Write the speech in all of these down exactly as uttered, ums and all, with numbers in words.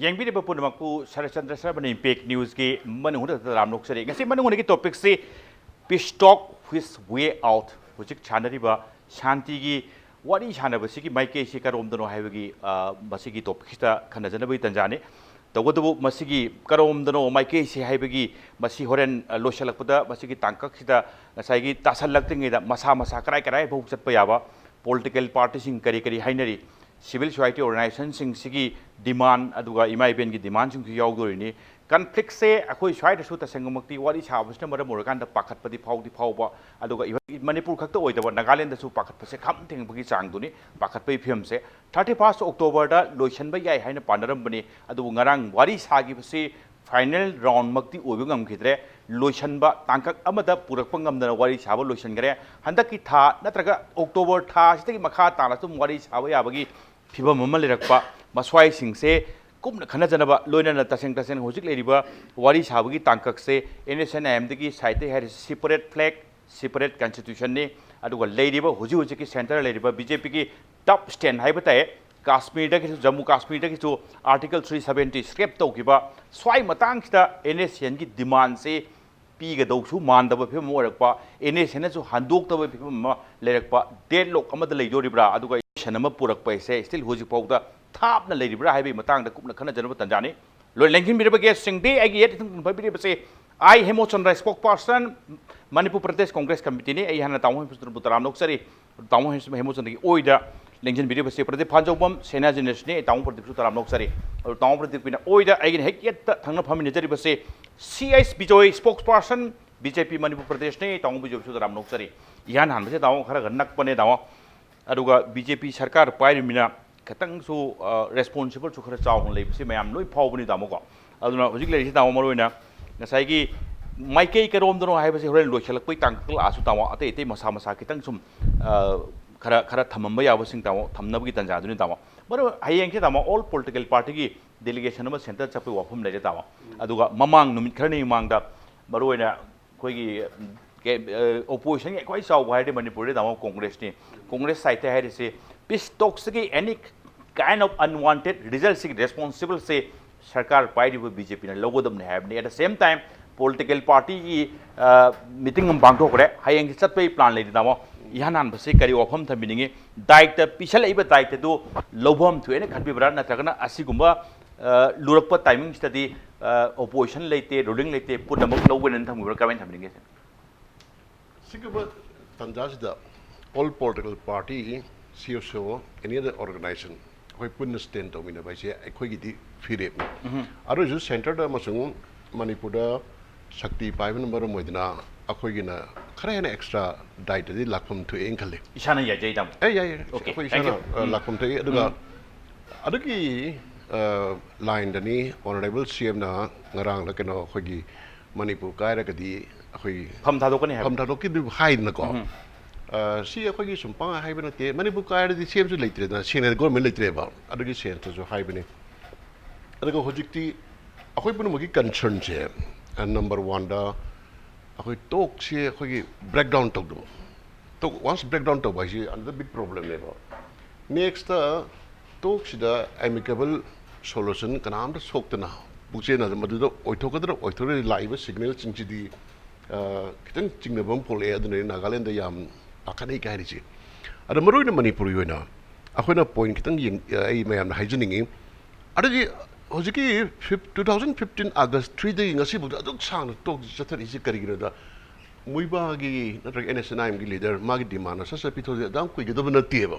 ꯌꯦꯡꯕꯤꯔꯤꯕ ꯄꯨꯝꯅꯃꯛꯄꯨ ꯁꯔꯠꯆꯟꯗ꯭ꯔ ꯁꯔꯕꯅ ꯏꯝꯄꯦꯛ ꯅ꯭ꯌꯨꯁꯀꯤ ꯃꯅꯨꯡ ꯍꯨꯠꯅ ꯇꯔꯥꯝꯅ ꯑꯣꯛꯆꯔꯤ꯫ ꯉꯁꯤ ꯃꯅꯨꯡ ꯍꯨꯠꯅꯒꯤ ꯇꯣꯄꯤꯛꯁꯤ Peace Talk with Way Out꯫ ꯍꯧꯖꯤꯛ ꯁꯥꯟꯅꯔꯤꯕ ꯁꯥꯟꯇꯤꯒꯤ ꯋꯥꯔꯤ ꯁꯥꯟꯅꯕꯁꯤꯒꯤ ꯃꯥꯏꯀꯩꯁꯤ ꯀꯔꯣꯝꯗꯅꯣ ꯍꯥꯏꯕꯒꯤ, ꯑ, ꯃꯁꯤꯒꯤ ꯇꯣꯄꯤꯛꯁꯤꯗ ꯈꯟꯅꯖꯅꯕꯒꯤ ꯇꯥꯟꯖꯥꯅꯤ꯫ ꯇꯧꯕꯇꯕꯨ ꯃꯁꯤꯒꯤ ꯀꯔꯣꯝꯗꯅꯣ ꯃꯥꯏꯀꯩꯁꯤ ꯍꯥꯏꯕꯒꯤ ꯃꯁꯤ ꯍꯣꯔꯦꯟ, ꯑ, ꯂꯣꯏꯁꯤꯜꯂꯛꯄꯗ ꯃꯁꯤꯒꯤ ꯇꯥꯡꯀꯛꯁꯤꯗ ꯉꯁꯥꯏꯒꯤ ꯇꯥꯁꯜꯂꯛꯇ꯭ꯔꯤꯉꯩꯗ ꯃꯁꯥ ꯃꯁꯥ ꯀꯔꯥꯏ ꯀꯔꯥꯏ ꯐꯥꯎ ꯆꯠꯄ ꯌꯥꯕ, ꯄꯣꯂꯤꯇꯤꯀꯦꯜ ꯄꯥꯔꯇꯤꯁꯤꯡ ꯀꯔꯤ ꯀꯔꯤ ꯍꯥꯏꯅꯔꯤ, ꯁꯤꯚꯤꯜ ꯁꯣꯁꯥꯏꯇꯤ ꯑꯣꯔꯒꯅꯥꯏꯖꯦꯁꯟꯁꯤꯡꯁꯤꯒꯤ ꯗꯤꯃꯥꯟ, ꯑꯗꯨꯒ ꯏꯃꯥ ꯏꯕꯦꯟꯒꯤ ꯗꯤꯃꯥꯟꯁꯤꯡꯁꯨ ꯌꯥꯎꯗꯣꯔꯤꯅꯤ꯫ ꯀꯟꯐ꯭ꯂꯤꯛꯁꯦ ꯑꯩꯈꯣꯏ ꯁ꯭ꯋꯥꯏꯗꯁꯨ ꯇꯁꯦꯡꯅꯃꯛꯇꯤ ꯋꯥꯔꯤ ꯁꯥꯕꯁꯤꯅ ꯃꯔꯝ ꯑꯣꯏꯔꯀꯥꯟꯗ ꯄꯥꯈꯠꯄꯗꯤ ꯐꯥꯎꯗꯤ ꯐꯥꯎꯕ, ꯑꯗꯨꯒ ꯏꯚꯟ ꯃꯅꯤꯄꯨꯔ ꯈꯛꯇ ꯑꯣꯏꯗꯕ ꯅꯥꯒꯥꯂꯦꯟꯗꯁꯨ ꯄꯥꯈꯠꯄꯁꯦ ꯈꯝ ꯊꯦꯡꯕꯒꯤ ꯆꯥꯡꯗꯨꯅꯤ꯫ ꯄꯥꯈꯠꯄꯒꯤ ꯐꯤꯕꯝꯁꯦ ꯊꯥꯔꯇꯤ ꯐꯥꯔꯁ ꯑꯣꯛꯇꯣꯕꯔꯗ ꯂꯣꯏꯁꯤꯟꯕ ꯌꯥꯏ ꯍꯥꯏꯅ ꯄꯥꯅꯔꯝꯕꯅꯤ, ꯑꯗꯨꯕꯨ ꯉꯔꯥꯡ ꯋꯥꯔꯤ ꯁꯥꯈꯤꯕꯁꯤ ꯐꯥꯏꯅꯦꯜ ꯔꯥꯎꯟꯃꯛꯇꯤ ꯑꯣꯏꯕ ꯉꯝꯈꯤꯗ꯭ꯔꯦ꯫ ꯂꯣꯏꯁꯤꯟꯕ ꯇꯥꯡꯀꯛ ꯑꯃꯗ ꯄꯨꯔꯛꯄ ꯉꯝꯗꯅ ꯋꯥꯔꯤ ꯁꯥꯕ ꯂꯣꯏꯁꯤꯟꯈ꯭ꯔꯦ꯫ ꯍꯟꯗꯛꯀꯤ ꯊꯥ ꯅꯠꯇ꯭ꯔꯒ ꯑꯣꯛꯇꯣꯕꯔ ꯊꯥ ꯑꯁꯤꯗꯒꯤ ꯃꯈꯥ ꯇꯥꯅ ꯁꯨꯝ ꯋꯥꯔꯤ ꯁꯥꯕ ꯌꯥꯕꯒꯤ ꯐꯤꯕꯝ ꯑꯃ ꯂꯩꯔꯛꯄ, ꯃꯁ꯭ꯋꯥꯏꯁꯤꯡꯁꯦ ꯀꯨꯞꯅ ꯈꯟꯅꯖꯅꯕ, ꯂꯣꯏꯅꯅ ꯇꯁꯦꯡ ꯇꯁꯦꯡꯅ ꯍꯧꯖꯤꯛ ꯂꯩꯔꯤꯕ ꯋꯥꯔꯤ ꯁꯥꯕꯒꯤ ꯇꯥꯡꯀꯛꯁꯦ ꯑꯦꯟ ꯑꯦꯁ ꯑꯦꯟ ꯑꯥꯏ ꯑꯦꯝꯗꯒꯤ ꯁꯥꯏꯠꯇꯒꯤ ꯍꯥꯏꯔꯤꯁꯤ ꯁꯤꯄꯔꯦꯠ ꯐ꯭ꯂꯦꯛ, ꯁꯤꯄꯔꯦꯠ ꯀꯟꯁꯇꯤꯇ꯭ꯌꯨꯁꯟꯅꯤ꯫ ꯑꯗꯨꯒ ꯂꯩꯔꯤꯕ ꯍꯧꯖꯤꯛ ꯍꯧꯖꯤꯛꯀꯤ ꯁꯦꯟꯇꯔ ꯂꯩꯔꯤꯕ ꯕꯤ ꯖꯦ ꯄꯤꯒꯤ ꯇꯞ ꯁ꯭ꯇꯦꯟ ꯍꯥꯏꯕ ꯇꯥꯏ, ꯀꯥꯁꯃꯤꯔꯗꯒꯤꯁꯨ, ꯖꯝꯃꯨ ꯀꯥꯁꯃꯤꯔꯗꯒꯤꯁꯨ ꯑꯥꯔꯇꯤꯀꯜ ꯊ꯭ꯔꯤ ꯁꯕꯦꯟꯇꯤ ꯁ꯭ꯀ꯭ꯔꯦꯞ ꯇꯧꯈꯤꯕ, ꯁ꯭ꯋꯥꯏ ꯃꯇꯥꯡꯁꯤꯗ ꯑꯦꯟ ꯑꯦꯁ ꯑꯦꯟꯒꯤ ꯗꯤꯃꯥꯟꯁꯤ ꯄꯤꯒꯗꯧꯁꯨ ꯃꯥꯟꯗꯕ ꯐꯤꯕꯝ ꯑꯃ ꯑꯣꯏꯔꯛꯄ, ꯑꯦꯟ ꯑꯦꯁ ꯑꯦꯟꯅꯁꯨ ꯍꯟꯗꯣꯛꯇꯕ ꯐꯤꯕꯝ ꯑꯃ ꯂꯩꯔꯛꯄ, ꯗꯦꯗꯂꯣꯛ ꯑꯃꯗ ꯂꯩꯗꯣꯔꯤꯕ꯭ꯔꯥ, ꯑꯗꯨꯒ ꯁꯟ ꯑꯃ ꯄꯨꯔꯛꯄ ꯍꯥꯏꯁꯦ ꯁ꯭ꯇꯤꯜ ꯍꯧꯖꯤꯛ ꯐꯥꯎꯗ ꯊꯥꯞꯅ ꯂꯩꯔꯤꯕ꯭ꯔꯥ ꯍꯥꯏꯕꯒꯤ ꯃꯇꯥꯡꯗ ꯀꯨꯞꯅ ꯈꯟꯅꯖꯅꯕ ꯇꯥꯟꯖꯥꯅꯤ꯫ ꯂꯣꯏꯅ ꯂꯦꯡꯁꯤꯟꯕꯤꯔꯕꯒꯦ ꯁꯤꯡꯗꯤ ꯑꯩꯒꯤ ꯌꯦꯠ ꯏꯊꯪ ꯊꯪꯕ ꯄꯤꯔꯤꯕꯁꯤ ꯑꯥꯏ ꯍꯦꯃꯣꯆꯟꯗ꯭ꯔ, ꯁ꯭ꯄꯣꯛꯁ ꯄꯥꯔꯁꯟ, ꯃꯅꯤꯄꯨꯔ ꯄ꯭ꯔꯗꯦꯁ ꯀꯣꯡꯒ꯭ꯔꯦꯁ ꯀꯃꯤꯇꯤꯅꯤ꯫ ꯑꯩ ꯍꯥꯟꯅ ꯇꯥꯃꯣ ꯍꯦꯃꯣꯆꯟꯗ꯭ꯔꯕꯨ ꯇꯔꯥꯝꯅ ꯑꯣꯛꯆꯔꯤ꯫ ꯇꯥꯃꯣ ꯍꯦꯃꯣꯆꯟꯗ꯭ꯔꯒꯤ ꯑꯣꯏꯗ ꯂꯦꯡꯁꯤꯟꯕꯤꯔꯤꯕꯁꯤ ꯄ꯭ꯔꯗꯤꯞ ꯐꯥꯟꯖꯧꯕꯝ, ꯁꯦꯅꯥ ꯖꯦꯅꯔꯦꯁꯟꯅꯤ꯫ ꯑꯩ ꯇꯥꯃꯣ ꯄ꯭ꯔꯗꯤꯞꯁꯨ ꯇꯔꯥꯝꯅ ꯑꯣꯛꯆꯔꯤ꯫ ꯑꯗꯨ ꯇꯥꯃꯣ ꯄ꯭ꯔꯗꯤꯞꯀꯤꯅ ꯑꯣꯏꯗ ꯑꯩꯒꯤꯅ ꯍꯦꯛ ꯌꯦꯠꯇ ꯊꯪꯅ ꯐꯝꯃꯤꯟꯅꯖꯔꯤꯕꯁꯤ ꯁꯤ H Bijoy, ꯁ꯭ꯄꯣꯛꯁ person, B J ꯄꯤ ꯃꯅꯤꯄꯨꯔ ꯄ꯭ꯔꯗꯦꯁꯅꯤ꯫ ꯑꯩ ꯇꯥꯃꯣ ꯕꯤꯖꯣꯏꯁꯨ ꯇꯔꯥꯝꯅ ꯑꯣꯛꯆꯔꯤ꯫ ꯏꯍꯥꯟ ꯍꯥꯟꯕꯁꯦ ꯇꯥꯃꯣ ꯈꯔ ꯈꯔ ꯅꯛꯄꯅꯦ ꯇꯥꯃꯣ꯫ ꯑꯗꯨꯒ ꯕꯤ ꯖꯦ ꯄꯤ ꯁꯔꯀꯥꯔ ꯄꯥꯏꯔꯤꯕꯅꯤꯅ ꯈꯤꯇꯪꯁꯨ, ꯑ, ꯔꯦꯁꯄꯣꯟꯁꯤꯕꯜꯁꯨ ꯈꯔ ꯆꯥꯎꯅ ꯂꯩꯕꯁꯤ ꯃꯌꯥꯝ ꯂꯣꯏ ꯐꯥꯎꯕꯅꯤ ꯇꯥꯃꯣꯀꯣ꯫ ꯑꯗꯨꯅ ꯍꯧꯖꯤꯛ ꯂꯩꯔꯤꯁꯤ ꯇꯥꯃꯣ ꯃꯔꯨ ꯑꯣꯏꯅ ꯉꯁꯥꯏꯒꯤ ꯃꯥꯏꯀꯩ ꯀꯔꯣꯝꯗꯅꯣ ꯍꯥꯏꯕꯁꯤ ꯍꯣꯔꯦꯟ ꯂꯣꯏꯁꯤꯜꯂꯛꯄꯩ ꯇꯥꯡꯀꯛ ꯂꯥꯛꯑꯁꯨ ꯇꯥꯃꯣ ꯑꯇꯩ ꯑꯇꯩ ꯃꯁꯥ ꯃꯁꯥ ꯈꯤꯇꯪ ꯁꯨꯝ, ꯑ, ꯈꯔ, ꯈꯔ ꯊꯝꯃꯝꯕ ꯌꯥꯕꯁꯤꯡ ꯇꯥꯃꯣ ꯊꯝꯅꯕꯒꯤ ꯇꯥꯟꯖꯥꯗꯨꯅꯤ ꯇꯥꯃꯣ꯫ ꯃꯔꯨ ꯍꯌꯦꯡꯁꯦ ꯇꯥꯃꯣ ꯑꯣꯜ ꯄꯣꯂꯤꯇꯤꯀꯦꯜ ꯄꯥꯔꯇꯤꯒꯤ ꯗꯦꯂꯤꯒꯦꯁꯟ ꯑꯃ ꯁꯦꯟꯇꯔ ꯆꯠꯄꯒꯤ ꯋꯥꯐꯝ ꯂꯩꯔꯦ ꯇꯥꯃꯣ꯫ ꯑꯗꯨꯒ ꯃꯃꯥꯡ ꯅꯨꯃꯤꯠ ꯈꯔꯅꯤ ꯃꯃꯥꯡꯗ ꯃꯔꯨ ꯑꯣꯏꯅ ꯑꯩꯈꯣꯏꯒꯤ, ꯀꯦ-, ꯑ, ꯑꯣꯄꯣꯖꯤꯁꯟꯒꯤ ꯈ꯭ꯋꯥꯏ ꯆꯥꯎꯕ ꯍꯥꯏꯔꯗꯤ ꯃꯅꯤꯄꯨꯔꯗ ꯇꯥꯃꯣ ꯀꯣꯡꯒ꯭ꯔꯦꯁꯅꯤ꯫ ꯀꯣꯡꯒ꯭ꯔꯦꯁ ꯁꯥꯏꯠꯇ ꯍꯥꯏꯔꯤꯁꯤ ꯄꯤꯁ ꯇꯣꯛꯁꯇꯒꯤ any kind of unwanted result ꯁꯤꯒꯤ responsible ꯁꯦ ꯁꯔꯀꯥꯔ ꯄꯥꯏꯔꯤꯕ ꯕꯤ ꯖꯦ ꯄꯤꯅ ꯂꯧꯒꯗꯕꯅꯤ ꯍꯥꯏꯕꯅꯤ꯫ At the same time, political party ꯒꯤ meeting ꯑꯃ ꯄꯥꯡꯊꯣꯛꯈ꯭ꯔꯦ, ꯍꯌꯦꯡꯁꯦ ꯆꯠꯄꯒꯤ plan ꯂꯩꯔꯤ꯫ ꯇꯥꯃꯣ, ꯏꯍꯥꯟ ꯍꯥꯟꯕꯁꯦ ꯀꯔꯤ ꯋꯥꯐꯝ ꯊꯝꯕꯤꯅꯤꯡꯉꯤ? ꯗꯥꯏꯇ ꯄꯤꯁꯜꯂꯛꯏꯕ ꯗꯥꯏꯇꯗꯨ ꯂꯧꯐꯝ ꯊꯣꯛꯑꯦꯅ ꯈꯟꯕꯤꯕ꯭ꯔꯥ, ꯅꯠꯇ꯭ꯔꯒꯅ ꯑꯁꯤꯒꯨꯝꯕ ꯂꯨꯔꯛꯄ timing ꯁꯤꯗꯗꯤ opposition ꯂꯩꯇꯦ, ruling ꯂꯩꯇꯦ, ꯄꯨꯝꯅꯃꯛ ꯂꯧꯒꯅꯦꯅ ꯊꯝꯕꯤꯕ꯭ꯔꯥ, ꯀꯃꯥꯏꯅ ꯊꯝꯕꯤꯅꯤꯡꯒꯦ? ꯁꯤꯒꯨꯝꯕ ꯇꯥꯟꯖꯥꯁꯤꯗ all political party, C S O, any other organization, ꯑꯩꯈꯣꯏ ꯄꯨꯟꯅ stand ꯇꯧꯃꯤꯟꯅꯕ ꯍꯥꯏꯁꯦ ꯑꯩꯈꯣꯏꯒꯤꯗꯤ ꯐꯤꯔꯦꯞꯅꯤ꯫ ꯑꯗꯨ ꯑꯣꯏꯔꯁꯨ centre ꯗ ꯑꯃꯁꯨꯡ ꯃꯅꯤꯄꯨꯔꯗ ꯁꯛꯇꯤ ꯄꯥꯏꯕꯅ ꯃꯔꯝ ꯑꯣꯏꯗꯅ ꯑꯩꯈꯣꯏꯒꯤꯅ ꯈꯔ ꯍꯦꯟꯅ extra ꯗꯥꯏꯇꯗꯤ ꯂꯥꯛꯐꯝ ꯊꯣꯛꯑꯦꯅ ꯈꯜꯂꯤ꯫ ꯏꯁꯥꯅ ꯌꯥꯏꯖꯩ, ꯇꯥꯃꯣ꯫ ꯑꯦ ꯌꯥꯏ ꯌꯥꯏ, Okay, ꯑꯩꯈꯣꯏ thank ꯏꯁꯥꯅ you. ꯑ, ꯂꯥꯛꯐꯝ ꯊꯣꯛꯏ꯫ ꯑꯗꯨꯒ ꯑꯗꯨꯒꯤ ꯂꯥꯏꯟꯗꯅꯤ Honourable C M ꯅ ꯉꯔꯥꯡꯂ ꯀꯩꯅꯣ ꯑꯩꯈꯣꯏꯒꯤ ꯃꯅꯤꯄꯨꯔ ꯀꯥꯏꯔꯒꯗꯤ ꯑꯩꯈꯣꯏ ꯐꯝ ꯊꯥꯗꯣꯛꯀꯅꯤ ꯍꯥꯏꯕ꯫ ꯐꯝ ꯊꯥꯗꯣꯛꯈꯤꯗꯣꯏꯕ ꯍꯥꯏꯗꯅꯀꯣ꯫ ꯑ, ꯁꯤ ꯑꯩꯈꯣꯏꯒꯤ ꯁꯨꯝ ꯄꯪꯍꯥꯏ ꯍꯥꯏꯕ ꯅꯠꯇꯦ꯫ ꯃꯅꯤꯄꯨꯔ ꯀꯥꯏꯔꯗꯤ C M ꯁꯨ ꯂꯩꯇ꯭ꯔꯦꯗꯅ, ꯁꯦꯡꯅ government ꯂꯩꯇ꯭ꯔꯦꯕ꯫ ꯑꯗꯨꯒꯤ sense ꯇꯁꯨ ꯍꯥꯏꯕꯅꯤ꯫ ꯑꯗꯨꯒ ꯍꯧꯖꯤꯛꯇꯤ ꯑꯩꯈꯣꯏ ꯄꯨꯝꯅꯃꯛꯀꯤ concern ꯁꯦ, ꯑ, number one ꯗ ꯑꯩꯈꯣꯏ talk ꯁꯦ ꯑꯩꯈꯣꯏꯒꯤ breakdown ꯇꯧꯗꯕ꯫ Talk once breakdown ꯇꯧꯕ ꯍꯥꯏꯁꯤ another big problem ꯅꯦꯕ꯫ Next ꯇ talk ꯁꯤꯗ amicable solution ꯀꯅꯥꯝꯇ ꯁꯣꯛꯇꯅ ꯄꯨꯛꯆꯦꯟꯅ ꯃꯗꯨꯗ ꯑꯣꯏꯊꯣꯛꯀꯗ꯭ꯔꯥ ꯑꯣꯏꯊꯣꯛꯂꯣꯏꯗ꯭ꯔꯥ ꯂꯥꯛꯏꯕ signal ꯁꯤꯡꯁꯤꯗꯤ, ꯑ, ꯈꯤꯇꯪ ꯆꯤꯡꯅꯕ ꯑꯃ ꯄꯣꯛꯂꯛꯑꯦ꯫ ꯑꯗꯨꯅ ꯅꯥꯒꯥꯂꯦꯟꯗ ꯌꯥꯝ ꯄꯥꯈꯠꯅꯩ ꯀꯥꯏ ꯍꯥꯏꯔꯤꯁꯦ꯫ ꯑꯗꯣ ꯃꯔꯨ ꯑꯣꯏꯅ ꯃꯅꯤꯄꯨꯔꯒꯤ ꯑꯣꯏꯅ ꯑꯩꯈꯣꯏꯅ point ꯈꯤꯇꯪ ꯌꯦꯡ-, ꯑꯩ ꯃꯌꯥꯝꯅ ꯍꯥꯏꯖꯅꯤꯡꯉꯤ꯫ ꯑꯗꯨꯗꯤ ꯍꯧꯖꯤꯛꯀꯤ fifth-, two thousand fifteen August three ꯗꯒꯤ ꯉꯁꯤꯐꯥꯎꯗ ꯑꯗꯨꯛ ꯁꯥꯡꯅ talk ꯆꯠꯊꯔꯛꯏꯁꯤ ꯀꯔꯤꯒꯤꯅꯣꯗ, ꯃꯣꯏꯕꯥꯒꯤ ꯅꯠꯇ꯭ꯔꯒ N S N I M ꯒꯤ leader ꯃꯥꯒꯤ demand ꯁꯠ ꯁꯠ ꯄꯤꯊꯣꯛꯑꯗꯤ ꯑꯗꯨꯝ ꯀꯨꯏꯒꯗꯕ ꯅꯠꯇꯦꯕ꯫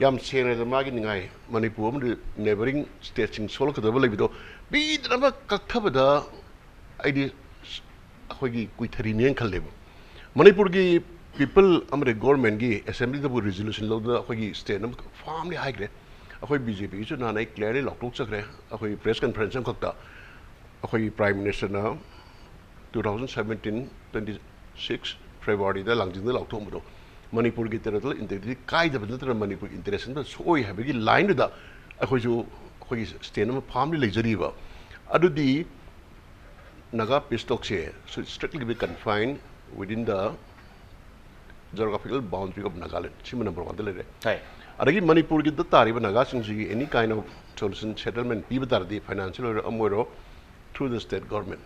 ꯌꯥꯝ ꯁꯦꯡꯅ ꯍꯥꯏꯔꯕꯗ ꯃꯥꯒꯤ ꯅꯤꯡꯉꯥꯏ ꯃꯅꯤꯄꯨꯔ ꯑꯃꯗꯤ neighbouring state ꯁꯤꯡ ꯁꯣꯛꯂꯛꯀꯗꯕ ꯂꯩꯕꯗꯣ ꯄꯤꯗꯅꯕ ꯀꯛꯊꯕꯗ ꯑꯩꯗꯤ ꯑꯩꯈꯣꯏꯒꯤ ꯀꯨꯏꯊꯔꯤꯅꯦꯅ ꯈꯜꯂꯦꯕ꯫ ꯃꯅꯤꯄꯨꯔꯒꯤ people ꯑꯃꯗꯤ government ꯀꯤ assembly ꯗꯕꯨ resolution ꯂꯧꯗꯨꯅ ꯑꯩꯈꯣꯏꯒꯤ stand ꯑꯃ firmly ꯍꯥꯏꯈ꯭ꯔꯦ꯫ ꯑꯩꯈꯣꯏ B J P ꯒꯤꯁꯨ ꯅꯍꯥꯟ ꯑꯩ clearly ꯂꯥꯎꯊꯣꯛꯆꯈ꯭ꯔꯦ꯫ ꯑꯩꯈꯣꯏ press conference ꯑꯃꯈꯛꯇ ꯑꯩꯈꯣꯏꯒꯤ Prime Minister ꯅ two thousand seventeen twenty six February ꯗ ꯂꯥꯡꯖꯤꯡꯗ ꯂꯥꯎꯊꯣꯛꯑꯝꯕꯗꯣ ꯃꯅꯤꯄꯨꯔꯒꯤ territorial integrity ꯀꯥꯏꯗꯕ ꯅꯠꯇꯅ ꯃꯅꯤꯄꯨꯔ interest ꯑꯃꯇ ꯁꯣꯛꯑꯣꯏ ꯍꯥꯏꯕꯒꯤ line ꯗꯨꯗ ꯑꯩꯈꯣꯏꯁꯨ ꯑꯩꯈꯣꯏꯒꯤ stand ꯑꯃ firmly ꯂꯩꯖꯔꯤꯕ꯫ ꯑꯗꯨꯗꯤ Naga peace talk say should strictly be confined within the geographical boundary of Nagaland, ꯁꯤꯃ number one ꯗ ꯂꯩꯔꯦ꯫ ꯍꯣꯏ꯫ ꯑꯗꯒꯤ ꯃꯅꯤꯄꯨꯔꯒꯤꯗ ꯇꯥꯔꯤꯕ ꯅꯥꯒꯥꯁꯤꯡꯁꯤꯒꯤ any kind of solution, settlement ꯄꯤꯕ ꯇꯥꯔꯗꯤ, financial ꯑꯣꯏꯔꯣ ꯑꯃ ꯑꯣꯏꯔꯣ, through the state government.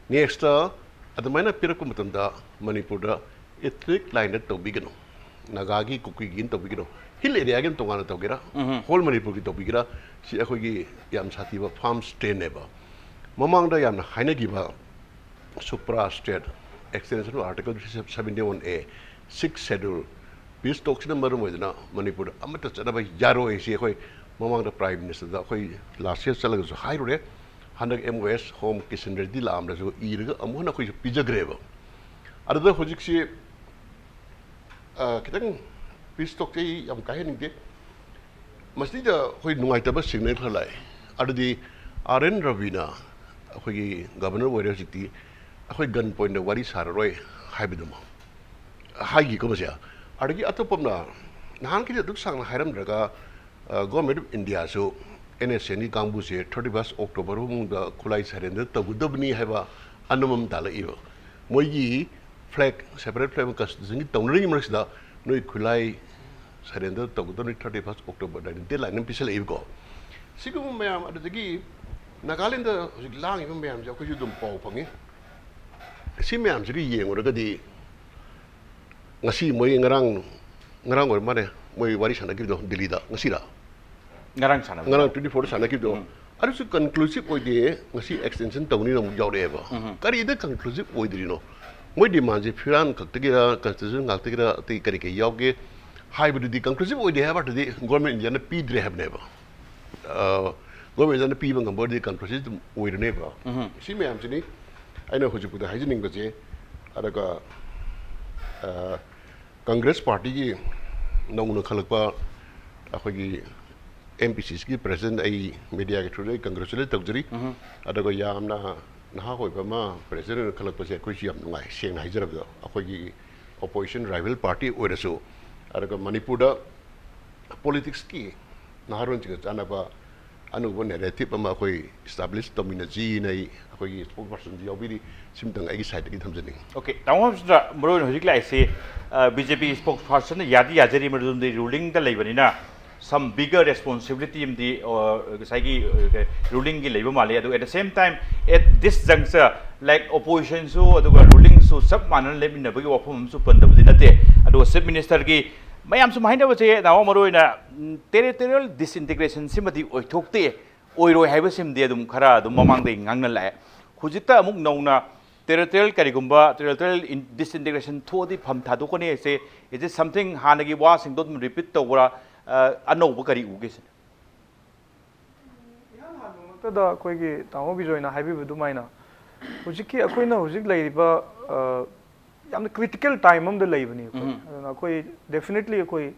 Next, ꯑꯗꯨꯃꯥꯏꯅ ꯄꯤꯔꯛꯄ ꯃꯇꯝꯗ ꯃꯅꯤꯄꯨꯔꯗ ethnic line ꯗ ꯇꯧꯕꯤꯒꯅꯨ, ꯅꯥꯒꯥꯒꯤ, ꯀꯨꯀꯤꯒꯤ ꯇꯧꯕꯤꯒꯅꯨ, hill area ꯒꯤ ꯇꯣꯉꯥꯟꯅ ꯇꯧꯒꯦꯔꯥ, whole ꯃꯅꯤꯄꯨꯔꯒꯤ ꯇꯧꯕꯤꯒꯦꯔꯥ, ꯁꯤ ꯑꯩꯈꯣꯏꯒꯤ ꯌꯥꯝ ꯁꯥꯊꯤꯕ firm stand ꯅꯦꯕ꯫ ꯃꯃꯥꯡꯗ ꯌꯥꯝꯅ ꯍꯥꯏꯅꯈꯤꯕ supra state, extension of Article three seventy one A, Sixth Schedule, peace talks ꯁꯤꯅ ꯃꯔꯝ ꯑꯣꯏꯗꯅ ꯃꯅꯤꯄꯨꯔꯗ ꯑꯃꯠꯇ ꯆꯠꯅꯕ ꯌꯥꯔꯣꯏ ꯍꯥꯏꯁꯤ ꯑꯩꯈꯣꯏ ꯃꯃꯥꯡꯗ Prime Minister ꯗ ꯑꯩꯈꯣꯏ last year ꯆꯠꯂꯒꯁꯨ ꯍꯥꯏꯔꯨꯔꯦ꯫ ꯍꯟꯗꯛ M O S Home Kishan Reddy ꯂꯥꯛꯑꯝꯗꯁꯨ ꯏꯔꯒ ꯑꯃꯨꯛ ꯍꯟꯅ ꯑꯩꯈꯣꯏꯁꯨ ꯄꯤꯖꯈ꯭ꯔꯦꯕ꯫ ꯑꯗꯨꯗ ꯍꯧꯖꯤꯛꯁꯤ, ꯑ, ꯈꯤꯇꯪ peace talk ꯁꯦ ꯑꯩ ꯌꯥꯝ ꯀꯥꯏꯍꯟꯅꯤꯡꯗꯦ꯫ ꯃꯁꯤꯗ ꯑꯩꯈꯣꯏ ꯅꯨꯡꯉꯥꯏꯇꯕ signal ꯈꯔ ꯂꯥꯛꯑꯦ꯫ ꯑꯗꯨꯗꯤ R N ꯔꯕꯤꯅ, ꯑꯩꯈꯣꯏꯒꯤ Governor ꯑꯣꯏꯔꯦ ꯍꯧꯖꯤꯛꯇꯤ, ꯑꯩꯈꯣꯏ gun point ꯇ ꯋꯥꯔꯤ ꯁꯥꯔꯔꯣꯏ ꯍꯥꯏꯕꯗꯨꯃ ꯍꯥꯏꯈꯤꯀꯣ ꯃꯁꯦ꯫ ꯑꯗꯒꯤ ꯑꯇꯣꯞꯄ ꯑꯃꯅ, ꯅꯍꯥꯟꯈꯩꯗꯤ ꯑꯗꯨꯛ ꯁꯥꯡꯅ ꯍꯥꯏꯔꯝꯗ꯭ꯔꯒ, ꯑ, Government of India ꯁꯨ N S C N ꯒꯤ ꯀꯥꯡꯕꯨꯁꯦ thirty first October ꯐꯥꯎꯕ ꯃꯅꯨꯡꯗ ꯈꯨꯠꯂꯥꯏ surrender ꯇꯧꯒꯗꯕꯅꯤ ꯍꯥꯏꯕ ꯑꯅꯝꯕ ꯑꯃ ꯇꯥꯜꯂꯛꯏꯕ꯫ ꯃꯣꯏꯒꯤ flag, separate flag ꯑꯃ constitution ꯒꯤ ꯇꯧꯅꯔꯤꯉꯩ ꯃꯔꯛꯁꯤꯗ ꯅꯣꯏ ꯈꯨꯠꯂꯥꯏ surrender ꯇꯧꯒꯗꯕꯅꯤ thirty first October ꯗ ꯍꯥꯏꯅ deadline ꯑꯃ ꯄꯤꯁꯜꯂꯛꯏꯕꯀꯣ꯫ ꯁꯤꯒꯨꯝꯕ ꯃꯌꯥꯝ, ꯑꯗꯨꯗꯒꯤ ꯅꯥꯒꯥꯂꯦꯟꯗ ꯍꯧꯖꯤꯛ ꯂꯥꯡꯉꯤꯕ ꯃꯌꯥꯝꯁꯦ ꯑꯩꯈꯣꯏꯁꯨ ꯑꯗꯨꯝ ꯄꯥꯎ ꯐꯪꯉꯤ꯫ ꯁꯤ ꯃꯌꯥꯝꯁꯤꯒ ꯌꯦꯡꯉꯨꯔꯒꯗꯤ ꯉꯁꯤ ꯃꯣꯏ ꯉꯔꯥꯡ, ꯉꯔꯥꯡ ꯑꯣꯏꯔ ꯃꯥꯜꯂꯦ, ꯃꯣꯏ ꯋꯥꯔꯤ ꯁꯥꯟꯅꯈꯤꯕꯗꯣ ꯗꯤꯜꯂꯤꯗ, ꯉꯁꯤꯔꯥ? ꯉꯔꯥꯡ ꯁꯥꯟꯅꯕ꯫ ꯉꯔꯥꯡ twenty four ꯗ ꯁꯥꯟꯅꯈꯤꯕꯗꯣ, ꯑꯗꯨꯁꯨ conclusive ꯑꯣꯏꯗꯦ꯫ ꯉꯁꯤ extension ꯇꯧꯅꯤꯅ ꯑꯃꯨꯛ ꯌꯥꯎꯔꯛꯑꯦꯕ꯫ ꯀꯔꯤꯗ conclusive ꯑꯣꯏꯗ꯭ꯔꯤꯅꯣ? ꯃꯣꯏ demand ꯁꯦ ꯐꯤꯔꯥꯟ ꯈꯛꯇꯒꯤꯔ, constitution ꯉꯥꯛꯇꯒꯤꯔ, ꯑꯇꯩ ꯀꯔꯤ ꯀꯔꯤ ꯌꯥꯎꯒꯦ ꯍꯥꯏꯕꯗꯨꯗꯤ conclusive ꯑꯣꯏꯗꯦ ꯍꯥꯏꯕ ꯃꯇꯝꯗꯗꯤ Government of India ꯅ ꯄꯤꯗ꯭ꯔꯦ ꯍꯥꯏꯕꯅꯦꯕ꯫ ꯑ, Government of India ꯅ ꯄꯤꯕ ꯉꯝꯕ ꯑꯣꯏꯔꯗꯤ conclusive ꯑꯗꯨꯝ ꯑꯣꯏꯔꯅꯦꯕ꯫ ꯁꯤ ꯃꯌꯥꯝꯁꯤꯅꯤ ꯑꯩꯅ ꯍꯧꯖꯤꯛꯄꯨꯗ ꯍꯥꯏꯖꯅꯤꯡꯕꯁꯦ꯫ ꯑꯗꯨꯒ, ꯑ, Congress party ꯒꯤ ꯅꯧꯅ ꯈꯜꯂꯛꯄ ꯑꯩꯈꯣꯏꯒꯤ M P C C ꯒꯤ president, ꯑꯩ media ꯒꯤ through ꯗ ꯑꯩ congratulate ꯇꯧꯖꯔꯤ꯫ ꯑꯗꯨꯒ ꯌꯥꯝꯅ ꯅꯍꯥ ꯑꯣꯏꯕ ꯑꯃ president ꯑꯣꯏꯅ ꯈꯜꯂꯛꯄꯁꯦ ꯑꯩꯈꯣꯏꯁꯨ ꯌꯥꯝ ꯅꯨꯡꯉꯥꯏ, ꯁꯦꯡꯅ ꯍꯥꯏꯖꯔꯕꯗ꯫ ꯑꯩꯈꯣꯏꯒꯤ opposition rival party ꯑꯣꯏꯔꯁꯨ, ꯑꯗꯨꯒ ꯃꯅꯤꯄꯨꯔꯗ politics ꯀꯤ ꯅꯍꯥꯔꯣꯜꯁꯤꯡꯒ ꯆꯥꯟꯅꯕ ꯑꯅꯧꯕ ꯅꯦꯔꯦꯇꯤꯞ ꯑꯃ ꯑꯩꯈꯣꯏ ꯏꯁꯇꯥꯕ꯭ꯂꯤꯁ ꯇꯧꯃꯤꯟꯅꯁꯤꯅ ꯑꯩ ꯑꯩꯈꯣꯏꯒꯤ ꯁ꯭ꯄꯣꯛꯁ ꯄꯔꯁꯟꯁꯨ ꯌꯥꯎꯕꯤꯔꯤ꯫ ꯁꯤꯝꯇꯪ ꯑꯩꯒꯤ ꯁꯥꯏꯠꯇꯒꯤ ꯊꯝꯖꯅꯤꯡꯉꯤ꯫ ꯑꯣꯀꯦ, ꯇꯥꯃꯣ ꯍꯦꯝꯆꯟꯗ꯭ꯔ, ꯃꯔꯨꯑꯣꯏꯅ ꯍꯧꯖꯤꯛ ꯂꯥꯛꯏꯁꯤ ꯕꯤ ꯖꯦ ꯄꯤ ꯁ꯭ꯄꯣꯛꯁ ꯄꯔꯁꯟꯅ ꯌꯥꯗꯤ ꯌꯥꯖꯔꯤ, ꯃꯔꯝꯗꯤ ꯔꯨꯂꯤꯡꯗ ꯂꯩꯕꯅꯤꯅ some bigger responsibility ꯑꯃꯗꯤ ꯑ, ꯉꯁꯥꯏꯒꯤ ꯔꯨꯂꯤꯡꯒꯤ ꯂꯩꯕ ꯃꯥꯜꯂꯤ꯫ ꯑꯗꯨ at the same time, at this juncture, like, ꯑꯣꯄꯣꯖꯤꯁꯟꯁꯨ ꯑꯗꯨꯒ ꯔꯨꯂꯤꯡꯁꯨ ꯆꯞ ꯃꯥꯟꯅꯅ ꯂꯦꯞꯃꯤꯟꯅꯕꯒꯤ ꯋꯥꯐꯝ ꯑꯃꯁꯨ ꯄꯟꯗꯕꯗꯤ ꯅꯠꯇꯦ꯫ ꯑꯗꯨꯒ ꯆꯤꯐ ꯃꯤꯅꯤꯁꯇꯔꯒꯤ ꯃꯌꯥꯝ ꯁꯨꯝ ꯍꯥꯏꯅꯕꯁꯦ, ꯅꯥꯎ, ꯃꯔꯨꯑꯣꯏꯅ ꯇꯦꯔꯤꯇꯣꯔꯤꯌꯦꯜ ꯗꯤꯁꯏꯟꯇꯤꯒ꯭ꯔꯦꯁꯟꯁꯤꯃꯗꯤ ꯑꯣꯏꯊꯣꯛꯇꯦ, ꯑꯣꯏꯔꯣꯏ ꯍꯥꯏꯕꯁꯤꯃꯗꯤ ꯑꯗꯨꯝ ꯈꯔ ꯑꯗꯨꯝ ꯃꯃꯥꯡꯗꯒꯤ ꯉꯥꯡꯅ ꯂꯥꯛꯑꯦ꯫ ꯍꯧꯖꯤꯛꯇ ꯑꯃꯨꯛ ꯅꯧꯅ ꯇꯦꯔꯤꯇꯣꯔꯤꯌꯦꯜ, ꯀꯔꯤꯒꯨꯝꯕ ꯇꯦꯔꯤꯇꯣꯔꯤꯌꯦꯜ ꯗꯤꯁꯏꯟꯇꯤꯒ꯭ꯔꯦꯁꯟ ꯊꯣꯛꯑꯗꯤ ꯐꯝ ꯊꯥꯗꯣꯛꯀꯅꯤ ꯍꯥꯏꯁꯦ, is it something ꯍꯥꯟꯅꯒꯤ ꯋꯥꯁꯤꯡꯗꯣ ꯑꯗꯨꯝ ꯔꯤꯄꯤꯠ ꯇꯧꯕ꯭ꯔꯥ? ꯑ, ꯑꯅꯧꯕ ꯀꯔꯤ ꯎꯒꯦ ꯁꯤꯅꯤ? ꯏꯍꯥꯟ ꯍꯥꯟꯕꯃꯛꯇꯗ ꯑꯩꯈꯣꯏꯒꯤ ꯇꯥꯃꯣ ꯕꯤꯖꯣꯏꯅ ꯍꯥꯏꯕꯤꯕ ꯑꯗꯨꯃꯥꯏꯅ, ꯍꯧꯖꯤꯛꯀꯤ ꯑꯩꯈꯣꯏꯅ ꯍꯧꯖꯤꯛ ꯂꯩꯔꯤꯕ, ꯑ, ꯌꯥꯝꯅ ꯀ꯭ꯔꯤꯇꯤꯀꯦꯜ ꯇꯥꯏꯝ ꯑꯃꯗ ꯂꯩꯕꯅꯤ ꯑꯩꯈꯣꯏ꯫ ꯎꯝ꯫ ꯑꯗꯨꯅ ꯑꯩꯈꯣꯏ definitely ꯑꯩꯈꯣꯏ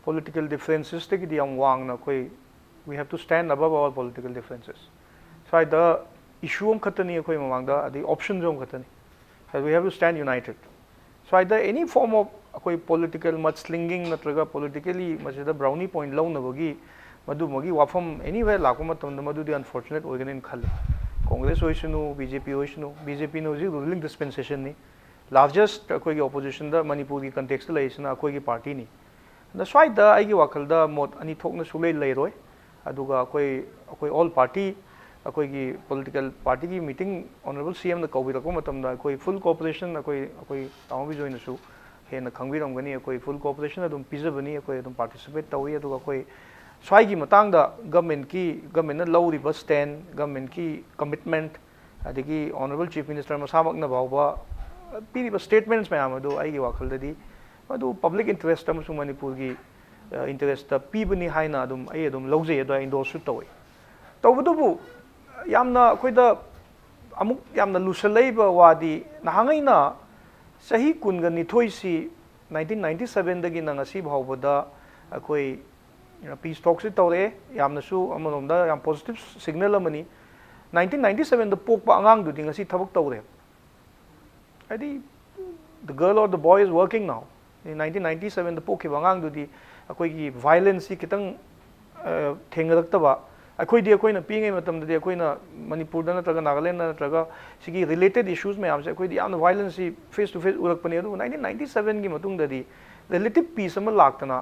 ꯄꯣꯂꯤꯇꯤꯀꯦꯜ ꯗꯤꯐꯔꯦꯟꯁꯦꯁꯇꯒꯤꯗꯤ ꯌꯥꯝ ꯋꯥꯡꯅ ꯑꯩꯈꯣꯏ, we have to stand above our political differences. ꯁ꯭ꯋꯥꯏꯗ ꯏꯁꯨ ꯑꯃꯈꯛꯇꯅꯤ ꯑꯩꯈꯣꯏ ꯃꯃꯥꯡꯗ, ꯑꯗꯩ ꯑꯣꯞꯁꯟꯁꯨ ꯑꯃꯈꯛꯇꯅꯤ꯫ We have to stand united. ꯁ꯭ꯋꯥꯏꯗ any form of ꯑꯩꯈꯣꯏ ꯄꯣꯂꯤꯇꯤꯀꯦꯜ ꯃꯗ ꯁ꯭ꯂꯤꯡꯒꯤꯡ ꯅꯠꯇ꯭ꯔꯒ ꯄꯣꯂꯤꯇꯤꯀꯦꯜꯂꯤ ꯃꯁꯤꯗ ꯕ꯭ꯔꯥꯎꯅꯤ ꯄꯣꯏꯟꯠ ꯂꯧꯅꯕꯒꯤ ꯃꯗꯨꯃꯒꯤ ꯋꯥꯐꯝ anywhere ꯂꯥꯛꯄ ꯃꯇꯝꯗ ꯃꯗꯨꯗꯤ ꯑꯟꯐꯣꯔꯆꯨꯅꯦꯠ ꯑꯣꯏꯒꯅꯤꯅ ꯈꯜꯂꯤ꯫ ꯀꯣꯡꯒ꯭ꯔꯦꯁ ꯑꯣꯏꯁꯅꯨ, ꯕꯤ ꯖꯦ ꯄꯤ ꯑꯣꯏꯁꯅꯨ, ꯕꯤ ꯖꯦ ꯄꯤꯅ ꯍꯧꯖꯤꯛ ꯔꯨꯂꯤꯡ ꯗꯤꯁꯄꯦꯟꯁꯦꯁꯟꯅꯤ꯫ ꯂꯥꯔꯖꯦꯁ ꯑꯩꯈꯣꯏꯒꯤ ꯑꯣꯄꯣꯖꯤꯁꯟꯗ ꯃꯅꯤꯄꯨꯔꯒꯤ ꯀꯟꯇꯦꯛꯁꯇ ꯂꯩꯔꯤꯁꯤꯅ ꯑꯩꯈꯣꯏꯒꯤ ꯄꯥꯔꯇꯤꯅꯤ꯫ ꯑꯗ ꯁ꯭ꯋꯥꯏꯗ ꯑꯩꯒꯤ ꯋꯥꯈꯜꯗ ꯃꯣꯠ ꯑꯅꯤ ꯊꯣꯛꯅ ꯁꯨꯡꯂꯩ ꯂꯩꯔꯣꯏ꯫ ꯑꯗꯨꯒ ꯑꯩꯈꯣꯏ, ꯑꯩꯈꯣꯏ ꯑꯣꯜ ꯄꯥꯔꯇꯤ, ꯑꯩꯈꯣꯏꯒꯤ ꯄꯣꯂꯤꯇꯤꯀꯦꯜ ꯄꯥꯔꯇꯤꯒꯤ ꯃꯤꯇꯤꯡ ꯑꯣꯅꯔꯦꯕꯜ ꯁꯤ ꯑꯦꯝꯅ ꯀꯧꯕꯤꯔꯛꯄ ꯃꯇꯝꯗ ꯑꯩꯈꯣꯏ ꯐꯨꯜ ꯀꯣꯑꯣꯄꯔꯦꯁꯟ, ꯑꯩꯈꯣꯏ, ꯑꯩꯈꯣꯏ ꯇꯥꯃꯣ ꯕꯤꯖꯣꯏꯅꯁꯨ ꯍꯦꯟꯅ ꯈꯪꯕꯤꯔꯝꯒꯅꯤ, ꯑꯩꯈꯣꯏ ꯐꯨꯜ ꯀꯣꯑꯣꯄꯔꯦꯁꯟ ꯑꯗꯨꯝ ꯄꯤꯖꯕꯅꯤ, ꯑꯩꯈꯣꯏ ꯑꯗꯨꯝ ꯄꯥꯔꯇꯤꯁꯤꯄꯦꯠ ꯇꯧꯏ꯫ ꯑꯗꯨꯒ ꯑꯩꯈꯣꯏ ꯁ꯭ꯋꯥꯏꯒꯤ ꯃꯇꯥꯡꯗ ꯒꯃꯦꯟꯀꯤ, ꯒꯃꯦꯟꯅ ꯂꯧꯔꯤꯕ ꯁ꯭ꯇꯦꯟ, ꯒꯃꯦꯟꯀꯤ ꯀꯃꯤꯠꯃꯦꯟꯠ, ꯑꯗꯒꯤ ꯑꯣꯅꯔꯦꯕꯜ ꯆꯤꯐ ꯃꯤꯅꯤꯁꯇꯔ ꯃꯁꯥꯃꯛꯅ ꯐꯥꯎꯕ ꯄꯤꯔꯤꯕ ꯁ꯭ꯇꯦꯠꯃꯦꯟꯠꯁ ꯃꯌꯥꯝ ꯑꯗꯨ ꯑꯩꯒꯤ ꯋꯥꯈꯜꯗꯗꯤ ꯃꯗꯨ ꯄꯕ꯭ꯂꯤꯛ ꯏꯟꯇꯔꯦꯁꯇ ꯑꯃꯁꯨꯡ ꯃꯅꯤꯄꯨꯔꯒꯤ, ꯑ, ꯏꯟꯇꯔꯦꯁꯇ ꯄꯤꯕꯅꯤ ꯍꯥꯏꯅ ꯑꯗꯨꯝ ꯑꯩ ꯑꯗꯨꯝ ꯂꯧꯖꯩ, ꯑꯗꯨ ꯑꯩ ꯏꯟꯗꯣꯔꯁꯁꯨ ꯇꯧꯏ꯫ ꯇꯧꯕꯇꯕꯨ ꯌꯥꯝꯅ ꯑꯩꯈꯣꯏꯗ ꯑꯃꯨꯛ ꯌꯥꯝꯅ ꯂꯨꯁꯜꯂꯛꯏꯕ ꯋꯥꯗꯤ, ꯅꯍꯥꯟꯉꯩꯅ ꯆꯍꯤ ꯀꯨꯟꯒ ꯅꯤꯊꯣꯏꯁꯤ, ꯅꯥꯏꯟꯇꯤꯟ ꯅꯥꯏꯟꯇꯤ ꯁꯕꯦꯟꯗꯒꯤꯅ ꯉꯁꯤ ꯐꯥꯎꯕꯗ ꯑꯩꯈꯣꯏ ꯄꯤꯁ ꯇꯣꯛꯁꯤ ꯇꯧꯔꯛꯑꯦ, ꯌꯥꯝꯅꯁꯨ ꯑꯃꯔꯣꯝꯗ ꯌꯥꯝ ꯄꯣꯖꯤꯇꯤꯚ ꯁꯤꯒꯅꯦꯜ ꯑꯃꯅꯤ꯫ ꯅꯥꯏꯟꯇꯤꯟ ꯅꯥꯏꯟꯇꯤ ꯁꯕꯦꯟꯗ ꯄꯣꯛꯄ ꯑꯉꯥꯡꯗꯨꯗꯤ ꯉꯁꯤ ꯊꯕꯛ ꯇꯧꯔꯦ꯫ ꯍꯥꯏꯗꯤ, the girl or the boy is working now꯫ Nineteen ninety ꯁꯕꯦꯟꯗ ꯄꯣꯛꯈꯤꯕ ꯑꯉꯥꯡꯗꯨꯗꯤ ꯑꯩꯈꯣꯏꯒꯤ ꯚꯥꯏꯂꯦꯟꯁꯁꯤ ꯈꯤꯇꯪ, ꯑ, ꯊꯦꯡꯅꯔꯛꯇꯕ, ꯑꯩꯈꯣꯏꯗꯤ, ꯑꯩꯈꯣꯏꯅ ꯄꯤꯛꯏꯉꯩ ꯃꯇꯝꯗꯗꯤ ꯑꯩꯈꯣꯏꯅ ꯃꯅꯤꯄꯨꯔꯗ ꯅꯠꯇ꯭ꯔꯒ ꯅꯥꯒꯥꯂꯦꯟꯗ ꯅꯠꯇ꯭ꯔꯒ ꯁꯤꯒꯤ related issues ꯃꯌꯥꯝꯁꯦ ꯑꯩꯈꯣꯏꯗꯤ ꯌꯥꯝꯅ violence ꯁꯤ face to face ꯎꯔꯛꯄꯅꯦ꯫ ꯑꯗꯨꯕꯨ nineteen ninety seven ꯒꯤ ꯃꯇꯨꯡꯗꯗꯤ relative peace ꯑꯃ ꯂꯥꯛꯇꯅ,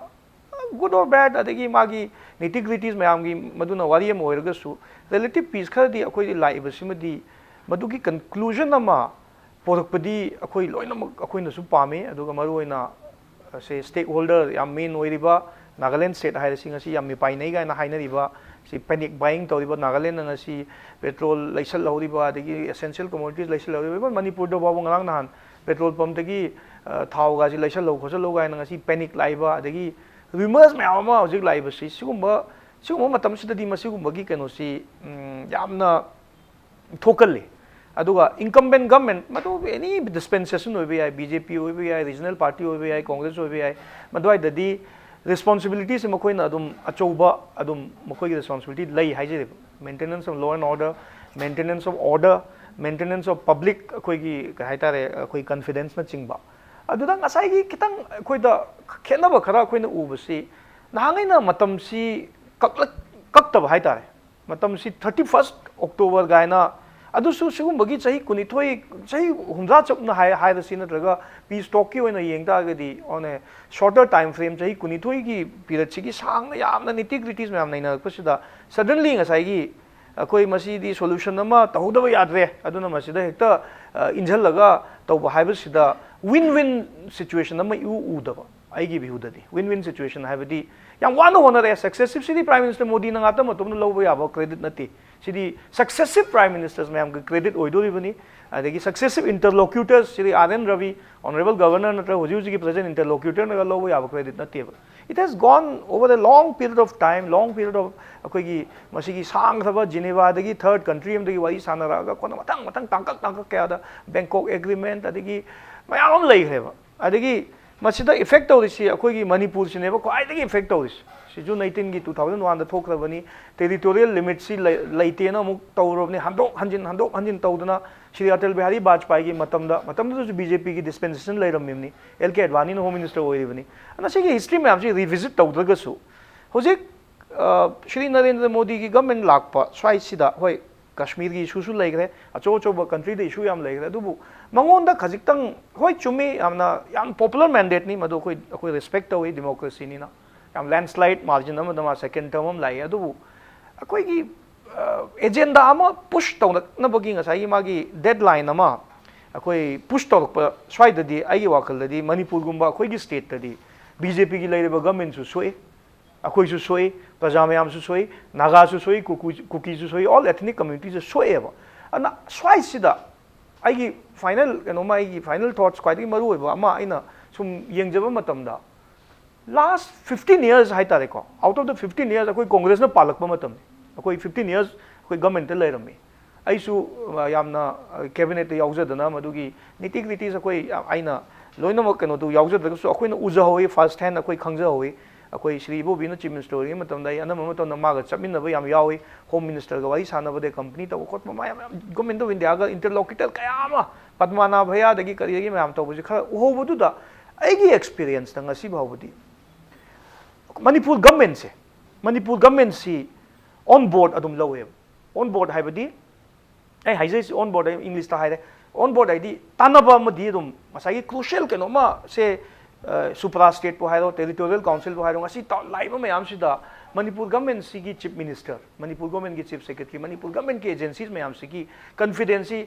good or bad, ꯑꯗꯒꯤ ꯃꯥꯒꯤ nitty gritties ꯃꯌꯥꯝꯒꯤ ꯃꯗꯨꯅ ꯋꯥꯔꯤ ꯑꯃ ꯑꯣꯏꯔꯒꯁꯨ, relative peace ꯈꯔꯗꯤ ꯑꯩꯈꯣꯏꯗꯤ ꯂꯥꯛꯏꯕꯁꯤꯃꯗꯤ ꯃꯗꯨꯒꯤ conclusion ꯑꯃ ꯄꯣꯔꯛꯄꯗꯤ ꯑꯩꯈꯣꯏ ꯂꯣꯏꯅꯃꯛ ꯑꯩꯈꯣꯏꯅꯁꯨ ꯄꯥꯝꯃꯤ꯫ ꯑꯗꯨꯒ ꯃꯔꯨꯑꯣꯏꯅ ꯁꯦ stakeholder ꯌꯥꯝ main ꯑꯣꯏꯔꯤꯕ ꯅꯥꯒꯥꯂꯦꯟ state ꯍꯥꯏꯔꯤꯁꯤ ꯉꯁꯤ ꯌꯥꯝ ꯃꯤꯄꯥꯏꯅꯩ ꯀꯥꯏꯅ ꯍꯥꯏꯅꯔꯤꯕ ꯁꯤ panic buying ꯇꯧꯔꯤꯕ, ꯅꯥꯒꯥꯂꯦꯟꯗ ꯉꯁꯤ petrol ꯂꯩꯁꯜꯍꯧꯔꯤꯕ, ꯑꯗꯒꯤ essential commodities ꯂꯩꯁꯜꯍꯧꯔꯤꯕ, even ꯃꯅꯤꯄꯨꯔꯗ ꯐꯥꯎꯕ ꯉꯔꯥꯡ ꯅꯍꯥꯟ petrol pumpꯇꯒꯤ, ꯑ, ꯊꯥꯎꯒꯁꯤ ꯂꯩꯁꯜꯍꯧ ꯈꯣꯠꯆꯜꯍꯧ ꯀꯥꯏꯅ ꯉꯁꯤ panic ꯂꯥꯛꯏꯕ, ꯑꯗꯒꯤ rumors ꯃꯌꯥꯝ ꯑꯃ ꯍꯧꯖꯤꯛ ꯂꯥꯛꯏꯕꯁꯤ, ꯁꯤꯒꯨꯝꯕ ꯁꯤꯒꯨꯝꯕ ꯃꯇꯝꯁꯤꯗꯗꯤ ꯃꯁꯤꯒꯨꯝꯕꯒꯤ ꯀꯩꯅꯣꯁꯤ, ꯎꯝ, ꯌꯥꯝꯅ ꯊꯣꯛꯀꯜꯂꯤ꯫ ꯑꯗꯨꯒ incumbent government, ꯃꯗꯨ any dispensation ꯑꯣꯏꯕ ꯌꯥꯏ, B J P ꯑꯣꯏꯕ ꯌꯥꯏ, regional party ꯑꯣꯏꯕ ꯌꯥꯏ, Congress ꯑꯣꯏꯕ ꯌꯥꯏ, ꯃꯗꯨꯋꯥꯏꯗꯗꯤ responsibilityꯁꯦ ꯃꯈꯣꯏꯅ ꯑꯗꯨꯝ ꯑꯆꯧꯕ, ꯑꯗꯨꯝ ꯃꯈꯣꯏꯒꯤ responsibility ꯂꯩ ꯍꯥꯏꯖꯔꯤꯕ꯫ Maintenance of law and order, maintenance of order, maintenance of public, ꯑꯩꯈꯣꯏꯒꯤ ꯀꯩ ꯍꯥꯏꯇꯥꯔꯦ, ꯑꯩꯈꯣꯏ confidenceꯅꯆꯤꯡꯕ꯫ ꯑꯗꯨꯗ ꯉꯁꯥꯏꯒꯤ ꯈꯤꯇꯪ ꯑꯩꯈꯣꯏꯗ ꯈꯦꯠꯅꯕ ꯈꯔ ꯑꯩꯈꯣꯏꯅ ꯎꯕꯁꯤ, ꯅꯍꯥꯟꯉꯩꯅ ꯃꯇꯝꯁꯤ ꯀꯛꯂꯛ-, ꯀꯛꯇꯕ ꯍꯥꯏꯇꯥꯔꯦ꯫ ꯃꯇꯝꯁꯤ thirty first October ꯀꯥꯏꯅ, ꯑꯗꯨꯁꯨ ꯁꯤꯒꯨꯝꯕꯒꯤ ꯆꯍꯤ ꯀꯨꯟꯅꯤꯊꯣꯏ, ꯆꯍꯤ ꯍꯨꯝꯗ꯭ꯔꯥ ꯆꯞꯅ ꯍꯥꯏ-, ꯍꯥꯏꯔꯁꯤ, ꯅꯠꯇ꯭ꯔꯒ peace talkꯀꯤ ꯑꯣꯏꯅ ꯌꯦꯡ ꯇꯥꯔꯒꯗꯤ, on a shorter time frame, ꯆꯍꯤ ꯀꯨꯟꯅꯤꯊꯣꯏꯒꯤ periodꯁꯤꯒꯤ ꯁꯥꯡꯅ ꯌꯥꯝꯅ nitty gritties ꯃꯌꯥꯝ ꯅꯩꯅꯔꯛꯄꯁꯤꯗ, suddenly ꯉꯁꯥꯏꯒꯤ ꯑꯩꯈꯣꯏ ꯃꯁꯤꯗꯤ solution ꯑꯃ ꯇꯧꯍꯧꯗꯕ ꯌꯥꯗ꯭ꯔꯦ, ꯑꯗꯨꯅ ꯃꯁꯤꯗ ꯍꯦꯛꯇ, ꯑ, ꯏꯟꯁꯤꯜꯂꯒ ꯇꯧꯕ ꯍꯥꯏꯕꯁꯤꯗ win win situation ꯑꯃ ꯏꯎ ꯎꯗꯕ꯫ ꯑꯩꯒꯤ viewꯗꯗꯤ win win situation ꯍꯥꯏꯕꯗꯤ ꯌꯥꯝ ꯋꯥꯅ ꯍꯣꯠꯅꯔꯦ꯫ Successive ꯁꯤꯗꯤ Prime Minister ꯃꯣꯗꯤꯅ ꯉꯥꯛꯇ ꯃꯇꯣꯝꯅ ꯂꯧꯕ ꯌꯥꯕ credit ꯅꯠꯇꯦ꯫ ꯁꯤꯗꯤ successive Prime Ministers ꯃꯌꯥꯝꯒꯤ credit ꯑꯣꯏꯗꯣꯔꯤꯕꯅꯤ꯫ ꯑꯗꯒꯤ successive interlocutors, ꯁꯤꯗꯤ R N Ravi, Honourable Governor ꯅꯠꯇ꯭ꯔꯒ ꯍꯧꯖꯤꯛ ꯍꯧꯖꯤꯛꯀꯤ present interlocutorꯅꯒ ꯂꯧꯕ ꯌꯥꯕ credit ꯅꯠꯇꯦꯕ꯫ It has gone over a long period of time, long period of ꯑꯩꯈꯣꯏꯒꯤ ꯃꯁꯤꯒꯤ ꯁꯥꯡꯈ꯭ꯔꯕ Genevaꯗꯒꯤ third country ꯑꯃꯗꯒꯤ ꯋꯥꯔꯤ ꯁꯥꯟꯅꯔꯛꯑꯒ ꯑꯩꯈꯣꯏꯅ ꯃꯊꯪ ꯃꯊꯪ ꯇꯥꯡꯀꯛ ꯇꯥꯡꯀꯛ ꯀꯌꯥꯗ Bangkok Agreement ꯑꯗꯒꯤ ꯃꯌꯥꯝ ꯑꯃ ꯂꯩꯈ꯭ꯔꯦꯕ꯫ ꯑꯗꯒꯤ ꯃꯁꯤꯗ effect ꯇꯧꯔꯤꯁꯤ ꯑꯩꯈꯣꯏꯒꯤ ꯃꯅꯤꯄꯨꯔꯁꯤꯅꯦꯕ ꯈ꯭ꯋꯥꯏꯗꯒꯤ effect ꯇꯧꯔꯤꯁꯤ꯫ ꯁꯤ June eighteenꯒꯤ two thousand oneꯗ ꯊꯣꯛꯈ꯭ꯔꯕꯅꯤ꯫ Territorial limitꯁꯤ ꯂꯩ-, ꯂꯩꯇꯦꯅ ꯑꯃꯨꯛ ꯇꯧꯔꯕꯅꯤ, ꯍꯟꯗꯣꯛ ꯍꯟꯖꯤꯟ, ꯍꯟꯗꯣꯛ ꯍꯟꯖꯤꯟ ꯇꯧꯗꯅ ꯁ꯭ꯔꯤ ꯑꯇꯜ ꯕꯤꯍꯥꯔꯤ ꯕꯥꯖꯄꯥꯏꯒꯤ ꯃꯇꯝꯗ, ꯃꯇꯝꯗꯨꯗꯁꯨ BJPꯒꯤ dispensation ꯂꯩꯔꯝꯃꯤꯕꯅꯤ, L K Advaniꯅ Home Minister ꯑꯣꯏꯔꯤꯕꯅꯤ꯫ ꯑꯗꯨꯅ ꯁꯤꯒꯤ history ꯃꯌꯥꯝꯁꯤ revisit ꯇꯧꯗ꯭ꯔꯒꯁꯨ, ꯍꯧꯖꯤꯛ ꯑ, ꯁ꯭ꯔꯤ ꯅꯔꯦꯟꯗ꯭ꯔ ꯃꯣꯗꯤꯒꯤ ꯒꯚꯔꯟꯃꯦꯟ ꯂꯥꯛꯄ ꯁ꯭ꯋꯥꯏꯁꯤꯗ, ꯍꯣꯏ, ꯀꯥꯁꯃꯤꯔꯒꯤ ꯏꯁꯨꯁꯨ ꯂꯩꯈ꯭ꯔꯦ, ꯑꯆꯧ ꯑꯆꯧꯕ ꯀꯟꯇ꯭ꯔꯤꯗ ꯏꯁꯨ ꯌꯥꯝ ꯂꯩꯈ꯭ꯔꯦ, ꯑꯗꯨꯕꯨ ꯃꯉꯣꯟꯗ ꯈꯖꯤꯛꯇꯪ, ꯍꯣꯏ, ꯆꯨꯝꯃꯤ, ꯌꯥꯝꯅ, ꯌꯥꯝ ꯄꯣꯄꯨꯂꯔ ꯃꯦꯟꯗꯦꯠꯅꯤ ꯃꯗꯨ, ꯑꯩꯈꯣꯏ, ꯑꯩꯈꯣꯏ ꯔꯦꯁꯄꯦꯛ ꯇꯧꯏ, ꯗꯦꯃꯣꯀ꯭ꯔꯦꯁꯤꯅꯤꯅ, ꯌꯥꯝ ꯂꯦꯟꯁ꯭ꯂꯥꯏꯠ ꯃꯥꯔꯖꯤꯟ ꯑꯃꯗ ꯃꯥ ꯁꯦꯀꯦꯟ ꯇꯔꯝ ꯑꯃ ꯂꯥꯛꯏ꯫ ꯑꯗꯨꯕꯨ ꯑꯩꯈꯣꯏꯒꯤ ꯑꯦꯖꯦꯟꯗꯥ ꯑꯃ ꯄꯨꯁ ꯇꯧꯔꯛꯅꯕꯒꯤ ꯉꯁꯥꯏꯒꯤ ꯃꯥꯒꯤ ꯗꯦꯠꯂꯥꯏꯟ ꯑꯃ ꯑꯩꯈꯣꯏ ꯄꯨꯁ ꯇꯧꯔꯛꯄ ꯁ꯭ꯋꯥꯏꯗꯗꯤ, ꯑꯩꯒꯤ ꯋꯥꯈꯜꯗꯗꯤ ꯃꯅꯤꯄꯨꯔꯒꯨꯝꯕ ꯑꯩꯈꯣꯏꯒꯤ ꯁ꯭ꯇꯦꯠꯇꯗꯤ ꯕꯤ ꯖꯦ ꯄꯤꯒꯤ ꯂꯩꯔꯤꯕ ꯒꯃꯦꯟꯁꯨ ꯁꯣꯛꯏ, ꯑꯩꯈꯣꯏꯁꯨ ꯁꯣꯛꯏ, ꯄ꯭ꯔꯖꯥ ꯃꯌꯥꯝꯁꯨ ꯁꯣꯛꯏ, ꯅꯥꯒꯥꯁꯨ ꯁꯣꯛꯏ, ꯀꯨꯀꯨ-, ꯀꯨꯀꯤꯁꯨ ꯁꯣꯛꯏ, ꯑꯣꯜ ꯑꯦꯊꯅꯤꯛ ꯀꯝꯃ꯭ꯌꯨꯅꯤꯇꯤꯁꯨ ꯁꯣꯛꯑꯦꯕ꯫ ꯑꯗꯨꯅ ꯁ꯭ꯋꯥꯏꯁꯤꯗ ꯑꯩꯒꯤ ꯐꯥꯏꯅꯦꯜ ꯀꯩꯅꯣꯃ, ꯑꯩꯒꯤ ꯐꯥꯏꯅꯦꯜ ꯊꯣꯠꯁ ꯈ꯭ꯋꯥꯏꯗꯒꯤ ꯃꯔꯨꯑꯣꯏꯕ ꯑꯃ ꯑꯩꯅ ꯁꯨꯝ ꯌꯦꯡꯖꯕ ꯃꯇꯝꯗ, ꯂꯥꯁ ꯐꯤꯐꯇꯤꯟ ꯏꯌꯔꯁ ꯍꯥꯏꯇꯥꯔꯦꯀꯣ, out of the fifteen years ꯑꯩꯈꯣꯏ ꯀꯣꯡꯒ꯭ꯔꯦꯁꯅ ꯄꯥꯜꯂꯛꯄ ꯃꯇꯝꯅꯤ꯫ ꯑꯩꯈꯣꯏ ꯐꯤꯐꯇꯤꯟ ꯏꯌꯔꯁ ꯑꯩꯈꯣꯏ ꯒꯃꯦꯟꯇ ꯂꯩꯔꯝꯃꯤ꯫ ꯑꯩꯁꯨ, ꯑ, ꯌꯥꯝꯅ, ꯑ, ꯀꯦꯕꯤꯅꯦꯠꯇ ꯌꯥꯎꯖꯗꯅ ꯃꯗꯨꯒꯤ ꯅꯤꯇꯤ ꯒ꯭ꯔꯤꯇꯤꯁ ꯑꯩꯈꯣꯏ, ꯑ, ꯑꯩꯅ ꯂꯣꯏꯅꯃꯛ ꯀꯩꯅꯣꯗꯨ ꯌꯥꯎꯖꯗ꯭ꯔꯒꯁꯨ ꯑꯩꯈꯣꯏꯅ ꯎꯖꯍꯧꯋꯤ, ꯐꯥꯔꯁ ꯍꯦꯟ ꯑꯩꯈꯣꯏ ꯈꯪꯖꯍꯧꯋꯤ꯫ ꯑꯩꯈꯣꯏ ꯁ꯭ꯔꯤ ꯏꯕꯣꯕꯤꯅ ꯆꯤꯐ ꯃꯤꯅꯤꯁꯇꯔ ꯑꯣꯏꯔꯤꯉꯩ ꯃꯇꯝꯗ ꯑꯩ ꯑꯅꯝꯕ ꯃꯇꯝꯗ ꯃꯥꯒ ꯆꯠꯃꯤꯟꯅꯕ ꯌꯥꯝ ꯌꯥꯎꯏ꯫ ꯍꯣꯝ ꯃꯤꯅꯤꯁꯇꯔꯒ ꯋꯥꯔꯤ ꯁꯥꯟꯅꯕꯗꯩ ꯀꯝꯄꯅꯤ ꯇꯧꯕ ꯈꯣꯠꯄ ꯃꯌꯥꯝ, ꯃꯌꯥꯝ, ꯒꯣꯔꯃꯦꯟ ꯑꯣꯐ ꯏꯟꯗꯤꯌꯥꯒ ꯏꯟꯇꯔꯂꯣꯀ꯭ꯌꯨꯇꯔ ꯀꯌꯥ ꯑꯃ, ꯄꯗꯃꯥꯅꯥ ꯚꯩꯌꯥꯗꯒꯤ ꯀꯔꯤꯗꯒꯤ ꯃꯌꯥꯝ ꯇꯧꯕꯁꯦ ꯈꯔ ꯎꯍꯧꯕꯗꯨꯗ ꯑꯩꯒꯤ ꯑꯦꯛꯁꯄꯤꯔꯤꯌꯦꯟꯁꯇ ꯉꯁꯤ ꯐꯥꯎꯕꯗꯤ ꯃꯅꯤꯄꯨꯔ ꯒꯃꯦꯟꯁꯦ, ꯃꯅꯤꯄꯨꯔ ꯒꯃꯦꯟꯁꯤ ꯑꯣꯟ ꯕꯣꯔꯗ ꯑꯗꯨꯝ ꯂꯧꯋꯦꯕ꯫ ꯑꯣꯟ ꯕꯣꯔꯗ ꯍꯥꯏꯕꯗꯤ ꯑꯩ ꯍꯥꯏꯖꯔꯤꯁꯤ ꯑꯣꯟ ꯕꯣꯔꯗ, ꯑꯩ ꯏꯪꯂꯤꯁꯇ ꯍꯥꯏꯔꯦ, ꯑꯣꯟ ꯕꯣꯔꯗ ꯍꯥꯏꯗꯤ ꯇꯥꯟꯅꯕ ꯑꯃꯗꯤ ꯑꯗꯨꯝ ꯉꯁꯥꯏꯒꯤ ꯀ꯭ꯔꯨꯁꯤꯌꯦꯜ ꯀꯩꯅꯣꯃ ꯁꯦ, ꯑ, ꯁꯨꯄ꯭ꯔꯥ ꯁ꯭ꯇꯦꯠꯄꯨ ꯍꯥꯏꯔꯣ, ꯇꯦꯔꯤꯇꯣꯔꯤꯌꯦꯜ ꯀꯥꯎꯟꯁꯤꯜꯕꯨ ꯍꯥꯏꯔꯣ, ꯉꯁꯤ ꯇꯥ-, ꯂꯥꯛꯏꯕ ꯃꯌꯥꯝꯁꯤꯗ ꯃꯅꯤꯄꯨꯔ ꯒꯃꯦꯟꯁꯤꯒꯤ ꯆꯤꯐ ꯃꯤꯅꯤꯁꯇꯔ, ꯃꯅꯤꯄꯨꯔ ꯒꯃꯦꯟꯒꯤ ꯆꯤꯐ ꯁꯦꯀ꯭ꯔꯦꯇꯔꯤ, ꯃꯅꯤꯄꯨꯔ ꯒꯃꯦꯟꯒꯤ ꯑꯦꯖꯦꯟꯁꯤꯁ ꯃꯌꯥꯝꯁꯤꯒꯤ ꯀꯟꯐꯤꯗꯦꯟꯁꯁꯤ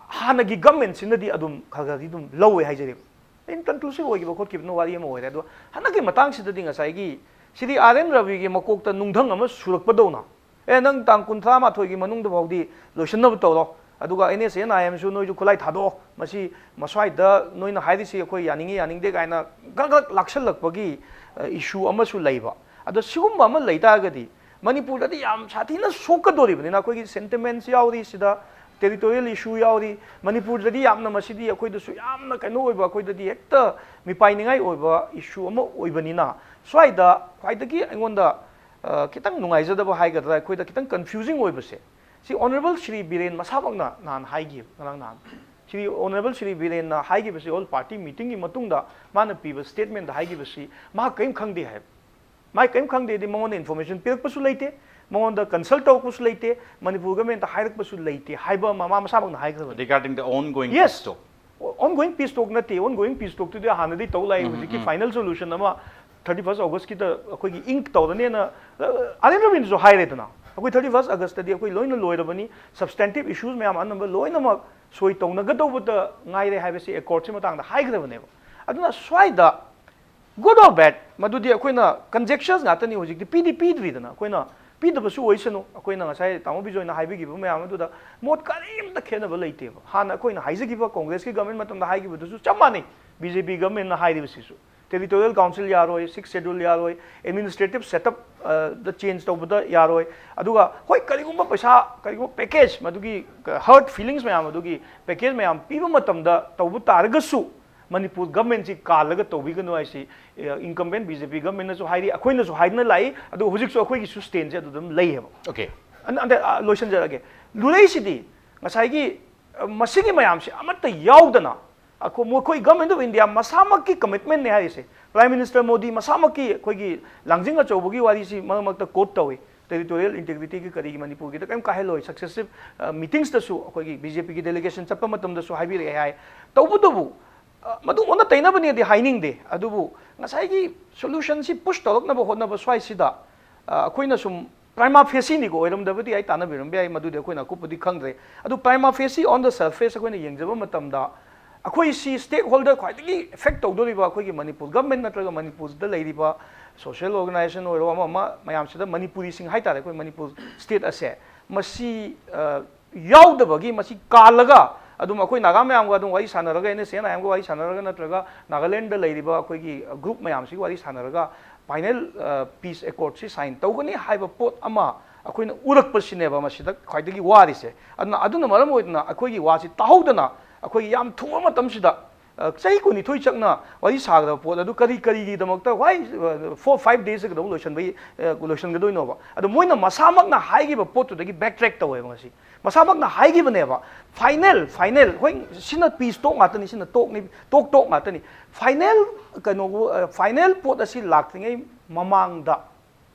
ꯍꯥꯟꯅꯒꯤ ꯒꯃꯦꯟꯁꯤꯅꯗꯤ ꯑꯗꯨꯝ ꯈꯔ ꯈꯔꯗꯤ ꯑꯗꯨꯝ ꯂꯧꯋꯦ ꯍꯥꯏꯖꯔꯤꯕ꯫ ꯏꯟꯀꯟꯀ꯭ꯂꯨꯁꯤꯚ ꯑꯣꯏꯈꯤꯕ ꯈꯣꯠꯈꯤꯕꯅ ꯋꯥꯔꯤ ꯑꯃ ꯑꯣꯏꯔꯦ꯫ ꯑꯗꯣ ꯍꯟꯗꯛꯀꯤ ꯃꯇꯥꯡꯁꯤꯗꯗꯤ ꯉꯁꯥꯏꯒꯤ ꯁ꯭ꯔꯤ ꯑꯥꯔ ꯑꯦꯟ ꯔꯕꯤꯒꯤ ꯃꯀꯣꯛꯇ ꯅꯨꯡꯙꯪ ꯑꯃ ꯁꯨꯔꯛꯄꯗꯧꯅ, "ꯑꯦ, ꯅꯪ ꯇꯥꯡ ꯀꯨꯟꯊ꯭ꯔꯥ ꯃꯥꯊꯣꯏꯒꯤ ꯃꯅꯨꯡꯗ ꯐꯥꯎꯗꯤ ꯂꯣꯏꯁꯤꯟꯅꯕ ꯇꯧꯔꯣ, ꯑꯗꯨꯒ ꯑꯦꯟ ꯑꯦꯁ ꯑꯦꯟ ꯑꯥꯏ ꯑꯦꯝꯁꯨ ꯅꯣꯏꯁꯨ ꯈꯨꯠꯂꯥꯏ ꯊꯥꯗꯣꯛꯑꯣ, ꯃꯁꯤ ꯃꯁ꯭ꯋꯥꯏꯗ ꯅꯣꯏꯅ ꯍꯥꯏꯔꯤꯁꯤ ꯑꯩꯈꯣꯏ ꯌꯥꯅꯤꯡꯉꯤ ꯌꯥꯅꯤꯡꯗꯦ" ꯀꯥꯏꯅ ꯒ꯭ꯔꯛ ꯒ꯭ꯔꯛ ꯂꯥꯛꯁꯜꯂꯛꯄꯒꯤ, ꯑ, ꯏꯁꯨ ꯑꯃꯁꯨ ꯂꯩꯕ꯫ ꯑꯗꯣ ꯁꯤꯒꯨꯝꯕ ꯑꯃ ꯂꯩ ꯇꯥꯔꯒꯗꯤ ꯃꯅꯤꯄꯨꯔꯗꯗꯤ ꯌꯥꯝ ꯁꯥꯊꯤꯅ ꯁꯣꯛꯀꯗꯣꯔꯤꯕꯅꯤꯅ, ꯑꯩꯈꯣꯏꯒꯤ ꯁꯦꯟꯇꯤꯃꯦꯟꯁ ꯌꯥꯎꯔꯤ ꯁꯤꯗ, ꯇꯦꯔꯤꯇꯣꯔꯤꯌꯦꯜ ꯏꯁꯨ ꯌꯥꯎꯔꯤ꯫ ꯃꯅꯤꯄꯨꯔꯗꯗꯤ ꯌꯥꯝꯅ ꯃꯁꯤꯗꯤ ꯑꯩꯈꯣꯏꯗꯁꯨ ꯌꯥꯝꯅ ꯀꯩꯅꯣ ꯑꯣꯏꯕ, ꯑꯩꯈꯣꯏꯗꯗꯤ ꯍꯦꯛꯇ ꯃꯤꯄꯥꯏꯅꯤꯡꯉꯥꯏ ꯑꯣꯏꯕ ꯏꯁꯨ ꯑꯃ ꯑꯣꯏꯕꯅꯤꯅ, ꯁ꯭ꯋꯥꯏꯗ ꯈ꯭ꯋꯥꯏꯗꯒꯤ ꯑꯩꯉꯣꯟꯗ, ꯑ, ꯈꯤꯇꯪ ꯅꯨꯡꯉꯥꯏꯖꯗꯕ ꯍꯥꯏꯒꯗ꯭ꯔꯥ, ꯑꯩꯈꯣꯏꯗ ꯈꯤꯇꯪ ꯀꯟꯐ꯭ꯌꯨꯖꯤꯡ ꯑꯣꯏꯕꯁꯦ, ꯁꯤ ꯑꯣꯅꯔꯦꯕꯜ ꯁ꯭ꯔꯤ ꯕꯤꯔꯦꯟ ꯃꯁꯥꯃꯛꯅ ꯅꯍꯥꯟ ꯍꯥꯏꯈꯤꯕ, ꯉꯔꯥꯡ ꯅꯍꯥꯟ ꯁ꯭ꯔꯤ, ꯑꯣꯅꯔꯦꯕꯜ ꯁ꯭ꯔꯤ ꯕꯤꯔꯦꯟꯅ ꯍꯥꯏꯈꯤꯕꯁꯤ, ꯑꯣꯜ ꯄꯥꯔꯇꯤ ꯃꯤꯇꯤꯡꯒꯤ ꯃꯇꯨꯡꯗ ꯃꯥꯅ ꯄꯤꯕ ꯁ꯭ꯇꯦꯠꯃꯦꯟꯗ ꯍꯥꯏꯈꯤꯕꯁꯤ, ꯃꯍꯥꯛ ꯀꯔꯤꯝ ꯈꯪꯗꯦ ꯍꯥꯏꯕ꯫ ꯃꯥꯏ ꯀꯔꯤꯝ ꯈꯪꯗꯦꯗꯤ, ꯃꯉꯣꯟꯗ information ꯄꯤꯔꯛꯄꯁꯨ ꯂꯩꯇꯦ, ꯃꯉꯣꯟꯗ consult ꯇꯧꯔꯛꯄꯁꯨ ꯂꯩꯇꯦ, ꯃꯅꯤꯄꯨꯔ government ꯇ ꯍꯥꯏꯔꯛꯄꯁꯨ ꯂꯩꯇꯦ ꯍꯥꯏꯕ ꯑꯃ ꯃꯥ ꯃꯁꯥꯃꯛꯅ ꯍꯥꯏꯈ꯭ꯔꯕꯅꯤ꯫ Regarding the ongoing Yes. peace talk. Ongoing peace talk ꯅꯠꯇꯦ, ongoing peace talk ꯇꯨꯗꯤ ꯍꯥꯟꯅꯗꯤ ꯇꯧ ꯂꯥꯛꯏ꯫ ꯍꯧꯖꯤꯛꯀꯤ final solution ꯑꯃ thirty first August ꯀꯤꯗ ꯑꯩꯈꯣꯏꯒꯤ ink ꯇꯧꯔꯅꯦꯅ ꯑꯥꯔ ꯑꯦꯟ ꯔꯕꯤꯟꯗꯁꯨ ꯍꯥꯏꯔꯦꯗꯅ꯫ ꯑꯩꯈꯣꯏ thirty first August ꯇꯗꯤ ꯑꯩꯈꯣꯏ ꯂꯣꯏꯅ ꯂꯣꯏꯔꯕꯅꯤ, substantive issues ꯃꯌꯥꯝ ꯑꯅꯝꯕ ꯂꯣꯏꯅꯃꯛ ꯁꯣꯏ ꯇꯧꯅꯒꯗꯧꯕꯇ ꯉꯥꯏꯔꯦ ꯍꯥꯏꯕꯁꯤ accord ꯁꯤ ꯃꯇꯥꯡꯗ ꯍꯥꯏꯈ꯭ꯔꯕꯅꯦꯕ꯫ ꯑꯗꯨꯅ ꯁ꯭ꯋꯥꯏꯗ good or bad, ꯃꯗꯨꯗꯤ ꯑꯩꯈꯣꯏꯅ conjectures ꯉꯥꯛꯇꯅꯤ꯫ ꯍꯧꯖꯤꯛꯇꯤ ꯄꯤꯗꯤ ꯄꯤꯗ꯭ꯔꯤꯗꯅ, ꯑꯩꯈꯣꯏꯅ ꯄꯤꯗꯕꯁꯨ ꯑꯣꯏꯁꯅꯨ꯫ ꯑꯩꯈꯣꯏꯅ ꯉꯁꯥꯏ ꯇꯥꯃꯣ ꯕꯤꯖꯣꯏꯅ ꯍꯥꯏꯕꯤꯈꯤꯕ ꯃꯌꯥꯝ ꯑꯗꯨꯗ ꯃꯣꯠ ꯀꯔꯤꯝꯇ ꯈꯦꯠꯅꯕ ꯂꯩꯇꯦꯕ꯫ ꯍꯥꯟꯅ ꯑꯩꯈꯣꯏꯅ ꯍꯥꯏꯖꯈꯤꯕ, ꯀꯣꯡꯒ꯭ꯔꯦꯁꯀꯤ government ꯃꯇꯝꯗ ꯍꯥꯏꯈꯤꯕꯗꯨꯁꯨ ꯆꯞ ꯃꯥꯟꯅꯩ꯫ ꯕꯤ ꯖꯦ ꯄꯤ government ꯅ ꯍꯥꯏꯔꯤꯕꯁꯤꯁꯨ, territorial council ꯌꯥꯔꯣꯏ, sixth schedule ꯌꯥꯔꯣꯏ, administrative setup ꯗ change ꯇꯧꯕꯗ ꯌꯥꯔꯣꯏ꯫ ꯑꯗꯨꯒ ꯍꯣꯏ, ꯀꯔꯤꯒꯨꯝꯕ ꯄꯩꯁꯥ, ꯀꯔꯤꯒꯨꯝꯕ package, ꯃꯗꯨꯒꯤ hurt feelings ꯃꯌꯥꯝ ꯑꯗꯨꯒꯤ package ꯃꯌꯥꯝ ꯄꯤꯕ ꯃꯇꯝꯗ ꯇꯧꯕ ꯇꯥꯔꯒꯁꯨ, ꯃꯅꯤꯄꯨꯔ government ꯁꯤ ꯀꯥꯜꯂꯒ ꯇꯧꯕꯤꯒꯅꯨ ꯍꯥꯏꯁꯤ incumbent B J P government ꯅꯁꯨ ꯍꯥꯏꯔꯤ, ꯑꯩꯈꯣꯏꯅꯁꯨ ꯍꯥꯏꯗꯨꯅ ꯂꯥꯛꯏ꯫ ꯑꯗꯨ ꯍꯧꯖꯤꯛꯁꯨ ꯑꯩꯈꯣꯏꯒꯤ stand ꯁꯦ ꯑꯗꯨ ꯑꯗꯨꯝ ꯂꯩꯌꯦꯕ꯫ Okay. ꯑꯟ-, ꯑꯟꯗ, ꯑ, ꯂꯣꯏꯁꯤꯟꯖꯔꯒꯦ꯫ ꯂꯨꯔꯩꯁꯤꯗꯤ ꯉꯁꯥꯏꯒꯤ, ꯑ, ꯃꯁꯤꯒꯤ ꯃꯌꯥꯝꯁꯤ ꯑꯃꯠꯇ ꯌꯥꯎꯗꯅ ꯑꯩꯈꯣꯏ, ꯃꯈꯣꯏ Government of India ꯃꯁꯥꯃꯛꯀꯤ commitment ꯅꯦ ꯍꯥꯏꯔꯤꯁꯦ꯫ Prime Minister ꯃꯣꯗꯤ ꯃꯁꯥꯃꯛꯀꯤ ꯑꯩꯈꯣꯏꯒꯤ ꯂꯥꯡꯖꯤꯡ ꯑꯆꯧꯕꯒꯤ ꯋꯥꯔꯤꯁꯤ ꯃꯔꯛ ꯃꯔꯛꯇ quote ꯇꯧꯏ꯫ Territorial integrity ꯒꯤ ꯀꯔꯤꯒꯤ ꯃꯅꯤꯄꯨꯔꯒꯤꯗ ꯀꯔꯤꯝ ꯀꯥꯏꯍꯜꯂꯣꯏ꯫ Successive, ꯑ, meetings ꯇꯁꯨ ꯑꯩꯈꯣꯏꯒꯤ B J P ꯒꯤ delegation ꯆꯠꯄ ꯃꯇꯝꯗꯁꯨ ꯍꯥꯏꯕꯤꯔꯛꯑꯦ ꯍꯥꯏ꯫ ꯇꯧꯕꯇꯕꯨ, ꯑ, ꯃꯗꯨ ꯑꯣꯟꯅ ꯇꯩꯅꯕꯅꯦꯗꯤ ꯍꯥꯏꯅꯤꯡꯗꯦ꯫ ꯑꯗꯨꯕꯨ ꯉꯁꯥꯏꯒꯤ solution ꯁꯤ push ꯇꯧꯔꯛꯅꯕ ꯍꯣꯠꯅꯕ ꯁ꯭ꯋꯥꯏꯁꯤꯗ, ꯑ, ꯑꯩꯈꯣꯏꯅ ꯁꯨꯝ prima facie ꯅꯤꯀꯣ, ꯑꯣꯏꯔꯝꯗꯕꯗꯤ ꯑꯩ ꯇꯥꯟꯅꯕꯤꯔꯝꯕ ꯌꯥꯏ, ꯃꯗꯨꯗꯤ ꯑꯩꯈꯣꯏꯅ ꯑꯀꯨꯞꯄꯗꯤ ꯈꯪꯗ꯭ꯔꯦ꯫ ꯑꯗꯨ prima facie, on the surface ꯑꯩꯈꯣꯏꯅ ꯌꯦꯡꯖꯕ ꯃꯇꯝꯗ, ꯑꯩꯈꯣꯏ ꯁꯤ stakeholder ꯈ꯭ꯋꯥꯏꯗꯒꯤ affect ꯇꯧꯗꯣꯔꯤꯕ ꯑꯩꯈꯣꯏꯒꯤ ꯃꯅꯤꯄꯨꯔ government ꯅꯠꯇ꯭ꯔꯒ ꯃꯅꯤꯄꯨꯔꯗ ꯂꯩꯔꯤꯕ social organization ꯑꯣꯏꯔꯣ, ꯑꯃ ꯑꯃ ꯃꯌꯥꯝꯁꯤꯗ, ꯃꯅꯤꯄꯨꯔꯤꯁꯤꯡ ꯍꯥꯏꯇꯥꯔꯦ, ꯑꯩꯈꯣꯏ ꯃꯅꯤꯄꯨꯔ state ꯑꯁꯦ, ꯃꯁꯤ, ꯑ, ꯌꯥꯎꯗꯕꯒꯤ, ꯃꯁꯤ ꯀꯥꯜꯂꯒ ꯑꯗꯨꯝ ꯑꯩꯈꯣꯏ ꯅꯥꯒꯥ ꯃꯌꯥꯝꯒ ꯑꯗꯨꯝ ꯋꯥꯔꯤ ꯁꯥꯟꯅꯔꯒ, N S C N I M ꯒ ꯋꯥꯔꯤ ꯁꯥꯟꯅꯔꯒ, ꯅꯠꯇ꯭ꯔꯒ ꯅꯥꯒꯥꯂꯦꯟꯗ ꯂꯩꯔꯤꯕ ꯑꯩꯈꯣꯏꯒꯤ group ꯃꯌꯥꯝꯁꯤꯒ ꯋꯥꯔꯤ ꯁꯥꯟꯅꯔꯒ, final, ꯑ, peace accord ꯁꯤ sign ꯇꯧꯒꯅꯤ ꯍꯥꯏꯕ ꯄꯣꯠ ꯑꯃ ꯑꯩꯈꯣꯏꯅ ꯎꯔꯛꯄꯁꯤꯅꯦꯕ ꯃꯁꯤꯗ ꯈ꯭ꯋꯥꯏꯗꯒꯤ ꯋꯥꯔꯤꯁꯦ꯫ ꯑꯗꯨꯅ, ꯑꯗꯨꯅ ꯃꯔꯝ ꯑꯣꯏꯗꯅ ꯑꯩꯈꯣꯏꯒꯤ ꯋꯥꯁꯤ ꯇꯥꯍꯧꯗꯅ, ꯑꯩꯈꯣꯏꯒꯤ ꯌꯥꯝ ꯊꯨꯕ ꯃꯇꯝꯁꯤꯗ ꯑ, ꯆꯍꯤ ꯀꯨꯟꯅꯤꯊꯣꯏ ꯆꯪꯅ ꯋꯥꯔꯤ ꯁꯥꯒꯗꯕ ꯄꯣꯠ ꯑꯗꯨ ꯀꯔꯤ ꯀꯔꯤꯒꯤꯗꯃꯛꯇ why four five days ꯀꯩꯗꯧꯕ ꯂꯣꯏꯁꯟꯕꯩ, ꯑ, ꯂꯣꯏꯁꯟꯒꯗꯣꯏꯅꯣꯕ? ꯑꯗꯣ ꯃꯣꯏꯅ ꯃꯁꯥꯃꯛꯅ ꯍꯥꯏꯈꯤꯕ ꯄꯣꯠꯇꯨꯗꯒꯤ backtrack ꯇꯧꯋꯦꯕ ꯉꯁꯤ꯫ ꯃꯁꯥꯃꯛꯅ ꯍꯥꯏꯈꯤꯕꯅꯦꯕ, ꯐꯥꯏꯅꯦꯜ ꯐꯥꯏꯅꯦꯜ ꯍꯣꯏ, ꯁꯤꯅ ꯄꯤꯁ ꯇꯣꯛ ꯉꯥꯛꯇꯅꯤ, ꯁꯤꯅ ꯇꯣꯛꯅꯤ, ꯇꯣꯛ ꯇꯣꯛ ꯉꯥꯛꯇꯅꯤ꯫ ꯐꯥꯏꯅꯦꯜ ꯀꯩꯅꯣꯕꯨ, ꯑ, ꯐꯥꯏꯅꯦꯜ ꯄꯣꯠ ꯑꯁꯤ ꯂꯥꯛꯇ꯭ꯔꯤꯉꯩ ꯃꯃꯥꯡꯗ,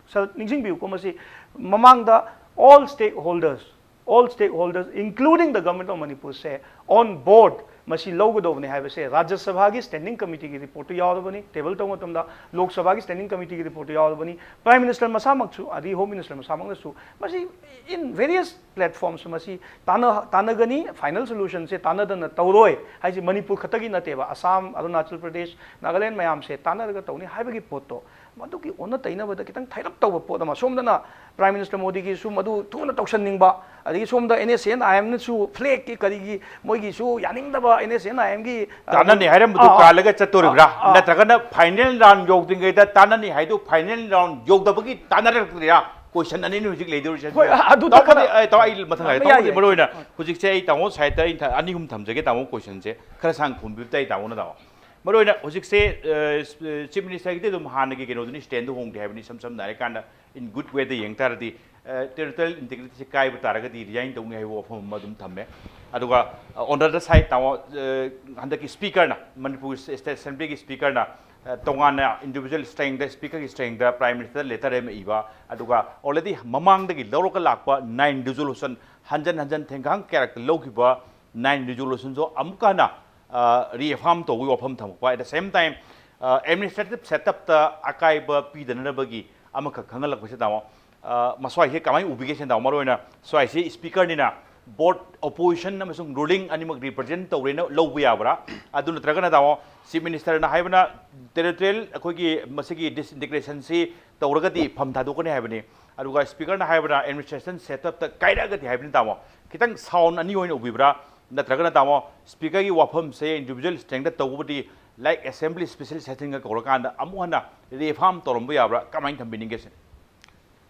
ꯁꯔ, ꯅꯤꯡꯁꯤꯡꯕꯤꯌꯨꯀꯣ, ꯃꯁꯤ ꯃꯃꯥꯡꯗ all stakeholders, all stakeholders including the Government of Manipur say on board ꯃꯁꯤ ꯂꯧꯒꯗꯧꯕꯅꯤ ꯍꯥꯏꯕꯁꯦ ꯔꯥꯖ꯭ꯌ ꯁꯚꯥꯒꯤ ꯁ꯭ꯇꯦꯟꯗꯤꯡ ꯀꯃꯤꯇꯤꯒꯤ ꯔꯤꯄꯣꯔꯠꯇꯨ ꯌꯥꯎꯔꯕꯅꯤ, ꯇꯦꯕꯜ ꯇꯧꯕ ꯃꯇꯝꯗ ꯂꯣꯛ ꯁꯚꯥꯒꯤ ꯁ꯭ꯇꯦꯟꯗꯤꯡ ꯀꯃꯤꯇꯤꯒꯤ ꯔꯤꯄꯣꯔꯠꯇꯨ ꯌꯥꯎꯔꯕꯅꯤ, ꯄ꯭ꯔꯥꯏꯝ ꯃꯤꯅꯤꯁꯇꯔ ꯃꯁꯥꯃꯛꯁꯨ ꯑꯗꯒꯤ ꯍꯣꯝ ꯃꯤꯅꯤꯁꯇꯔ ꯃꯁꯥꯃꯛꯅꯁꯨ ꯃꯁꯤ in various platforms ꯃꯁꯤ ꯇꯥꯟꯅ-, ꯇꯥꯟꯅꯒꯅꯤ, ꯐꯥꯏꯅꯦꯜ ꯁꯣꯂꯨꯁꯟꯁꯦ ꯇꯥꯟꯅꯗꯅ ꯇꯧꯔꯣꯏ ꯍꯥꯏꯁꯦ ꯃꯅꯤꯄꯨꯔ ꯈꯛꯇꯒꯤ ꯅꯠꯇꯦꯕ, ꯑꯁꯥꯝ, ꯑꯔꯨꯅꯥꯆꯜ ꯄ꯭ꯔꯗꯦꯁ, ꯅꯥꯒꯥꯂꯦꯟ ꯃꯌꯥꯝꯁꯦ ꯇꯥꯟꯅꯔꯒ ꯇꯧꯅꯤ ꯍꯥꯏꯕꯒꯤ ꯄꯣꯠꯇꯣ ꯃꯗꯨꯒꯤ ꯑꯣꯟꯅ ꯇꯩꯅꯕꯗ ꯈꯤꯇꯪ ꯊꯩꯔꯞ ꯇꯧꯕ ꯄꯣꯠ ꯑꯃ꯫ ꯁꯣꯝꯗꯅ ꯄ꯭ꯔꯥꯏꯝ ꯃꯤꯅꯤꯁꯇꯔ ꯃꯣꯗꯤꯒꯤꯁꯨ ꯃꯗꯨ ꯊꯨꯅ ꯇꯧꯁꯟꯅꯤꯡꯕ, ꯑꯗꯒꯤ ꯁꯣꯝꯗ ꯑꯦꯟ ꯑꯦꯁ ꯑꯦꯟ ꯑꯥꯏ ꯑꯦꯝꯅꯁꯨ ꯐ꯭ꯂꯦꯒꯀꯤ ꯀꯔꯤꯒꯤ ꯃꯣꯏꯒꯤꯁꯨ ꯌꯥꯅꯤꯡꯗꯕ, ꯑꯦꯟ ꯑꯦꯁ ꯑꯦꯟ ꯑꯥꯏ ꯑꯦꯝꯒꯤ ꯇꯥꯟꯅꯅꯤ ꯍꯥꯏꯔꯝꯕꯗꯨ ꯑꯥ, ꯑꯥ꯫ ꯀꯥꯜꯂꯒ ꯆꯠꯇꯣꯔꯤꯕ꯭ꯔꯥ? ꯑꯥ, ꯑꯥ꯫ ꯅꯠꯇ꯭ꯔꯒꯅ ꯐꯥꯏꯅꯦꯜ ꯔꯥꯎꯟ ꯌꯧꯗ꯭ꯔꯤꯉꯩꯗꯗ ꯇꯥꯟꯅꯅꯤ ꯍꯥꯏꯗꯨ ꯐꯥꯏꯅꯦꯜ ꯔꯥꯎꯟ ꯌꯧꯗꯕꯒꯤ ꯇꯥꯟꯅꯔꯛꯇ꯭ꯔꯤꯔꯥ? ꯀꯣꯏꯁꯟ ꯑꯅꯤꯅꯤ ꯍꯧꯖꯤꯛ ꯂꯩꯗꯧꯔꯤꯁꯦ꯫ ꯍꯣꯏ, ꯑꯗꯨ ꯇꯥꯃꯣ, ꯇꯥꯃꯣꯅ ꯑꯩ, ꯇꯥꯃꯣ, ꯑꯩ ꯃꯊꯪ ꯍꯥꯏꯒꯦ꯫ ꯌꯥꯏ, ꯇꯥꯃꯣꯗꯤ ꯌꯥꯏ꯫ ꯃꯔꯨ ꯑꯣꯏꯅ ꯍꯧꯖꯤꯛꯁꯦ ꯑꯩ ꯇꯥꯃꯣ ꯁꯥꯏꯠꯇ ꯑꯩ ꯊ-, ꯑꯅꯤ ꯑꯍꯨꯝ ꯊꯝꯖꯒꯦ ꯇꯥꯃꯣ ꯀꯣꯏꯁꯟꯁꯦ꯫ ꯈꯔ ꯁꯥꯡ ꯈꯨꯝꯕꯤꯕ ꯇꯥꯏ ꯇꯥꯃꯣꯅ ꯇꯥꯃꯣ꯫ ꯃꯔꯨ ꯑꯣꯏꯅ ꯍꯧꯖꯤꯛꯁꯦ, ꯑ, ꯆꯤꯐ ꯃꯤꯅꯤꯁꯇꯔꯒꯤꯗꯤ ꯑꯗꯨꯝ ꯍꯥꯟꯅꯒꯤ ꯀꯩꯅꯣꯗꯨꯅꯤ, ꯁ꯭ꯇꯦꯟꯗꯨ ꯍꯣꯡꯗꯦ ꯍꯥꯏꯕꯅꯤ꯫ ꯏꯁꯝ ꯁꯝꯅ ꯍꯥꯏꯔꯀꯥꯟꯗ, in good way ꯗ ꯌꯦꯡ ꯇꯥꯔꯗꯤ, ꯑ, ꯇꯦꯔꯤꯇꯣꯔꯤꯌꯦꯜ ꯏꯟꯇꯤꯒ꯭ꯔꯤꯇꯤꯁꯦ ꯀꯥꯏꯕ ꯇꯥꯔꯒꯗꯤ ꯔꯤꯖꯥꯏꯟ ꯇꯧꯅꯤ ꯍꯥꯏꯕ ꯋꯥꯐꯝ ꯑꯃ ꯑꯗꯨꯝ ꯊꯝꯃꯦ꯫ ꯑꯗꯨꯒ, ꯑ, on the other side ꯇꯥꯃꯣ, ꯑ, ꯍꯟꯗꯛꯀꯤ ꯁ꯭ꯄꯤꯀꯔꯅ, ꯃꯅꯤꯄꯨꯔ ꯁ꯭ꯇꯦꯠ ꯑꯦꯁꯦꯝꯕ꯭ꯂꯤꯒꯤ ꯁ꯭ꯄꯤꯀꯔꯅ, ꯑ, ꯇꯣꯉꯥꯟꯅ ꯏꯟꯗꯤꯕꯤꯖꯨꯋꯦꯜ ꯁ꯭ꯇ꯭ꯔꯦꯡꯗ, ꯁ꯭ꯄꯤꯀꯔꯒꯤ ꯁ꯭ꯇ꯭ꯔꯦꯡꯗ ꯄ꯭ꯔꯥꯏꯝ ꯃꯤꯅꯤꯁꯇꯔ ꯂꯦꯇꯔ ꯑꯃ ꯏꯕ, ꯑꯗꯨꯒ already ꯃꯃꯥꯡꯗꯒꯤ ꯂꯧꯔꯒ ꯂꯥꯛꯄ ꯅꯥꯏꯟ ꯔꯤꯖꯣꯂꯨꯁꯟ, ꯍꯟꯖꯟ ꯍꯟꯖꯟ ꯊꯦꯡꯒꯥꯡ ꯀꯌꯥꯔꯛꯇ ꯂꯧꯈꯤꯕ ꯅꯥꯏꯟ ꯔꯤꯖꯣꯂꯨꯁꯟꯁꯨ ꯑꯃꯨꯛꯀ ꯍꯟꯅ, ꯑ, ꯔꯤꯑꯦꯐꯥꯔꯝ ꯇꯧꯕꯒꯤ ꯋꯥꯐꯝ ꯊꯝꯃꯛꯄ꯫ At the same time, ꯑ, ꯑꯦꯗꯃꯤꯅꯤꯁꯇ꯭ꯔꯦꯇꯤꯚ ꯁꯦꯠꯑꯞꯇ ꯑꯀꯥꯏꯕ ꯄꯤꯗꯅꯅꯕꯒꯤ ꯑꯃꯈꯛ ꯈꯪꯍꯜꯂꯛꯄꯁꯦ ꯇꯥꯃꯣ, ꯑ, ꯃꯁ꯭ꯋꯥꯏꯁꯦ ꯀꯃꯥꯏꯅ ꯎꯕꯤꯒꯦ ꯁꯤꯅ ꯇꯥꯃꯣ? ꯃꯔꯨ ꯑꯣꯏꯅ ꯁ꯭ꯋꯥꯏꯁꯤ ꯁ꯭ꯄꯤꯀꯔꯅꯤꯅ ꯕꯣꯠ ꯑꯣꯄꯣꯖꯤꯁꯟ ꯑꯃꯁꯨꯡ ꯔꯨꯂꯤꯡ ꯑꯅꯤꯃꯛ ꯔꯤꯄ꯭ꯔꯖꯦꯟ ꯇꯧꯔꯦꯅ ꯂꯧꯕ ꯌꯥꯕ꯭ꯔꯥ? ꯑꯗꯨ ꯅꯠꯇ꯭ꯔꯒꯅ ꯇꯥꯃꯣ, ꯆꯤꯐ ꯃꯤꯅꯤꯁꯇꯔꯅ ꯍꯥꯏꯕꯅ ꯇꯦꯔꯤꯇꯣꯔꯤꯌꯦꯜ ꯑꯩꯈꯣꯏꯒꯤ ꯃꯁꯤꯒꯤ ꯗꯤꯁꯏꯟꯇꯤꯒ꯭ꯔꯦꯁꯟꯁꯤ ꯇꯧꯔꯒꯗꯤ ꯐꯝ ꯊꯥꯗꯣꯛꯀꯅꯤ ꯍꯥꯏꯕꯅꯤ, ꯑꯗꯨꯒ ꯁ꯭ꯄꯤꯀꯔꯅ ꯍꯥꯏꯕꯅ ꯑꯦꯗꯃꯤꯅꯤꯁꯇ꯭ꯔꯦꯁꯟ ꯁꯦꯠꯑꯞꯇ ꯀꯥꯏꯔꯛꯑꯒꯗꯤ ꯍꯥꯏꯕꯅꯤ ꯇꯥꯃꯣ꯫ ꯈꯤꯇꯪ ꯁꯥꯎꯟ ꯑꯅꯤ ꯑꯣꯏꯅ ꯎꯕꯤꯕ꯭ꯔꯥ? ꯅꯠꯇ꯭ꯔꯒꯅ ꯇꯥꯃꯣ, ꯁ꯭ꯄꯤꯀꯔꯒꯤ ꯋꯥꯐꯝꯁꯦ ꯏꯟꯗꯤꯕꯤꯖꯨꯋꯦꯜ ꯁ꯭ꯇ꯭ꯔꯦꯡꯗ ꯇꯧꯕꯕꯨꯗꯤ, ꯂꯥꯏꯛ ꯑꯦꯁꯦꯝꯕ꯭ꯂꯤ ꯁ꯭ꯄꯦꯁꯦꯜ ꯁꯦꯁꯟꯒ ꯀꯧꯔꯀꯥꯟꯗ ꯑꯃꯨꯛ ꯍꯟꯅ ꯔꯤꯑꯦꯐꯥꯔꯝ ꯇꯧꯔꯝꯕ ꯌꯥꯕ꯭ꯔꯥ? ꯀꯃꯥꯏꯅ ꯊꯝꯕꯤꯅꯤꯡꯒꯦ ꯁꯤꯅꯤ?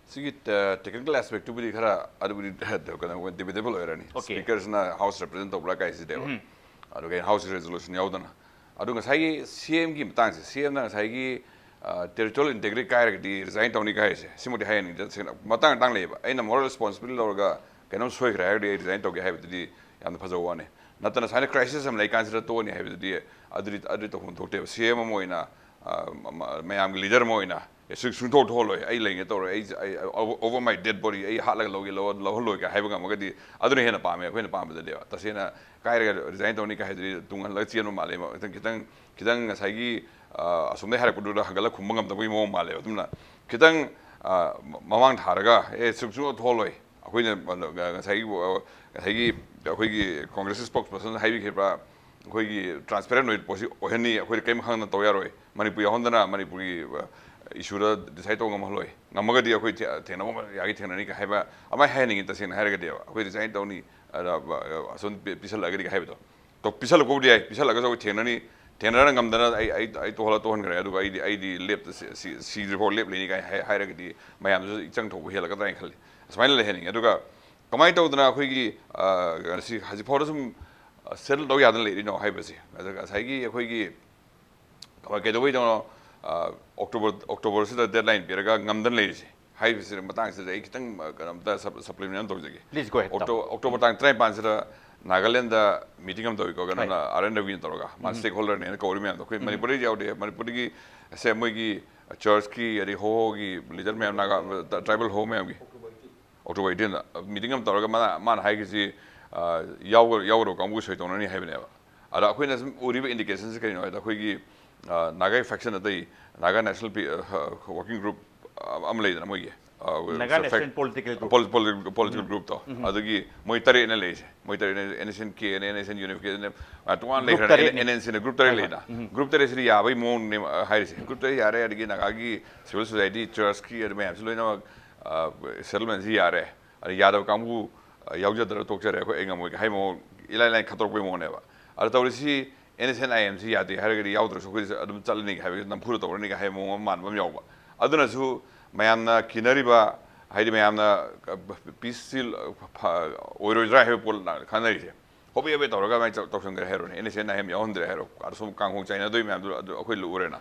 ꯁꯤꯒꯤ ꯇꯦꯛꯅꯤꯀꯦꯜ ꯑꯦꯁꯄꯦꯛꯇꯨꯕꯨꯗꯤ ꯈꯔ ꯑꯗꯨꯕꯨꯗꯤ ꯀꯩꯅꯣ ꯗꯤꯕꯦꯇꯦꯕꯜ ꯑꯣꯏꯔꯅꯤ꯫ Okay. ꯁ꯭ꯄꯤꯀꯔꯁꯤꯅ ꯍꯥꯎꯁ ꯔꯤꯄ꯭ꯔꯖꯦꯟ ꯇꯧꯕ꯭ꯔꯥ ꯀꯥꯏꯁꯤꯗꯦꯕ꯫ ꯑꯗꯨꯒ ꯍꯥꯎꯁ ꯔꯤꯖꯣꯂꯨꯁꯟ ꯌꯥꯎꯗꯅ ꯑꯗꯨ ꯉꯁꯥꯏꯒꯤ ꯁꯤ ꯑꯦꯝꯒꯤ ꯃꯇꯥꯡꯁꯦ, ꯁꯤ ꯑꯦꯝꯅ ꯉꯁꯥꯏꯒꯤ ꯇꯦꯔꯤꯇꯣꯔꯤꯌꯦꯜ ꯏꯟꯇꯦꯒ꯭ꯔꯤꯇꯤ ꯀꯥꯏꯔꯒꯗꯤ ꯔꯤꯖꯥꯏꯟ ꯇꯧꯅꯤ ꯀꯥꯏꯁꯦ, ꯁꯤꯃꯗꯤ ꯍꯥꯏꯍꯟꯅꯤꯡꯗꯦ꯫ ꯇꯁꯦꯡꯅ ꯃꯇꯥꯡ ꯃꯇꯥꯡ ꯂꯩꯌꯦꯕ꯫ ꯑꯩꯅ ꯃꯣꯔꯦꯜ ꯔꯦꯁꯄꯣꯟꯁꯤꯕꯤꯂꯤꯇꯤ ꯂꯧꯔꯒ ꯀꯩꯅꯣꯝ ꯁꯣꯏꯈ꯭ꯔꯦ ꯍꯥꯏꯔꯒꯗꯤ ꯑꯩ ꯔꯤꯖꯥꯏꯟ ꯇꯧꯒꯦ ꯍꯥꯏꯕꯗꯨꯗꯤ ꯌꯥꯝꯅ ꯐꯖꯕ ꯋꯥꯅꯤ꯫ ꯅꯠꯇꯅ ꯁꯨꯃꯥꯏꯅ ꯀ꯭ꯔꯥꯏꯁꯤꯁ ꯑꯃ ꯂꯩꯀꯥꯟꯁꯤꯗ ꯇꯣꯛꯑꯅꯤ ꯍꯥꯏꯕꯗꯨꯗꯤ ꯑꯗꯨꯗꯤ, ꯑꯗꯨꯗꯤ ꯇꯧꯐꯝ ꯊꯣꯛꯇꯦꯕ꯫ ꯁꯤ ꯑꯦꯝ ꯑꯃ ꯑꯣꯏꯅ, ꯑ, ꯃ-, ꯃꯌꯥꯝꯒꯤ ꯂꯤꯗꯔ ꯑꯃ ꯑꯣꯏꯅ, ꯑꯦ, ꯁꯨ-, ꯁꯨꯡꯊꯣꯛ ꯊꯣꯛꯍꯜꯂꯣꯏ, ꯑꯩ ꯂꯩꯉꯩ ꯇꯧꯔꯣꯏ, ꯑꯩ, ꯑꯩ, over my dead body ꯑꯩ ꯍꯥꯠꯂꯒ ꯂꯧꯒꯦ, ꯂꯧ-, ꯂꯧꯍꯜꯂꯣꯏꯒ ꯍꯥꯏꯕ ꯉꯝꯃꯒꯗꯤ ꯑꯗꯨꯅ ꯍꯦꯟꯅ ꯄꯥꯝꯃꯦ ꯑꯩꯈꯣꯏꯅ ꯄꯥꯝꯕꯗꯗꯤꯕ꯫ ꯇꯁꯦꯡꯅ ꯀꯥꯏꯔꯒ ꯔꯤꯖꯥꯏꯟ ꯇꯧꯅꯤ ꯀꯥꯏ ꯍꯥꯏꯗꯨꯗꯤ ꯇꯨꯡꯍꯜꯂꯒ ꯆꯦꯟꯕ ꯃꯥꯜꯂꯦ꯫ ꯈꯤꯇꯪ, ꯈꯤꯇꯪ, ꯈꯤꯇꯪ ꯉꯁꯥꯏꯒꯤ, ꯑ, ꯑꯁꯣꯝꯗꯩ ꯍꯥꯏꯔꯛꯄꯗꯨꯗ ꯍꯟꯒꯠꯂ ꯈꯨꯝꯕ ꯉꯝꯗꯕꯒꯤ ꯃꯑꯣꯡ ꯃꯥꯜꯂꯦꯕ꯫ ꯑꯗꯨꯝꯅ ꯈꯤꯇꯪ, ꯑ, ꯃ-, ꯃꯃꯥꯡ ꯊꯥꯔꯒ, "ꯑꯦ, ꯁꯨꯛ-, ꯁꯨꯡꯊꯣꯛ ꯊꯣꯛꯍꯜꯂꯣꯏ, ꯑꯩꯈꯣꯏꯅ ꯉꯁꯥꯏꯒꯤ, ꯉꯁꯥꯏꯒꯤ ꯑꯩꯈꯣꯏꯒꯤ ꯀꯣꯡꯒ꯭ꯔꯦꯁꯀꯤ ꯁ꯭ꯄꯣꯛꯁ ꯄꯔꯁꯟ ꯍꯥꯏꯕꯤꯈꯤꯕ ꯑꯩꯈꯣꯏꯒꯤ ꯇ꯭ꯔꯥꯟꯁꯄꯦꯔꯦꯟ ꯑꯣꯏꯕ ꯄꯣꯠꯁꯤ ꯑꯣꯏꯍꯟꯅꯤ, ꯑꯩꯈꯣꯏꯗ ꯀꯔꯤꯝ ꯈꯪꯗꯅ ꯇꯧ ꯌꯥꯔꯣꯏ, ꯃꯅꯤꯄꯨꯔ ꯌꯥꯎꯍꯟꯗꯅ ꯃꯅꯤꯄꯨꯔꯒꯤ, ꯑ, ꯏꯁꯨꯗ ꯗꯤꯁꯥꯏꯠ ꯇꯧꯕ ꯉꯝꯍꯜꯂꯣꯏ, ꯉꯝꯃꯒꯗꯤ ꯑꯩꯈꯣꯏ ꯊꯦ-, ꯊꯦꯡꯅꯕ ꯌꯥꯒꯤ ꯊꯦꯡꯅꯅꯤ" ꯀ ꯍꯥꯏꯕ ꯑꯃꯥꯏ ꯍꯥꯏꯍꯟꯅꯤꯡꯉꯤ꯫ ꯇꯁꯦꯡꯅ ꯍꯥꯏꯔꯒꯗꯤ ꯑꯩꯈꯣꯏ ꯔꯤꯖꯥꯏꯟ ꯇꯧꯅꯤ, ꯑꯗ, ꯑ, ꯑꯁꯣꯝ ꯄꯤ-, ꯄꯤꯁꯜꯂꯛꯑꯒꯗꯤ ꯀ ꯍꯥꯏꯕꯗꯣ꯫ ꯇꯧ-, ꯄꯤꯁꯜꯂꯛꯄꯕꯨꯗꯤ ꯌꯥꯏ, ꯄꯤꯁꯜꯂꯛꯑꯒꯁꯨ ꯑꯩꯈꯣꯏ ꯊꯦꯡꯅꯅꯤ, ꯊꯦꯡꯅꯔ ꯉꯝꯗꯅ ꯑꯩ, ꯑꯩ, ꯑꯩ ꯇꯣꯛꯍꯜꯂ ꯇꯣꯛꯍꯟꯈ꯭ꯔꯦ, ꯑꯗꯨꯒ ꯑꯩꯗꯤ, ꯑꯩꯗꯤ ꯂꯦꯞꯇ ꯁꯤ-, ꯁꯤ-, ꯁꯤꯗ꯭ꯔꯤꯐꯥꯎ ꯂꯦꯞ ꯂꯩꯅꯤ ꯀꯥꯏꯅ ꯍꯥꯏ-, ꯍꯥꯏꯔꯒꯗꯤ ꯃꯌꯥꯝꯗꯨꯁꯨ ꯏꯆꯪ ꯊꯣꯛꯄ ꯍꯦꯜꯂꯛꯀꯗ꯭ꯔꯥ ꯍꯥꯏꯅ ꯈꯜꯂꯤ꯫ ꯑꯁꯨꯃꯥꯏꯅ ꯂꯩꯍꯟꯅꯤꯡꯉꯤ꯫ ꯑꯗꯨꯒ ꯀꯃꯥꯏꯅ ꯇꯧꯗꯅ ꯑꯩꯈꯣꯏꯒꯤ, ꯑ, ꯁꯤ ꯍꯧꯖꯤꯛ ꯐꯥꯎꯗ ꯁꯨꯝ, ꯑ, ꯁꯦꯇꯜ ꯇꯧ ꯌꯥꯗꯅ ꯂꯩꯔꯤꯅꯣ ꯍꯥꯏꯕꯁꯦ, ꯑꯗꯨꯒ ꯉꯁꯥꯏꯒꯤ ꯑꯩꯈꯣꯏꯒꯤ ꯀꯃꯥꯏ-, ꯀꯩꯗꯧꯕꯩꯗꯧꯅꯣ, ꯑ, ꯑꯣꯛꯇꯣꯕꯔ, ꯑꯣꯛꯇꯣꯕꯔꯁꯤꯗ ꯗꯦꯗꯂꯥꯏꯟ ꯄꯤꯔꯒ ꯉꯝꯗꯅ ꯂꯩꯔꯤꯁꯦ ꯍꯥꯏꯕꯁꯤꯗ ꯃꯇꯥꯡꯁꯤꯗ ꯑꯩ ꯈꯤꯇꯪ, ꯑ, ꯀꯩꯅꯣꯝꯇ ꯁꯞ-, ꯁꯄ꯭ꯂꯤꯃꯦꯟ ꯑꯃ ꯇꯧꯖꯒꯦ꯫ Please go ahead, ꯑꯣꯛꯇꯣ-, ꯇꯥꯃꯣ꯫ ꯑꯣꯛꯇꯣꯕꯔ ꯇꯥꯡ ꯇꯔꯥꯅꯤꯄꯥꯟꯁꯤꯗ ꯅꯥꯒꯥꯂꯦꯟꯗ ꯃꯤꯇꯤꯡ ꯑꯃ ꯇꯧꯏꯀꯣ, ꯀꯩꯅꯣꯅ, ꯍꯣꯏ꯫ ꯑꯥꯔ ꯑꯦꯟ ꯔꯕꯤꯅ ꯇꯧꯔꯒ, ꯃꯥ ꯎꯝ꯫ ꯁ꯭ꯇꯦꯛ ꯍꯣꯜꯗꯔꯅꯦꯅ ꯀꯧꯔꯤ ꯃꯌꯥꯝꯗꯣ꯫ ꯑꯩꯈꯣꯏ ꯎꯝ꯫ ꯃꯅꯤꯄꯨꯔꯗꯒꯤ ꯌꯥꯎꯗꯦ, ꯃꯅꯤꯄꯨꯔꯗꯒꯤ, ꯁꯦ, ꯃꯣꯏꯒꯤ ꯆꯔꯆꯀꯤ, ꯑꯗꯩ ꯍꯣꯍꯣꯒꯤ ꯂꯤꯗꯔ ꯃꯌꯥꯝ, ꯅꯥꯒꯥ, ꯇ꯭ꯔꯥꯏꯕꯦꯜ ꯍꯣ ꯃꯌꯥꯝꯒꯤ꯫ ꯑꯣꯛꯇꯣꯕꯔ ꯑꯩꯠꯇꯤꯟꯗ ꯃꯤꯇꯤꯡ ꯑꯃ ꯇꯧꯔꯒ ꯃꯥꯅ, ꯃꯥꯅ ꯍꯥꯏꯈꯤꯁꯤ, ꯑ, ꯌꯥꯎꯒ-, ꯌꯥꯎꯒꯗꯕ ꯀꯥꯡꯕꯨ ꯁꯣꯏ ꯇꯧꯅꯅꯤ ꯍꯥꯏꯕꯅꯦꯕ꯫ ꯑꯗ ꯑꯩꯈꯣꯏꯅ ꯁꯨꯝ ꯎꯔꯤꯕ ꯏꯟꯗꯤꯀꯦꯁꯟꯁꯤ ꯀꯔꯤꯅꯣ ꯍꯥꯏꯗ, ꯑꯩꯈꯣꯏꯒꯤ, ꯑ, ꯅꯥꯒꯥꯒꯤ ꯐꯦꯛꯁꯟ ꯑꯇꯩ, ꯅꯥꯒꯥ ꯅꯦꯁꯅꯦꯜ ꯄꯤ-, ꯑ, ꯍ-, ꯋꯥꯔꯀꯤꯡ ꯒ꯭ꯔꯨꯞ, ꯑ, ꯑꯃ ꯂꯩꯗꯅ ꯃꯣꯏꯒꯤ, ꯑ, ꯅꯥꯒꯥ ꯐꯦꯛ-, ꯅꯦꯁꯅꯦꯜ ꯄꯣꯂꯤꯇꯤꯀꯦꯜ ꯒ꯭ꯔꯨꯞ꯫ ꯄꯣꯂꯤ-, ꯄꯣꯂꯤ-, ꯄꯣꯂꯤꯇꯤꯀꯦꯜ ꯎꯝ꯫ ꯒ꯭ꯔꯨꯞꯇꯣ꯫ ꯎꯝ꯫ ꯑꯗꯒꯤ ꯃꯣꯏ ꯇꯔꯦꯠꯅ ꯂꯩꯔꯤꯁꯦ꯫ ꯃꯣꯏ ꯇꯔꯦꯠꯅ N S N K, N S N unification, ꯑ, ꯇꯣꯉꯥꯟꯅ ꯒ꯭ꯔꯨꯞ ꯂꯩꯈ꯭ꯔꯦ꯫ ꯇꯔꯦꯠꯅꯤ꯫ ꯑꯦꯟ ꯑꯦꯟ ꯁꯤꯅ ꯒ꯭ꯔꯨꯞ ꯇꯔꯦꯠ ꯍꯣꯏ, ꯍꯣꯏ꯫ ꯂꯩꯗꯅ꯫ ꯎꯝ꯫ ꯒ꯭ꯔꯨꯞ ꯇꯔꯦꯠꯁꯤꯗ ꯌꯥꯕꯒꯤ ꯃꯑꯣꯡꯅꯦ, ꯑ, ꯍꯥꯏꯔꯤꯁꯦ꯫ ꯒ꯭ꯔꯨꯞ ꯇꯔꯦꯠ ꯌꯥꯔꯦ, ꯑꯗꯒꯤ ꯅꯥꯒꯥꯒꯤ ꯁꯤꯚꯤꯜ ꯁꯣꯁꯥꯏꯇꯤ, ꯆꯔꯆꯀꯤ, ꯑꯗꯨ ꯃꯌꯥꯝꯁꯤ ꯂꯣꯏꯅꯃꯛ, ꯑ, ꯁꯦꯇꯜꯃꯦꯟꯁꯤ ꯌꯥꯔꯦ꯫ ꯑꯗ ꯌꯥꯗꯕ ꯀꯥꯡꯕꯨ, ꯑ, ꯌꯥꯎꯖꯗ꯭ꯔ ꯇꯣꯛꯆꯔꯦ, ꯑꯩꯈꯣꯏ ꯑꯩ ꯉꯝꯃꯣꯏꯒ ꯍꯥꯏ ꯃꯑꯣꯡ, ꯏꯂꯥꯏ ꯂꯥꯏꯅ ꯈꯠꯇꯣꯔꯛꯄꯩ ꯃꯑꯣꯡꯅꯦꯕ꯫ ꯑꯗ ꯇꯧꯔꯤꯁꯤ ꯑꯦꯟ ꯑꯦꯁ ꯑꯦꯟ ꯑꯥꯏ ꯑꯦꯝꯁꯤ ꯌꯥꯗꯦ ꯍꯥꯏꯔꯒꯗꯤ ꯌꯥꯎꯗ꯭ꯔꯁꯨ ꯑꯩꯈꯣꯏ ꯑꯗꯨꯝ ꯆꯠꯂꯅꯤꯒ ꯍꯥꯏꯕꯒꯤ ꯅꯝꯐꯨꯗ ꯇꯧꯔꯅꯤꯒ ꯍꯥꯏꯕ ꯃꯑꯣꯡ ꯑꯃ ꯃꯥꯟꯕ ꯑꯃ ꯌꯥꯎꯕ꯫ ꯑꯗꯨꯅꯁꯨ ꯃꯌꯥꯝꯅ ꯀꯤꯅꯔꯤꯕ, ꯍꯥꯏꯗꯤ ꯃꯌꯥꯝꯅ, ꯑ, ꯄꯤꯁꯁꯤ, ꯑ, ꯐ-, ꯑꯣꯏꯔꯣꯏꯗ꯭ꯔꯥ ꯍꯥꯏꯕ ꯄꯣꯠ ꯈꯟꯅꯔꯤꯁꯦ꯫ ꯍꯣꯕꯦ ꯍꯣꯕꯦ ꯇꯧꯔꯒ ꯑꯗꯨꯃꯥꯏꯅ ꯇꯧ- ꯇꯧꯁꯟꯈ꯭ꯔꯦ ꯍꯥꯏꯔꯣꯅꯦ꯫ N S N I M ꯌꯥꯎꯍꯟꯗ꯭ꯔꯦ ꯍꯥꯏꯔꯣ꯫ ꯑꯗ ꯁꯣꯝ ꯀꯥꯡ ꯈꯣꯡ ꯆꯥꯏꯅꯗꯣꯏ ꯃꯌꯥꯝꯗꯨ ꯑꯗꯨ ꯑꯩꯈꯣꯏ ꯎꯔꯦꯅ꯫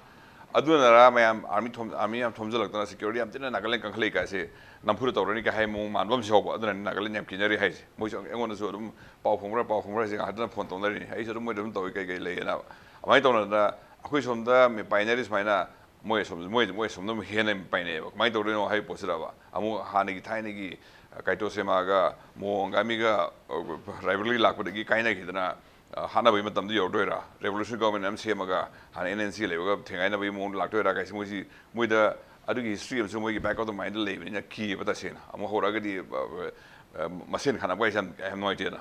ꯑꯗꯨꯅꯔ ꯃꯌꯥꯝ ꯑꯥꯔꯃꯤ ꯊꯣꯝ-, ꯑꯥꯔꯃꯤ ꯌꯥꯝ ꯊꯣꯝꯖꯤꯜꯂꯛꯇꯅ ꯁꯦꯀ꯭ꯌꯨꯔꯤꯇꯤ ꯌꯥꯝ ꯊꯤꯅ ꯅꯥꯒꯥꯂꯦꯟ ꯀꯟꯈꯠꯂꯛꯏ ꯀꯥꯏꯁꯦ ꯅꯝꯐꯨꯗ ꯇꯧꯔꯅꯤ ꯀꯥꯏ ꯍꯥꯏ ꯃꯑꯣꯡ ꯃꯥꯟꯕ ꯑꯃꯁꯨ ꯌꯥꯎꯕ꯫ ꯑꯗꯨꯅꯅꯤ ꯅꯥꯒꯥꯂꯦꯟ ꯌꯥꯝ ꯀꯤꯅꯔꯤ ꯍꯥꯏꯁꯦ꯫ ꯃꯣꯏꯁꯨ ꯑꯩꯉꯣꯟꯗꯁꯨ ꯑꯗꯨꯝ ꯄꯥꯎ ꯐꯪꯕ꯭ꯔꯥ, ꯄꯥꯎ ꯐꯪꯕ꯭ꯔꯥ ꯍꯥꯏꯁꯦ ꯉꯥꯏꯍꯥꯛꯇꯅ ꯐꯣꯟ ꯇꯧꯅꯔꯤꯅꯤ꯫ ꯑꯩꯁꯨ ꯑꯗꯨꯝ ꯃꯣꯏꯗ ꯑꯗꯨꯝ ꯇꯧꯏ ꯀꯩ ꯀꯩ ꯂꯩꯌꯦꯅ꯫ ꯑꯗꯨꯃꯥꯏꯅ ꯇꯧꯅꯗꯅ ꯑꯩꯈꯣꯏ ꯁꯣꯝꯗ ꯃꯤ ꯄꯥꯏꯅꯔꯤ ꯁꯨꯃꯥꯏꯅ ꯃꯣꯏ ꯑꯁꯣꯝ-, ꯃꯣꯏ, ꯃꯣꯏ ꯑꯁꯣꯝꯗ ꯑꯃꯨꯛ ꯍꯦꯟꯅ ꯄꯥꯏꯅꯩꯑꯕ꯫ ꯀꯃꯥꯏꯅ ꯇꯧꯗꯣꯏꯅꯣ ꯍꯥꯏꯕ ꯄꯣꯠꯁꯤꯗꯕ꯫ ꯑꯃꯨꯛ ꯍꯥꯟꯅꯒꯤ ꯊꯥꯏꯅꯒꯤ, ꯑ, ꯀꯥꯏꯇꯣ ꯁꯦꯃꯥꯒ ꯃꯣ ꯑꯪꯒꯥꯃꯤꯒ, ꯑ, rivalry ꯂꯥꯛꯄꯗꯒꯤ ꯀꯥꯏꯅꯈꯤꯗꯅ, ꯑ, ꯍꯥꯠꯅꯕꯒꯤ ꯃꯇꯝꯗꯨ ꯌꯧꯔꯗꯣꯏꯔꯥ? Revolution government ꯑꯃ ꯁꯦꯝꯃꯒ ꯍꯥꯟꯅ ꯑꯦꯟ ꯑꯦꯟ ꯁꯤ ꯂꯩꯕꯒ ꯊꯦꯡꯒꯥꯏꯅꯕꯒꯤ ꯃꯑꯣꯡꯗ ꯂꯥꯛꯇꯣꯏꯔꯥ? ꯀꯥꯏꯁꯤ ꯃꯣꯏꯁꯤ, ꯃꯣꯏꯗ ꯑꯗꯨꯒꯤ history ꯑꯃꯁꯨ ꯃꯣꯏꯒꯤ back of the mind ꯂꯩꯕꯅꯤꯅ ꯀꯤꯌꯦꯕ ꯇꯁꯦꯡꯅ꯫ ꯑꯃꯨꯛ ꯍꯧꯔꯛꯑꯒꯗꯤ, ꯑ, ꯑ, ꯃꯁꯦꯟ ꯈꯠꯅꯕ ꯍꯥꯏꯁꯦ ꯌꯥꯝ, ꯌꯥꯝ ꯅꯨꯡꯉꯥꯏꯇꯦꯗꯅ꯫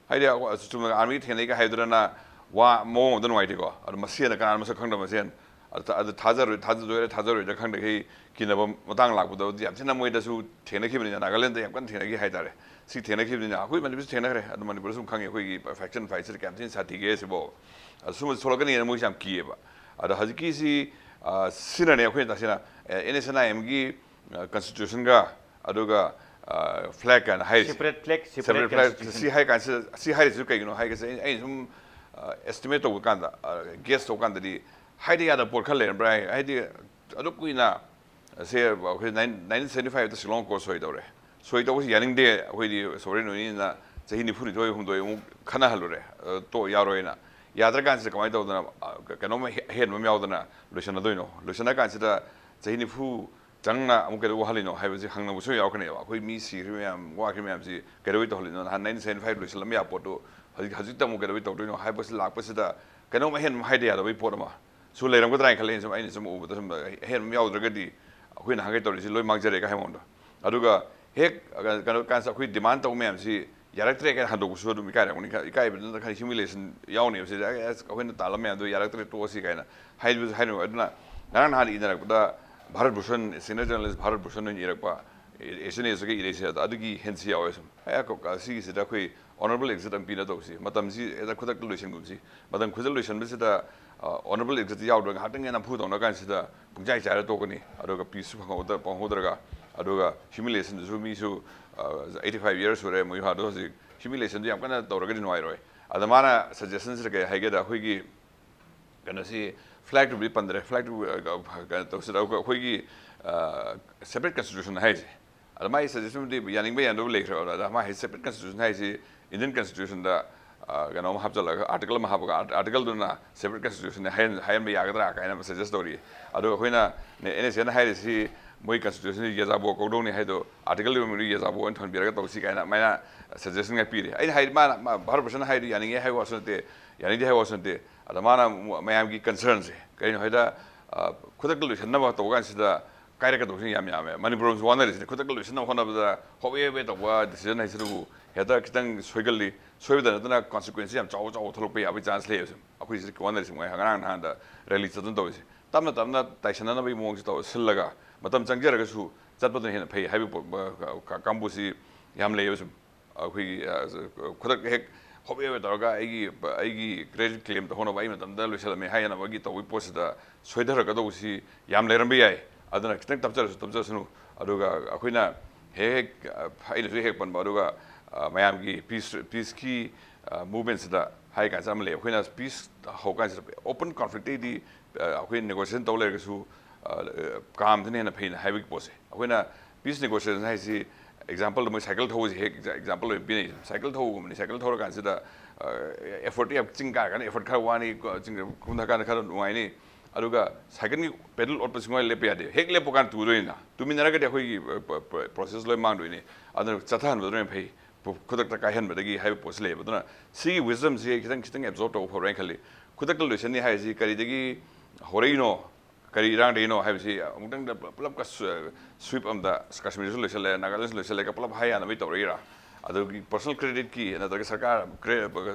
ꯍꯥꯏꯗꯤ, ꯑ, ꯆꯨꯝꯅ ꯑꯥꯔꯃꯤꯒ ꯊꯦꯡꯅꯩꯒ ꯍꯥꯏꯗꯨꯅ ꯋꯥ ꯃꯑꯣꯡ ꯑꯃꯗ ꯅꯨꯡꯉꯥꯏꯇꯦꯀꯣ꯫ ꯑꯗꯣ ꯃꯁꯦꯟꯅ ꯀꯅꯥꯅ ꯃꯁꯛ ꯈꯪꯗꯕ ꯃꯁꯦꯟ, ꯑꯗꯨ ꯊꯥ-, ꯑꯗꯨ ꯊꯥꯖꯔꯣꯏ-, ꯊꯥꯖꯗꯣꯏꯔꯥ ꯊꯥꯖꯔꯣꯏꯗ꯭ꯔꯥ ꯈꯪꯗꯦ꯫ ꯀꯤ-, ꯀꯤꯅꯕ ꯃꯇꯥꯡ ꯂꯥꯛꯄꯗꯕꯨꯗꯤ ꯌꯥꯝ ꯊꯤꯅ ꯃꯣꯏꯗꯁꯨ ꯊꯦꯡꯅꯈꯤꯕꯅꯤꯅ, ꯅꯥꯒꯥꯂꯦꯟꯗ ꯌꯥꯝ ꯀꯟꯅ ꯊꯦꯡꯅꯈꯤ ꯍꯥꯏꯇꯥꯔꯦ꯫ ꯁꯤ ꯊꯦꯡꯅꯈꯤꯕꯅꯤꯅ ꯑꯩꯈꯣꯏ ꯃꯅꯤꯄꯨꯔꯁꯨ ꯊꯦꯡꯅꯈ꯭ꯔꯦ꯫ ꯑꯗꯣ ꯃꯅꯤꯄꯨꯔꯗꯁꯨ ꯑꯗꯨꯝ ꯈꯪꯉꯤ ꯑꯩꯈꯣꯏꯒꯤ faction fight ꯁꯤꯗ ꯀꯌꯥꯝ ꯊꯤꯅ ꯁꯥꯊꯤꯒꯦ ꯁꯤꯕꯣ꯫ ꯑꯗꯣ ꯁꯨꯝꯕꯁꯤ ꯊꯣꯛꯂꯛꯀꯅꯤꯅ ꯃꯣꯏꯁꯨ ꯌꯥꯝ ꯀꯤꯌꯦꯕ꯫ ꯑꯗꯣ ꯍꯧꯖꯤꯛꯀꯤꯁꯤ, ꯑ, ꯁꯤꯅꯅꯦ ꯑꯩꯈꯣꯏꯅ ꯇꯁꯦꯡꯅ, ꯑ, ꯑꯦꯟ ꯑꯦꯁ ꯑꯦꯟ ꯑꯥꯏ ꯑꯦꯝꯒꯤ, ꯑ, constitutionꯒ ꯑꯗꯨꯒ, ꯑ, flag ꯀꯥꯏꯅ ꯍꯥꯏꯔꯤꯁꯦ꯫ Separate flag, separate separate flag, constitution꯫ ꯁꯤ ꯍꯥꯏ ꯀꯥꯟꯁꯤꯗ, ꯁꯤ ꯍꯥꯏꯔꯤꯁꯤꯁꯨ ꯀꯩꯒꯤꯅꯣ ꯍꯥꯏꯒꯁꯦ, ꯑꯩ, ꯑꯩꯅ ꯁꯨꯝ, ꯑ, estimate ꯇꯧꯕ ꯀꯥꯟꯗ, ꯑ, guess ꯇꯧꯕ ꯀꯥꯟꯗꯗꯤ ꯍꯥꯏꯗ ꯌꯥꯗꯕ ꯄꯣꯠ ꯈꯔ ꯂꯩꯔꯝꯕ꯭ꯔꯥ ꯍꯥꯏ-, ꯍꯥꯏꯗꯤ ꯑꯗꯨꯛ ꯀꯨꯏꯅ ꯁꯦ ꯑꯩꯈꯣꯏ ꯅꯥꯏꯟ-, nineteen seventy fiveꯇ ꯁꯤꯂꯣꯡ ꯑꯦꯀꯣꯔꯗ ꯁꯣꯏ ꯇꯧꯔꯦ꯫ ꯁꯣꯏ ꯇꯧꯕꯁꯤ ꯌꯥꯅꯤꯡꯗꯦ꯫ ꯑꯩꯈꯣꯏꯗꯤ sovereign ꯅꯨꯃꯤꯠꯅꯤꯅ ꯆꯍꯤ ꯅꯤꯐꯨꯅꯤꯊꯣꯏ ꯍꯨꯝꯗꯣꯏ ꯑꯃꯨꯛ ꯈꯟꯅꯍꯜꯂꯨꯔꯦ, ꯑ, ꯇꯣ-, ꯌꯥꯔꯣꯏꯅ꯫ ꯌꯥꯗ꯭ꯔꯀꯥꯟꯁꯤꯗ ꯀꯃꯥꯏꯅ ꯇꯧꯗꯅ, ꯑ, ꯀ-, ꯀꯩꯅꯣꯝꯃ ꯑꯍꯦ-, ꯑꯍꯦꯟꯕ ꯑꯃ ꯌꯥꯎꯗꯅ ꯂꯣꯏꯁꯟꯅꯗꯣꯏꯅꯣ? ꯂꯣꯏꯁꯟꯅ ꯀꯥꯟꯁꯤꯗ ꯆꯍꯤ ꯅꯤꯐꯨ ꯆꯪꯅ ꯑꯃꯨꯛ ꯀꯩꯗꯧ ꯋꯥꯍꯜꯂꯤꯅꯣ ꯍꯥꯏꯕꯁꯤ ꯍꯪꯅꯕꯁꯨ ꯌꯥꯎꯔꯛꯀꯅꯦꯕ꯫ ꯑꯩꯈꯣꯏ ꯃꯤ ꯁꯤꯈ꯭ꯔꯤꯕ ꯃꯌꯥꯝ, ꯋꯥꯈ꯭ꯔꯤꯕ ꯃꯌꯥꯝꯁꯤ ꯀꯩꯗꯧꯕꯩ ꯇꯧꯍꯜꯂꯤꯅꯣ? ꯅꯍꯥꯟ nineteen seventy five ꯂꯣꯏꯁꯤꯜꯂꯝꯕ ꯌꯥꯕ ꯄꯣꯠꯇꯨ ꯍꯧꯖꯤꯛ, ꯍꯧꯖꯤꯛꯇ ꯑꯃꯨꯛ ꯀꯩꯗꯧꯕꯩ ꯇꯧꯗꯣꯏꯅꯣ ꯍꯥꯏꯕꯁꯤ ꯂꯥꯛꯄꯁꯤꯗ ꯀꯩꯅꯣꯝ ꯑꯍꯦꯟꯕ ꯑꯃ ꯍꯥꯏꯗ ꯌꯥꯗꯕꯒꯤ ꯄꯣꯠ ꯑꯃ ꯁꯨ ꯂꯩꯔꯝꯒꯗ꯭ꯔꯥ ꯍꯥꯏꯅ ꯈꯜꯂꯦ꯫ ꯑꯩꯅ ꯁꯨꯝ, ꯑꯩꯅ ꯁꯨꯝ ꯎꯕꯗ ꯁꯨꯝ ꯑꯍꯦꯟꯕ ꯑꯃ ꯌꯥꯎꯗ꯭ꯔꯒꯗꯤ ꯑꯩꯈꯣꯏ ꯅꯍꯥꯟꯈꯩ ꯇꯧꯔꯤꯁꯤ ꯂꯣꯏ ꯃꯥꯡꯖꯔꯦꯒ ꯍꯥꯏꯕ ꯃꯑꯣꯡꯗꯣ꯫ ꯑꯗꯨꯒ ꯍꯦꯛ, ꯑ, ꯀꯩꯅꯣ ꯀꯥꯟꯁꯤꯗ ꯑꯩꯈꯣꯏ demand ꯇꯧꯕ ꯃꯌꯥꯝꯁꯤ ꯌꯥꯔꯛꯇ꯭ꯔꯦ ꯀꯥꯏꯅ ꯍꯟꯗꯣꯛꯄꯁꯨ ꯑꯗꯨꯝ ꯏꯀꯥꯏꯔꯛꯄꯅꯤ꯫ ꯏꯀꯥꯏꯕꯗꯨꯅ ꯈꯔ humiliation ꯌꯥꯎꯅꯦꯕ ꯁꯤꯗ꯫ "ꯑꯦ, ꯑꯁ, ꯑꯩꯈꯣꯏꯅ ꯇꯥꯜꯂꯝꯕ ꯃꯌꯥꯝꯗꯣ ꯌꯥꯔꯛꯇ꯭ꯔꯦ, ꯇꯣꯛꯑꯁꯤ" ꯀꯥꯏꯅ ꯍꯥꯏꯕꯁꯨ ꯍꯥꯏꯅꯕ꯫ ꯑꯗꯨꯅ ꯉꯔꯥꯡ ꯅꯍꯥꯟ ꯏꯅꯔꯛꯄꯗ ꯚꯥꯔꯠ ꯚꯨꯁꯟ, senior journalist ꯚꯥꯔꯠ ꯚꯨꯁꯟ ꯑꯣꯏꯅ ꯏꯔꯛꯄ, ꯑꯦ-, Asian Age ꯀ ꯏꯔꯛꯏꯁꯦ, ꯑꯗ ꯑꯗꯨꯒꯤ hint ꯁꯤ ꯌꯥꯎꯋꯦ ꯁꯨꯝ꯫ ꯑꯦ, ꯀꯣ-, ꯀ-, ꯁꯤꯒꯤꯁꯤꯗ ꯑꯩꯈꯣꯏ honourable exit ꯑꯃ ꯄꯤꯅ ꯇꯧꯁꯤ, ꯃꯇꯝꯁꯤ ꯍꯦꯛꯇ ꯈꯨꯗꯛꯇ ꯂꯣꯏꯁꯤꯟꯒꯨꯝꯁꯤ꯫ ꯃꯇꯝ ꯈꯨꯗꯛꯇ ꯂꯣꯏꯁꯤꯟꯕꯁꯤꯗ, ꯑ, honourable exit ꯌꯥꯎꯗ꯭ꯔꯒ ꯉꯥꯏꯍꯥꯛꯇꯪ ꯅꯝꯐꯨ ꯇꯧꯅ ꯀꯥꯟꯁꯤꯗ ꯄꯨꯡꯆꯥꯏ ꯆꯥꯏꯔ ꯇꯣꯛꯀꯅꯤ꯫ ꯑꯗꯨꯒ peace ꯁꯨ ꯐꯪꯍꯧꯗ-, ꯐꯪꯍꯧꯗ꯭ꯔꯒ, ꯑꯗꯨꯒ humiliation ꯗꯨꯁꯨ ꯃꯤꯁꯨ, ꯑ, eighty five years ꯁꯨꯔꯦ, ꯃꯣꯏ ꯍꯥꯗꯣ ꯍꯧꯖꯤꯛ ꯍ꯭ꯌꯨꯃꯤꯂꯦꯁꯟꯗꯨ ꯌꯥꯝ ꯀꯟꯅ ꯇꯧꯔꯒꯗꯤ ꯅꯨꯡꯉꯥꯏꯔꯣꯏ꯫ ꯑꯗ ꯃꯥꯅ ꯁꯖꯦꯁꯟꯁꯤꯗ ꯀꯩ ꯍꯥꯏꯒꯦꯗ, ꯑꯩꯈꯣꯏꯒꯤ ꯀꯩꯅꯣꯁꯤ, ꯐ꯭ꯂꯦꯛꯇꯨꯕꯨꯗꯤ ꯄꯟꯗ꯭ꯔꯦ, ꯐ꯭ꯂꯦꯛꯇꯨ ꯀꯩꯅꯣ ꯇꯧꯁꯤꯗ ꯑꯩꯈꯣꯏꯒꯤ ꯁꯦꯄꯔꯦꯠ ꯀꯟꯁꯇꯤꯇ꯭ꯌꯨꯁꯟ ꯍꯥꯏꯁꯦ꯫ ꯑꯗ ꯃꯥꯒꯤ ꯁꯖꯦꯁꯟꯕꯨꯗꯤ ꯌꯥꯅꯤꯡꯕ ꯌꯥꯅꯤꯡꯗꯕ ꯂꯩꯈ꯭ꯔꯦꯕ꯫ ꯑꯗ ꯃꯥꯒꯤ ꯁꯦꯄꯔꯦꯠ ꯀꯟꯁꯇꯤꯇ꯭ꯌꯨꯁꯟ ꯍꯥꯏꯁꯤ ꯏꯟꯗꯤꯌꯟ ꯀꯟꯁꯇꯤꯇ꯭ꯌꯨꯁꯟꯗ ꯀꯩꯅꯣꯝ ꯍꯥꯞꯆꯤꯜꯂꯒ, ꯑꯥꯔꯇꯤꯀꯜ ꯑꯃ ꯍꯥꯞꯄꯒ, ꯑꯥꯔꯇꯤꯀꯜꯗꯨꯅ ꯁꯦꯄꯔꯦꯠ ꯀꯟꯁꯇꯤꯇ꯭ꯌꯨꯁꯟꯅꯤ ꯍꯥꯏꯍꯟꯕ ꯌꯥꯒꯗ꯭ꯔꯥ ꯀꯥꯏꯅ ꯑꯃ ꯁꯖꯦꯁ ꯇꯧꯔꯤ꯫ ꯑꯗꯣ ꯑꯩꯈꯣꯏꯅ ꯑꯦꯟ ꯑꯦꯁ ꯑꯦꯅ ꯍꯥꯏꯔꯤꯁꯤ ꯃꯣꯏ ꯀꯟꯁꯇꯤꯇ꯭ꯌꯨꯁꯟꯁꯤ ꯌꯦꯖꯥꯕꯣ ꯀꯧꯗꯧꯅꯤ ꯍꯥꯏꯗꯣ, ꯑꯥꯔꯇꯤꯀꯜꯗꯨꯒꯤ ꯃꯃꯤꯡꯗꯨ ꯌꯦꯖꯥꯕꯣ ꯑꯣꯏꯅ ꯊꯣꯟꯕꯤꯔꯒ ꯇꯧꯁꯤ ꯀꯥꯏꯅ ꯑꯗꯨꯃꯥꯏꯅ ꯁꯖꯦꯁꯟꯒ ꯄꯤꯔꯤ꯫ ꯑꯩꯅ ꯍꯥꯏ, ꯃꯥꯅ ꯃꯥ ꯚꯥꯔꯠ ꯚꯔꯁꯟꯅ ꯍꯥꯏꯗꯨ ꯌꯥꯅꯤꯡꯉꯦ ꯍꯥꯏꯕ ꯋꯥꯁꯨ ꯅꯠꯇꯦ, ꯌꯥꯅꯤꯡꯗꯦ ꯍꯥꯏꯕ ꯋꯥꯁꯨ ꯅꯠꯇꯦ꯫ ꯑꯗ ꯃꯥꯅ ꯃꯌꯥꯝꯒꯤ ꯀꯟꯁꯔꯟꯁꯦ ꯀꯔꯤꯅꯣ ꯍꯥꯏꯗ, ꯈꯨꯗꯛꯇ ꯂꯣꯏꯁꯤꯟꯅꯕ ꯇꯧꯕ ꯀꯥꯟꯁꯤꯗ ꯀꯥꯏꯔꯛꯀꯗꯧꯕꯁꯤ ꯌꯥꯝ ꯌꯥꯝꯃꯦ꯫ ꯃꯅꯤꯄꯨꯔ ꯑꯃꯁꯨ ꯋꯥꯅꯔꯤꯁꯤꯅꯦ꯫ ꯈꯨꯗꯛꯇ ꯂꯣꯏꯁꯤꯟꯅꯕ ꯍꯣꯠꯅꯕꯗ ꯍꯣꯕꯦ ꯍꯣꯕꯦ ꯇꯧꯕ ꯗꯤꯁꯤꯖꯟ ꯍꯥꯏꯁꯤꯅꯕꯨ ꯍꯦꯛꯇ ꯈꯤꯇꯪ ꯁꯣꯏꯒꯜꯂꯤ꯫ ꯁꯣꯏꯕꯗ ꯅꯠꯇꯅ ꯀꯣꯟꯁꯤꯀ꯭ꯋꯦꯟꯁꯁꯤ ꯌꯥꯝ ꯆꯥꯎ ꯆꯥꯎꯕ ꯊꯣꯛꯂꯛꯄ ꯌꯥꯕꯒꯤ ꯆꯥꯟꯁ ꯂꯩꯌꯦꯕ꯫ ꯁꯨꯝ ꯑꯩꯈꯣꯏ ꯁꯤꯗ ꯋꯥꯅꯔꯤꯁꯤ ꯃꯣꯏ ꯉꯔꯥꯡ ꯅꯍꯥꯟꯗ ꯔꯦꯂꯤ ꯆꯠꯇꯅ ꯇꯧꯔꯤꯁꯦ꯫ ꯇꯞꯅ ꯇꯞꯅ ꯇꯥꯏꯁꯟꯅꯅꯕꯒꯤ ꯃꯑꯣꯡꯁꯤ ꯇꯧꯔ ꯁꯤꯜꯂꯒ ꯃꯇꯝ ꯆꯪꯖꯔꯒꯁꯨ ꯆꯠꯄꯗꯨꯅ ꯍꯦꯟꯅ ꯐꯩ ꯍꯥꯏꯕꯒꯤ ꯄꯣ-, ꯀ-, ꯀ-, ꯀꯥꯡꯕꯨꯁꯤ ꯌꯥꯝ ꯂꯩꯌꯦꯕ꯫ ꯁꯨꯝ ꯑꯩꯈꯣꯏꯒꯤ, ꯑ, ꯈꯨꯗꯛ ꯍꯦꯛ ꯍꯣꯕꯦ ꯍꯣꯕꯦ ꯇꯧꯔꯒ ꯑꯩꯒꯤ, ꯑꯩꯒꯤ ꯀ꯭ꯔꯦꯗꯤꯠ ꯀ꯭ꯂꯦꯝ ꯇꯧꯍꯧꯅꯕ, ꯑꯩ ꯃꯇꯝꯗ ꯂꯣꯏꯁꯤꯜꯂꯝꯃꯦ ꯍꯥꯏꯅꯕꯒꯤ ꯇꯧꯕꯒꯤ ꯄꯣꯠꯁꯤꯗ ꯁꯣꯏꯊꯔꯛꯀꯗꯧꯕꯁꯤ ꯌꯥꯝ ꯂꯩꯔꯝꯕ ꯌꯥꯏ꯫ ꯑꯗꯨꯅ ꯈꯤꯇꯪ ꯇꯞꯆꯔꯁꯨ ꯇꯞꯆꯁꯅꯨ꯫ ꯑꯗꯨꯒ ꯑꯩꯈꯣꯏꯅ ꯍꯦꯛ ꯍꯦꯛ, ꯑ, ꯑꯩꯅꯁꯨ ꯍꯦꯛ ꯄꯟꯕ, ꯑꯗꯨꯒ, ꯑ, ꯃꯌꯥꯝꯒꯤ ꯄꯤꯁ, ꯄꯤꯁꯀꯤ, ꯑ, ꯃꯨꯚꯃꯦꯟꯁꯤꯗ ꯍꯥꯏ ꯀꯥꯟꯁꯤꯗ ꯑꯃ ꯂꯩ꯫ ꯑꯩꯈꯣꯏꯅ ꯄꯤꯁ ꯍꯧ ꯀꯥꯟꯁꯤꯗ ꯑꯣꯄꯟ ꯀꯣꯟꯐ꯭ꯂꯤꯛꯇꯩꯗꯤ, ꯑ, ꯑꯩꯈꯣꯏ ꯅꯦꯒꯣꯁꯤꯌꯦꯁꯟ ꯇꯧ ꯂꯩꯔꯒꯁꯨ, ꯑ, ꯀꯥꯝꯗꯨꯅ ꯍꯦꯟꯅ ꯐꯩꯅ ꯍꯥꯏꯕꯒꯤ ꯄꯣꯠꯁꯦ꯫ ꯑꯩꯈꯣꯏꯅ ꯄꯤꯁ ꯅꯦꯒꯣꯁꯤꯌꯦꯁꯟ ꯍꯥꯏꯁꯤ ꯑꯦꯛꯖꯥꯝꯄꯜꯗ ꯃꯣꯏ ꯁꯥꯏꯀꯜ ꯊꯧꯕꯁꯤ ꯍꯦꯛ ꯑꯦꯛꯖꯥꯝꯄꯜ ꯑꯣꯏꯅ ꯄꯤꯅꯩ꯫ ꯁꯥꯏꯀꯜ ꯊꯧꯕꯒꯨꯝꯕꯅꯤ꯫ ꯁꯥꯏꯀꯜ ꯊꯧꯔꯀꯥꯟꯁꯤꯗ, ꯑ, ꯑꯦꯐꯔꯠꯇꯤ ꯌꯥꯝ, ꯆꯤꯡ ꯀꯥꯔꯀꯥꯟꯗ ꯑꯦꯐꯔꯠ ꯈꯔ ꯋꯥꯅꯤ, ꯀꯣ-, ꯆꯤꯡ ꯀꯨꯝꯊꯔꯀꯥꯟꯗ ꯈꯔ ꯅꯨꯡꯉꯥꯏꯅꯤ꯫ ꯑꯗꯨꯒ ꯁꯥꯏꯀꯜꯒꯤ ꯄꯦꯗꯜ ꯑꯣꯠꯄꯁꯤ ꯁꯨꯡꯂꯦꯞ ꯂꯦꯞꯄ ꯌꯥꯗꯦ꯫ ꯍꯦꯛ ꯂꯦꯞꯄ ꯀꯥꯟꯗ ꯇꯨꯗꯣꯏꯅꯤꯅ, ꯇꯨꯃꯤꯟꯅꯔꯒꯗꯤ ꯑꯩꯈꯣꯏꯒꯤ, ꯑ, ꯄ-, ꯄ-, ꯄ꯭ꯔꯣꯁꯦꯁ ꯂꯣꯏ ꯃꯥꯡꯗꯣꯏꯅꯤ꯫ ꯑꯗꯨꯅ ꯆꯠꯊꯍꯟꯕꯗꯨꯅ ꯍꯦꯟꯅ ꯐꯩ, ꯄꯨ-, ꯈꯨꯗꯛꯇ ꯀꯥꯏꯍꯟꯕꯗꯒꯤ ꯍꯥꯏꯕ ꯄꯣꯠꯁꯤ ꯂꯩꯌꯦꯕ꯫ ꯑꯗꯨꯅ ꯁꯤꯒꯤ ꯋꯤꯁꯗꯝꯁꯤ ꯈꯤꯇꯪ, ꯈꯤꯇꯪ ꯑꯦꯕꯖꯣꯔꯕ ꯇꯧꯕ ꯐꯕ꯭ꯔꯥ ꯍꯥꯏꯅ ꯈꯜꯂꯤ꯫ ꯈꯨꯗꯛꯇ ꯂꯣꯏꯁꯟꯅꯤ ꯍꯥꯏꯔꯤꯁꯤ ꯀꯔꯤꯗꯒꯤ ꯍꯧꯔꯛꯏꯅꯣ, ꯀꯔꯤ ꯏꯔꯥꯡꯗꯒꯤꯅꯣ ꯍꯥꯏꯕꯁꯤ ꯑꯃꯨꯛꯇꯪꯗ ꯄꯨꯂꯞ, ꯄꯨꯂꯞꯀ ꯁ꯭ꯋ-, ꯁ꯭ꯋꯤꯞ ꯑꯃꯗ ꯀꯥꯁꯃꯤꯔꯁꯨ ꯂꯣꯏꯁꯤꯜꯂꯦ, ꯅꯥꯒꯥꯂꯦꯟꯁꯨ ꯂꯣꯏꯁꯤꯜꯂꯦꯒ ꯄꯨꯂꯞ ꯍꯥꯏ ꯌꯥꯅꯕꯒꯤ ꯇꯧꯔꯛꯏꯔꯥ? ꯑꯗꯨꯒꯤ ꯄꯔꯁꯣꯅꯦꯜ ꯀ꯭ꯔꯦꯗꯤꯠꯀꯤ ꯅꯠꯇ꯭ꯔꯒ ꯁꯔꯀꯥꯔ ꯀ꯭ꯔꯦ-,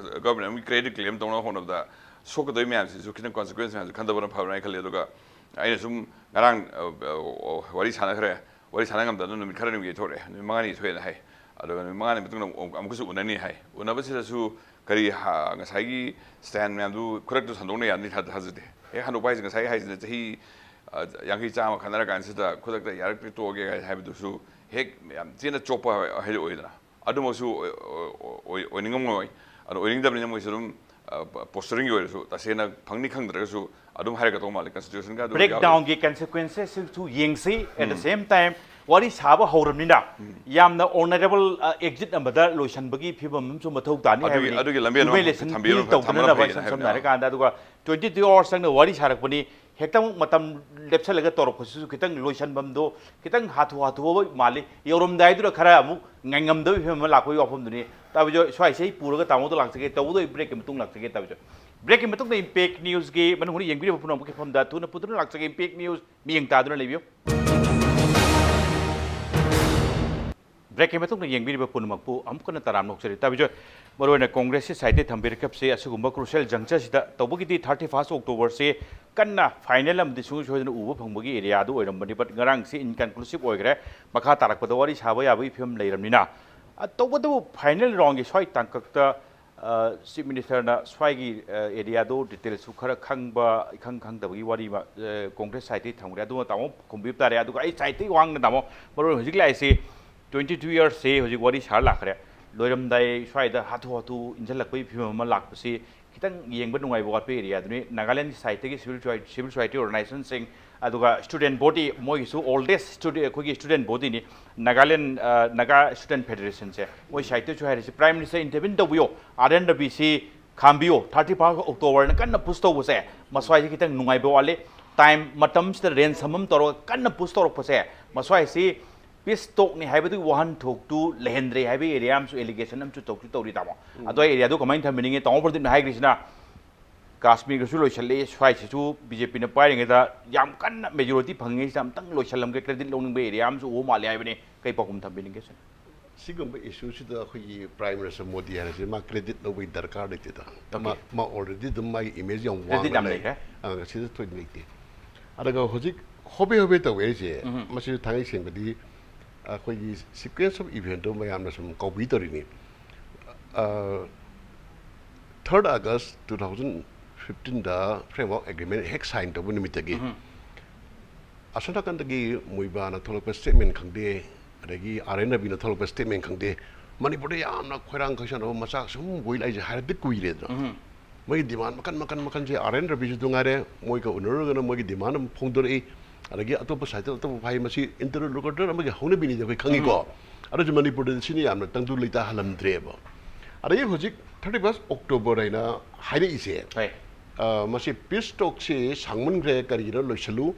ꯒꯚꯔꯟꯃꯦꯟꯠꯀꯤ ꯀ꯭ꯔꯦꯗꯤꯠ ꯀ꯭ꯂꯦꯝ ꯇꯧꯅꯕ ꯍꯣꯠꯅꯕꯗ ꯁꯣꯛꯀꯗꯧꯔꯤ ꯃꯌꯥꯝꯁꯤꯁꯨ ꯈꯤꯇꯪ ꯀꯣꯟꯁꯤꯀ꯭ꯋꯦꯟꯁ ꯃꯌꯥꯝꯁꯤ ꯈꯟꯊꯕꯅ ꯐꯕ꯭ꯔꯥ ꯍꯥꯏꯅ ꯈꯜꯂꯤ꯫ ꯑꯗꯨꯒ ꯑꯩꯅ ꯁꯨꯝ ꯉꯔꯥꯡ, ꯑ, ꯑ, ꯋꯥꯔꯤ ꯁꯥꯟꯅꯈ꯭ꯔꯦ꯫ ꯋꯥꯔꯤ ꯁꯥꯟꯅ ꯉꯝꯗꯗꯅ ꯅꯨꯃꯤꯠ ꯈꯔꯅꯤꯃꯨꯛ ꯌꯩꯊꯣꯛꯑꯦ꯫ ꯅꯨꯃꯤꯠ ꯃꯉꯥꯅꯤ ꯊꯣꯛꯑꯦꯅ ꯍꯥꯏ꯫ ꯑꯗꯨꯒ ꯅꯨꯃꯤꯠ ꯃꯉꯥꯅꯤ ꯃꯇꯨꯡꯗ ꯑꯃꯨꯛ, ꯑꯃꯨꯛꯀꯁꯨ ꯎꯅꯅꯤ ꯍꯥꯏ꯫ ꯎꯅꯕꯁꯤꯗꯁꯨ ꯀꯔꯤ ꯍꯥ-, ꯉꯁꯥꯏꯒꯤ ꯁ꯭ꯇꯦꯟ ꯃꯌꯥꯝꯗꯨ ꯈꯨꯗꯛꯇ ꯁꯟꯗꯣꯛꯅ ꯌꯥꯅꯤ ꯊꯥ-, ꯊꯥꯖꯗꯦ꯫ ꯍꯦꯛ ꯍꯟꯗꯣꯛꯄ ꯍꯥꯏꯁꯦ ꯉꯁꯥꯏ ꯍꯥꯏꯁꯤꯅ ꯆꯍꯤ, ꯑ, ꯌꯥꯡꯈꯩ ꯆꯥꯝꯃ ꯈꯟꯅꯔ ꯀꯥꯟꯁꯤꯗ ꯈꯨꯗꯛꯇ ꯌꯥꯔꯛꯇ꯭ꯔꯦ ꯇꯣꯛꯑꯒꯦ ꯍꯥꯏꯕꯗꯨꯁꯨ ꯍꯦꯛ ꯌꯥꯝ ꯊꯤꯅ ꯆꯣꯞꯄ ꯍꯥꯏꯗꯤ ꯑꯣꯏꯗꯅ꯫ ꯑꯗꯨꯃꯛꯁꯨ ꯑꯣꯏ- ꯑꯣꯏ- ꯑꯣꯏ- ꯑꯣꯏꯅꯤꯡꯉꯝꯃꯣꯏ꯫ ꯑꯗꯣ ꯑꯣꯏꯅꯤꯡꯗꯕꯅꯤꯅ ꯃꯣꯏꯁꯨ ꯑꯗꯨꯝ ꯄꯣꯁꯇꯔꯤꯡꯒꯤ ꯑꯣꯏꯔꯁꯨ ꯇꯁꯦꯡꯅ ꯐꯪꯅꯤ ꯈꯪꯗ꯭ꯔꯒꯁꯨ ꯑꯗꯨꯝ ꯍꯥꯏꯔꯛꯀꯗꯧ ꯃꯥꯜꯂꯦ ꯀꯟꯁꯇꯤꯇ꯭ꯌꯨꯁꯟꯒ ꯑꯗꯨ ꯌꯥꯎꯔꯒ꯫ ꯕ꯭ꯔꯦꯛꯗꯥꯎꯟꯒꯤ ꯀꯟꯁꯤꯀ꯭ꯋꯦꯟꯁꯦꯁꯁꯨ ꯌꯦꯡꯁꯤ꯫ At the same time, ꯋꯥꯔꯤ ꯁꯥꯕ ꯍꯧꯔꯕꯅꯤꯅ ꯌꯥꯝꯅ ꯑꯣꯅꯔꯦꯕꯜ ꯑꯦꯛꯖꯤꯠ ꯑꯃꯗ ꯂꯣꯏꯁꯤꯟꯕꯒꯤ ꯐꯤꯕꯝ ꯑꯃꯁꯨ ꯃꯊꯧ ꯇꯥꯅꯤ ꯑꯗꯨꯒꯤ- ꯍꯥꯏꯕꯅꯤ꯫ ꯑꯗꯨꯒꯤ ꯂꯝꯕꯤ ꯑꯃ ꯍ꯭ꯌꯨꯃꯤꯂꯦꯁꯟ ꯊꯝꯕꯤꯔꯝ- ꯐꯤꯜ ꯇꯧꯗꯅꯕ ꯊꯝꯕꯅ ꯐꯩ ꯏꯁꯝ ꯍꯥꯏꯕꯅꯤ꯫ ꯁꯝꯅ ꯍꯥꯏꯔꯀꯥꯟꯗ꯫ ꯑꯗꯨꯒ ꯇ꯭ꯋꯦꯟꯇꯤ ꯇꯨ ꯑꯋꯥꯔꯁ ꯆꯪꯅ ꯋꯥꯔꯤ ꯁꯥꯔꯛꯄꯅꯤ꯫ ꯍꯦꯛꯇ ꯑꯃꯨꯛ ꯃꯇꯝ ꯂꯦꯞꯁꯜꯂꯒ ꯇꯧꯔꯛꯄꯁꯤꯁꯨ ꯈꯤꯇꯪ ꯂꯣꯏꯁꯟꯐꯝꯗꯣ ꯈꯤꯇꯪ ꯍꯥꯊꯨ ꯍꯥꯊꯨꯕ ꯃꯥꯜꯂꯤ꯫ ꯌꯧꯔꯝꯗꯥꯏꯗꯨꯗ ꯈꯔ ꯑꯃꯨꯛ ꯉꯥꯏꯉꯝꯗꯕꯒꯤ ꯐꯤꯕꯝ ꯑꯃ ꯂꯥꯛꯄꯒꯤ ꯋꯥꯐꯝꯗꯨꯅꯤ꯫ ꯇꯥꯕꯤꯖꯣꯏ, ꯁ꯭ꯋꯥꯏꯁꯦ ꯑꯩ ꯄꯨꯔꯒ ꯇꯥꯃꯣꯗ ꯂꯥꯛꯆꯒꯦ꯫ ꯇꯧꯕꯗ ꯑꯩ ꯕ꯭ꯔꯦꯛꯀꯤ ꯃꯇꯨꯡ ꯂꯥꯛꯆꯒꯦ꯫ ꯇꯥꯕꯤꯖꯣꯏ, ꯕ꯭ꯔꯦꯛꯀꯤ ꯃꯇꯨꯡꯗ ꯏꯝꯄꯦꯛ ꯅ꯭ꯌꯨꯁꯀꯤ ꯃꯅꯨꯡ ꯍꯨꯠꯅ ꯌꯦꯡꯕꯤꯔꯤꯕ ꯄꯨꯝꯅꯃꯛꯀꯤ ꯃꯐꯝꯗ ꯊꯨꯅ ꯄꯨꯗꯨꯅ ꯂꯥꯛꯆꯒꯦ꯫ ꯏꯝꯄꯦꯛ ꯅ꯭ꯌꯨꯁ ꯃꯤꯠꯌꯦꯡ ꯇꯥꯗꯨꯅ ꯂꯩꯕꯤꯌꯨ꯫ ꯕ꯭ꯔꯦꯛꯀꯤ ꯃꯇꯨꯡꯗ ꯌꯦꯡꯕꯤꯔꯤꯕ ꯄꯨꯝꯅꯃꯛꯄꯨ ꯑꯃꯨꯛ ꯍꯟꯅ ꯇꯔꯥꯝꯅ ꯑꯣꯛꯆꯔꯤ꯫ ꯇꯥꯕꯤꯖꯣꯏ, ꯃꯔꯨꯑꯣꯏꯅ ꯀꯣꯡꯒ꯭ꯔꯦꯁꯀꯤ ꯁꯥꯏꯠꯇꯒꯤ ꯊꯝꯕꯤꯔꯛꯀꯞꯁꯤ ꯑꯁꯤꯒꯨꯝꯕ ꯀ꯭ꯔꯨꯁꯤꯌꯦꯜ ꯖꯪꯆꯔꯁꯤꯗ ꯇꯧꯕꯒꯤꯗꯤ ꯊꯥꯔꯇꯤ ꯐꯥꯔꯁ ꯑꯣꯛꯇꯣꯕꯔꯁꯤ ꯀꯟꯅ ꯐꯥꯏꯅꯦꯜ ꯑꯃꯗꯤ ꯁꯨꯡꯁꯣꯏ ꯁꯣꯏꯗꯅ ꯎꯕ ꯐꯪꯕꯒꯤ ꯑꯦꯔꯤꯌꯥꯗꯨ ꯑꯣꯏꯔꯝꯕꯅꯤ꯫ ꯕꯠ ꯉꯔꯥꯡꯁꯤ ꯏꯟꯀꯟꯀ꯭ꯂꯨꯁꯤꯞ ꯑꯣꯏꯈ꯭ꯔꯦ꯫ ꯃꯈꯥ ꯇꯥꯔꯛꯄꯗ ꯋꯥꯔꯤ ꯁꯥꯕ ꯌꯥꯕꯒꯤ ꯐꯤꯕꯝ ꯂꯩꯔꯕꯅꯤꯅ, ꯑ, ꯇꯧꯕꯇꯕꯨ ꯐꯥꯏꯅꯦꯜ ꯔꯥꯎꯟꯒꯤ ꯁ꯭ꯋꯥꯏ ꯇꯥꯡꯀꯛꯇ, ꯑ, ꯆꯤꯐ ꯃꯤꯅꯤꯁꯇꯔꯅ ꯁ꯭ꯋꯥꯏꯒꯤ, ꯑ, ꯑꯦꯔꯤꯌꯥꯗꯨ ꯗꯤꯇꯦꯜꯁꯨ ꯈꯔ ꯈꯪꯕ, ꯏꯈꯪ ꯈꯪꯗꯕꯒꯤ ꯋꯥꯔꯤ ꯑꯃ, ꯑ, ꯀꯣꯡꯒ꯭ꯔꯦꯁ ꯁꯥꯏꯠꯇꯒꯤ ꯊꯝꯈ꯭ꯔꯦ꯫ ꯑꯗꯨ ꯇꯥꯃꯣ ꯈꯨꯝꯕꯤꯕ ꯇꯥꯔꯦ꯫ ꯑꯗꯨꯒ ꯑꯩ ꯁꯥꯏꯠꯇꯒꯤ ꯋꯥꯡꯅ ꯇꯥꯃꯣ, ꯃꯔꯨꯑꯣꯏꯅ ꯍꯧꯖꯤꯛ ꯂꯥꯛꯏꯁꯤ ꯇ꯭ꯋꯦꯟꯇꯤ ꯇꯨ ꯏꯌꯔꯁꯁꯤ ꯍꯧꯖꯤꯛ ꯋꯥꯔꯤ ꯁꯥꯔ ꯂꯥꯛꯈ꯭ꯔꯦ꯫ ꯂꯣꯏꯔꯝꯗꯥꯏ ꯁ꯭ꯋꯥꯏꯗ ꯍꯥꯊꯨ ꯍꯥꯊꯨ ꯏꯟꯁꯤꯜꯂꯛꯄꯒꯤ ꯐꯤꯕꯝ ꯑꯃ ꯂꯥꯛꯄꯁꯤ ꯈꯤꯇꯪ ꯌꯦꯡꯕ ꯅꯨꯡꯉꯥꯏꯕ ꯋꯥꯠꯄ ꯑꯦꯔꯤꯌꯥꯗꯨꯅꯤ꯫ ꯅꯥꯒꯥꯂꯦꯟꯒꯤ ꯁꯥꯏꯠꯇꯒꯤ ꯁꯤꯚꯤꯜ ꯁꯣꯁꯥꯏ-, ꯁꯤꯚꯤꯜ ꯁꯣꯁꯥꯏꯇꯤ ꯑꯣꯔꯒꯅꯥꯏꯖꯦꯁꯟꯁꯤꯡ, ꯑꯗꯨꯒ ꯁ꯭ꯇꯨꯗꯦꯟ ꯕꯣꯗꯤ, ꯃꯣꯏꯒꯤꯁꯨ ꯑꯣꯜꯗꯦꯁ ꯁ꯭ꯇꯨꯗꯦ-, ꯑꯩꯈꯣꯏꯒꯤ ꯁ꯭ꯇꯨꯗꯦꯟ ꯕꯣꯗꯤꯅꯤ, ꯅꯥꯒꯥꯂꯦꯟ, ꯑ, ꯅꯥꯒꯥ ꯁ꯭ꯇꯨꯗꯦꯟ ꯐꯦꯗꯔꯦꯁꯟꯁꯦ꯫ ꯃꯣꯏ ꯁꯥꯏꯠꯇꯁꯨ ꯍꯥꯏꯔꯤꯁꯤ, "ꯄ꯭ꯔꯥꯏꯝ ꯃꯤꯅꯤꯁꯇꯔ ꯏꯟꯇꯔꯚꯤꯌꯨ ꯇꯧꯕꯤꯌꯣ, ꯑꯥꯔ ꯑꯦꯟ ꯔꯕꯤꯁꯤ ꯈꯥꯝꯕꯤꯌꯣ, ꯊꯥꯔꯇꯤ ꯐꯥꯏꯚ ꯑꯣꯛꯇꯣꯕꯔꯅ ꯀꯟꯅ ꯄꯨꯁ ꯇꯧꯕꯁꯦ, ꯃꯁ꯭ꯋꯥꯏꯁꯦ ꯈꯤꯇꯪ ꯅꯨꯡꯉꯥꯏꯕ ꯋꯥꯠꯂꯤ꯫ ꯇꯥꯏꯝ ꯃꯇꯝꯁꯤꯗ ꯔꯦꯟꯖ ꯑꯃꯃꯝ ꯇꯧꯔꯒ ꯀꯟꯅ ꯄꯨꯁ ꯇꯧꯔꯛꯄꯁꯦ, ꯃꯁ꯭ꯋꯥꯏꯁꯤ ꯄꯤꯁ ꯇꯣꯛꯅꯤ ꯍꯥꯏꯕꯗꯨꯒꯤ ꯋꯥꯍꯟꯊꯣꯛꯇꯨ ꯂꯩꯍꯟꯗ꯭ꯔꯦ" ꯍꯥꯏꯕꯒꯤ ꯑꯦꯔꯤꯌꯥ ꯑꯃꯁꯨ ꯑꯦꯂꯤꯒꯦꯁꯟ ꯑꯃꯁꯨ ꯇꯧꯁꯨ ꯇꯧꯔꯤ, ꯇꯥꯃꯣ꯫ ꯑꯗꯣ ꯑꯩ ꯑꯦꯔꯤꯌꯥꯗꯨ ꯀꯃꯥꯏꯅ ꯊꯝꯕꯤꯅꯤꯡꯉꯤ? ꯇꯥꯃꯣ ꯄ꯭ꯔꯗꯤꯞꯅ ꯍꯥꯏꯈ꯭ꯔꯤꯁꯤꯅ ꯀꯥꯁꯃꯤꯔꯒꯁꯨ ꯂꯣꯏꯁꯤꯜꯂꯛꯏ, ꯁ꯭ꯋꯥꯏꯁꯤꯁꯨ ꯕꯤ ꯖꯦ ꯄꯤꯅ ꯄꯥꯏꯔꯤꯉꯩꯗ ꯌꯥꯝ ꯀꯟꯅ ꯃꯦꯖꯣꯔꯤꯇꯤ ꯐꯪꯉꯤꯉꯩꯁꯤꯗ ꯑꯝꯇꯪ ꯂꯣꯏꯁꯤꯜꯂꯝꯒꯦ, ꯀ꯭ꯔꯦꯗꯤꯠ ꯂꯧꯅꯤꯡꯕ ꯑꯦꯔꯤꯌꯥ ꯑꯃꯁꯨ ꯎꯕ ꯃꯥꯜꯂꯦ ꯍꯥꯏꯕꯅꯤ꯫ ꯀꯩ ꯄꯥꯎꯈꯨꯝ ꯊꯝꯕꯤꯅꯤꯡꯒꯦ, ꯁꯤꯅ? ꯁꯤꯒꯨꯝꯕ ꯏꯁꯨꯁꯤꯗ ꯑꯩꯈꯣꯏꯒꯤ ꯄ꯭ꯔꯥꯏꯝ ꯃꯤꯅꯤꯁꯇꯔ ꯃꯣꯗꯤ ꯍꯥꯏꯔꯁꯤ, ꯃꯥ ꯀ꯭ꯔꯦꯗꯤꯠ ꯂꯧꯕꯒꯤ ꯗꯔꯀꯥꯔ ꯂꯩꯇꯦꯗ꯫ Okay. ꯃꯥ, ꯃꯥ ꯑꯣꯜꯔꯦꯗꯤ ꯑꯗꯨꯝ ꯃꯥꯒꯤ ꯏꯃꯦꯖ ꯌꯥꯝ Credit ꯋꯥꯡꯅ ꯌꯥꯝ ꯂꯩ꯫ ꯂꯩꯈ꯭ꯔꯦ꯫ ꯑꯥ, ꯁꯤꯗ ꯊꯣꯏꯅ ꯂꯩꯇꯦ꯫ ꯑꯗꯨꯒ ꯍꯧꯖꯤꯛ ꯍꯣꯕꯦ ꯍꯣꯕꯦ ꯇꯧꯋꯦ ꯍꯥꯏꯁꯦ, ꯃꯁꯤꯁꯨ ꯊꯥꯡꯉꯩ ꯁꯦꯡꯕꯗꯤ ꯑꯩꯈꯣꯏꯒꯤ ꯁꯤꯀ꯭ꯋꯦꯟꯁ ꯑꯣꯐ ꯏꯚꯦꯟꯗꯣ ꯃꯌꯥꯝꯅ ꯁꯨꯝ ꯀꯥꯎꯕꯤ ꯇꯧꯔꯤꯅꯤ꯫ ꯊꯥꯔꯠ ꯑꯥꯒꯁ ꯇꯨ ꯊꯥꯎꯖꯟ ꯐꯤꯐꯇꯤꯟꯗ ꯐ꯭ꯔꯦꯝꯋꯥꯔꯛ ꯑꯦꯒ꯭ꯔꯤꯃꯦꯟ ꯍꯦꯛ ꯁꯥꯏꯟ ꯇꯧꯕ ꯅꯨꯃꯤꯠꯇꯒꯤ ꯑꯁꯣꯝ ꯅꯥꯀꯟꯗꯒꯤ ꯃꯨꯏꯕꯥꯅ ꯊꯣꯛꯂꯛꯄ ꯁ꯭ꯇꯦꯠꯃꯦꯟ ꯈꯪꯗꯦ, ꯑꯗꯒꯤ ꯑꯥꯔ ꯑꯦꯟ ꯔꯕꯤꯅ ꯊꯣꯛꯂꯛꯄ ꯁ꯭ꯇꯦꯠꯃꯦꯟ ꯈꯪꯗꯦ, ꯃꯅꯤꯄꯨꯔꯗ ꯌꯥꯝꯅ ꯈꯣꯏꯔꯥꯡ ꯈꯣꯏꯁꯥꯎꯅꯕ ꯃꯆꯥꯛ ꯁꯨꯝ ꯕꯣꯏ ꯂꯥꯛꯏꯁꯦ ꯍꯥꯏꯔꯗꯤ ꯀꯨꯏꯔꯦꯗꯅ꯫ ꯃꯣꯏꯒꯤ ꯗꯤꯃꯥꯟ ꯃꯈꯟ ꯃꯈꯟ ꯃꯈꯟꯁꯦ, ꯑꯥꯔ ꯑꯦꯟ ꯔꯕꯤꯁꯨ ꯑꯗꯨ ꯉꯥꯏꯔꯦ, ꯃꯣꯏꯒ ꯎꯅꯔꯨꯔꯒꯅ ꯃꯣꯏꯒꯤ ꯗꯤꯃꯥꯟ ꯑꯃ ꯐꯣꯡꯗꯣꯔꯛꯏ꯫ ꯑꯗꯒꯤ ꯑꯇꯣꯞꯄ ꯁꯥꯏꯠꯇ ꯑꯇꯣꯞꯄ ꯐꯥꯏ, ꯃꯁꯤ interlocutor ꯑꯃꯒꯤ ꯍꯧꯅꯕꯤꯅꯤꯗꯤ ꯑꯩꯈꯣꯏ ꯈꯪꯉꯤꯀꯣ꯫ ꯑꯗꯨꯁꯨ ꯃꯅꯤꯄꯨꯔꯗꯗꯤ ꯁꯤꯅ ꯌꯥꯝꯅ ꯇꯪꯗꯨ ꯂꯩꯇꯥꯍꯜꯂꯝꯗ꯭ꯔꯦꯕ꯫ ꯑꯗꯒꯤ ꯍꯧꯖꯤꯛ thirty first October ꯍꯥꯏꯅ ꯍꯥꯏꯔꯛꯏꯁꯦ, ꯑ, ꯃꯁꯤ ꯄꯤꯁ ꯇꯣꯛꯁꯤ ꯁꯥꯡꯃꯟꯈ꯭ꯔꯦ, ꯀꯔꯤꯒꯤꯅꯣ ꯂꯣꯏꯁꯤꯜꯂꯨ,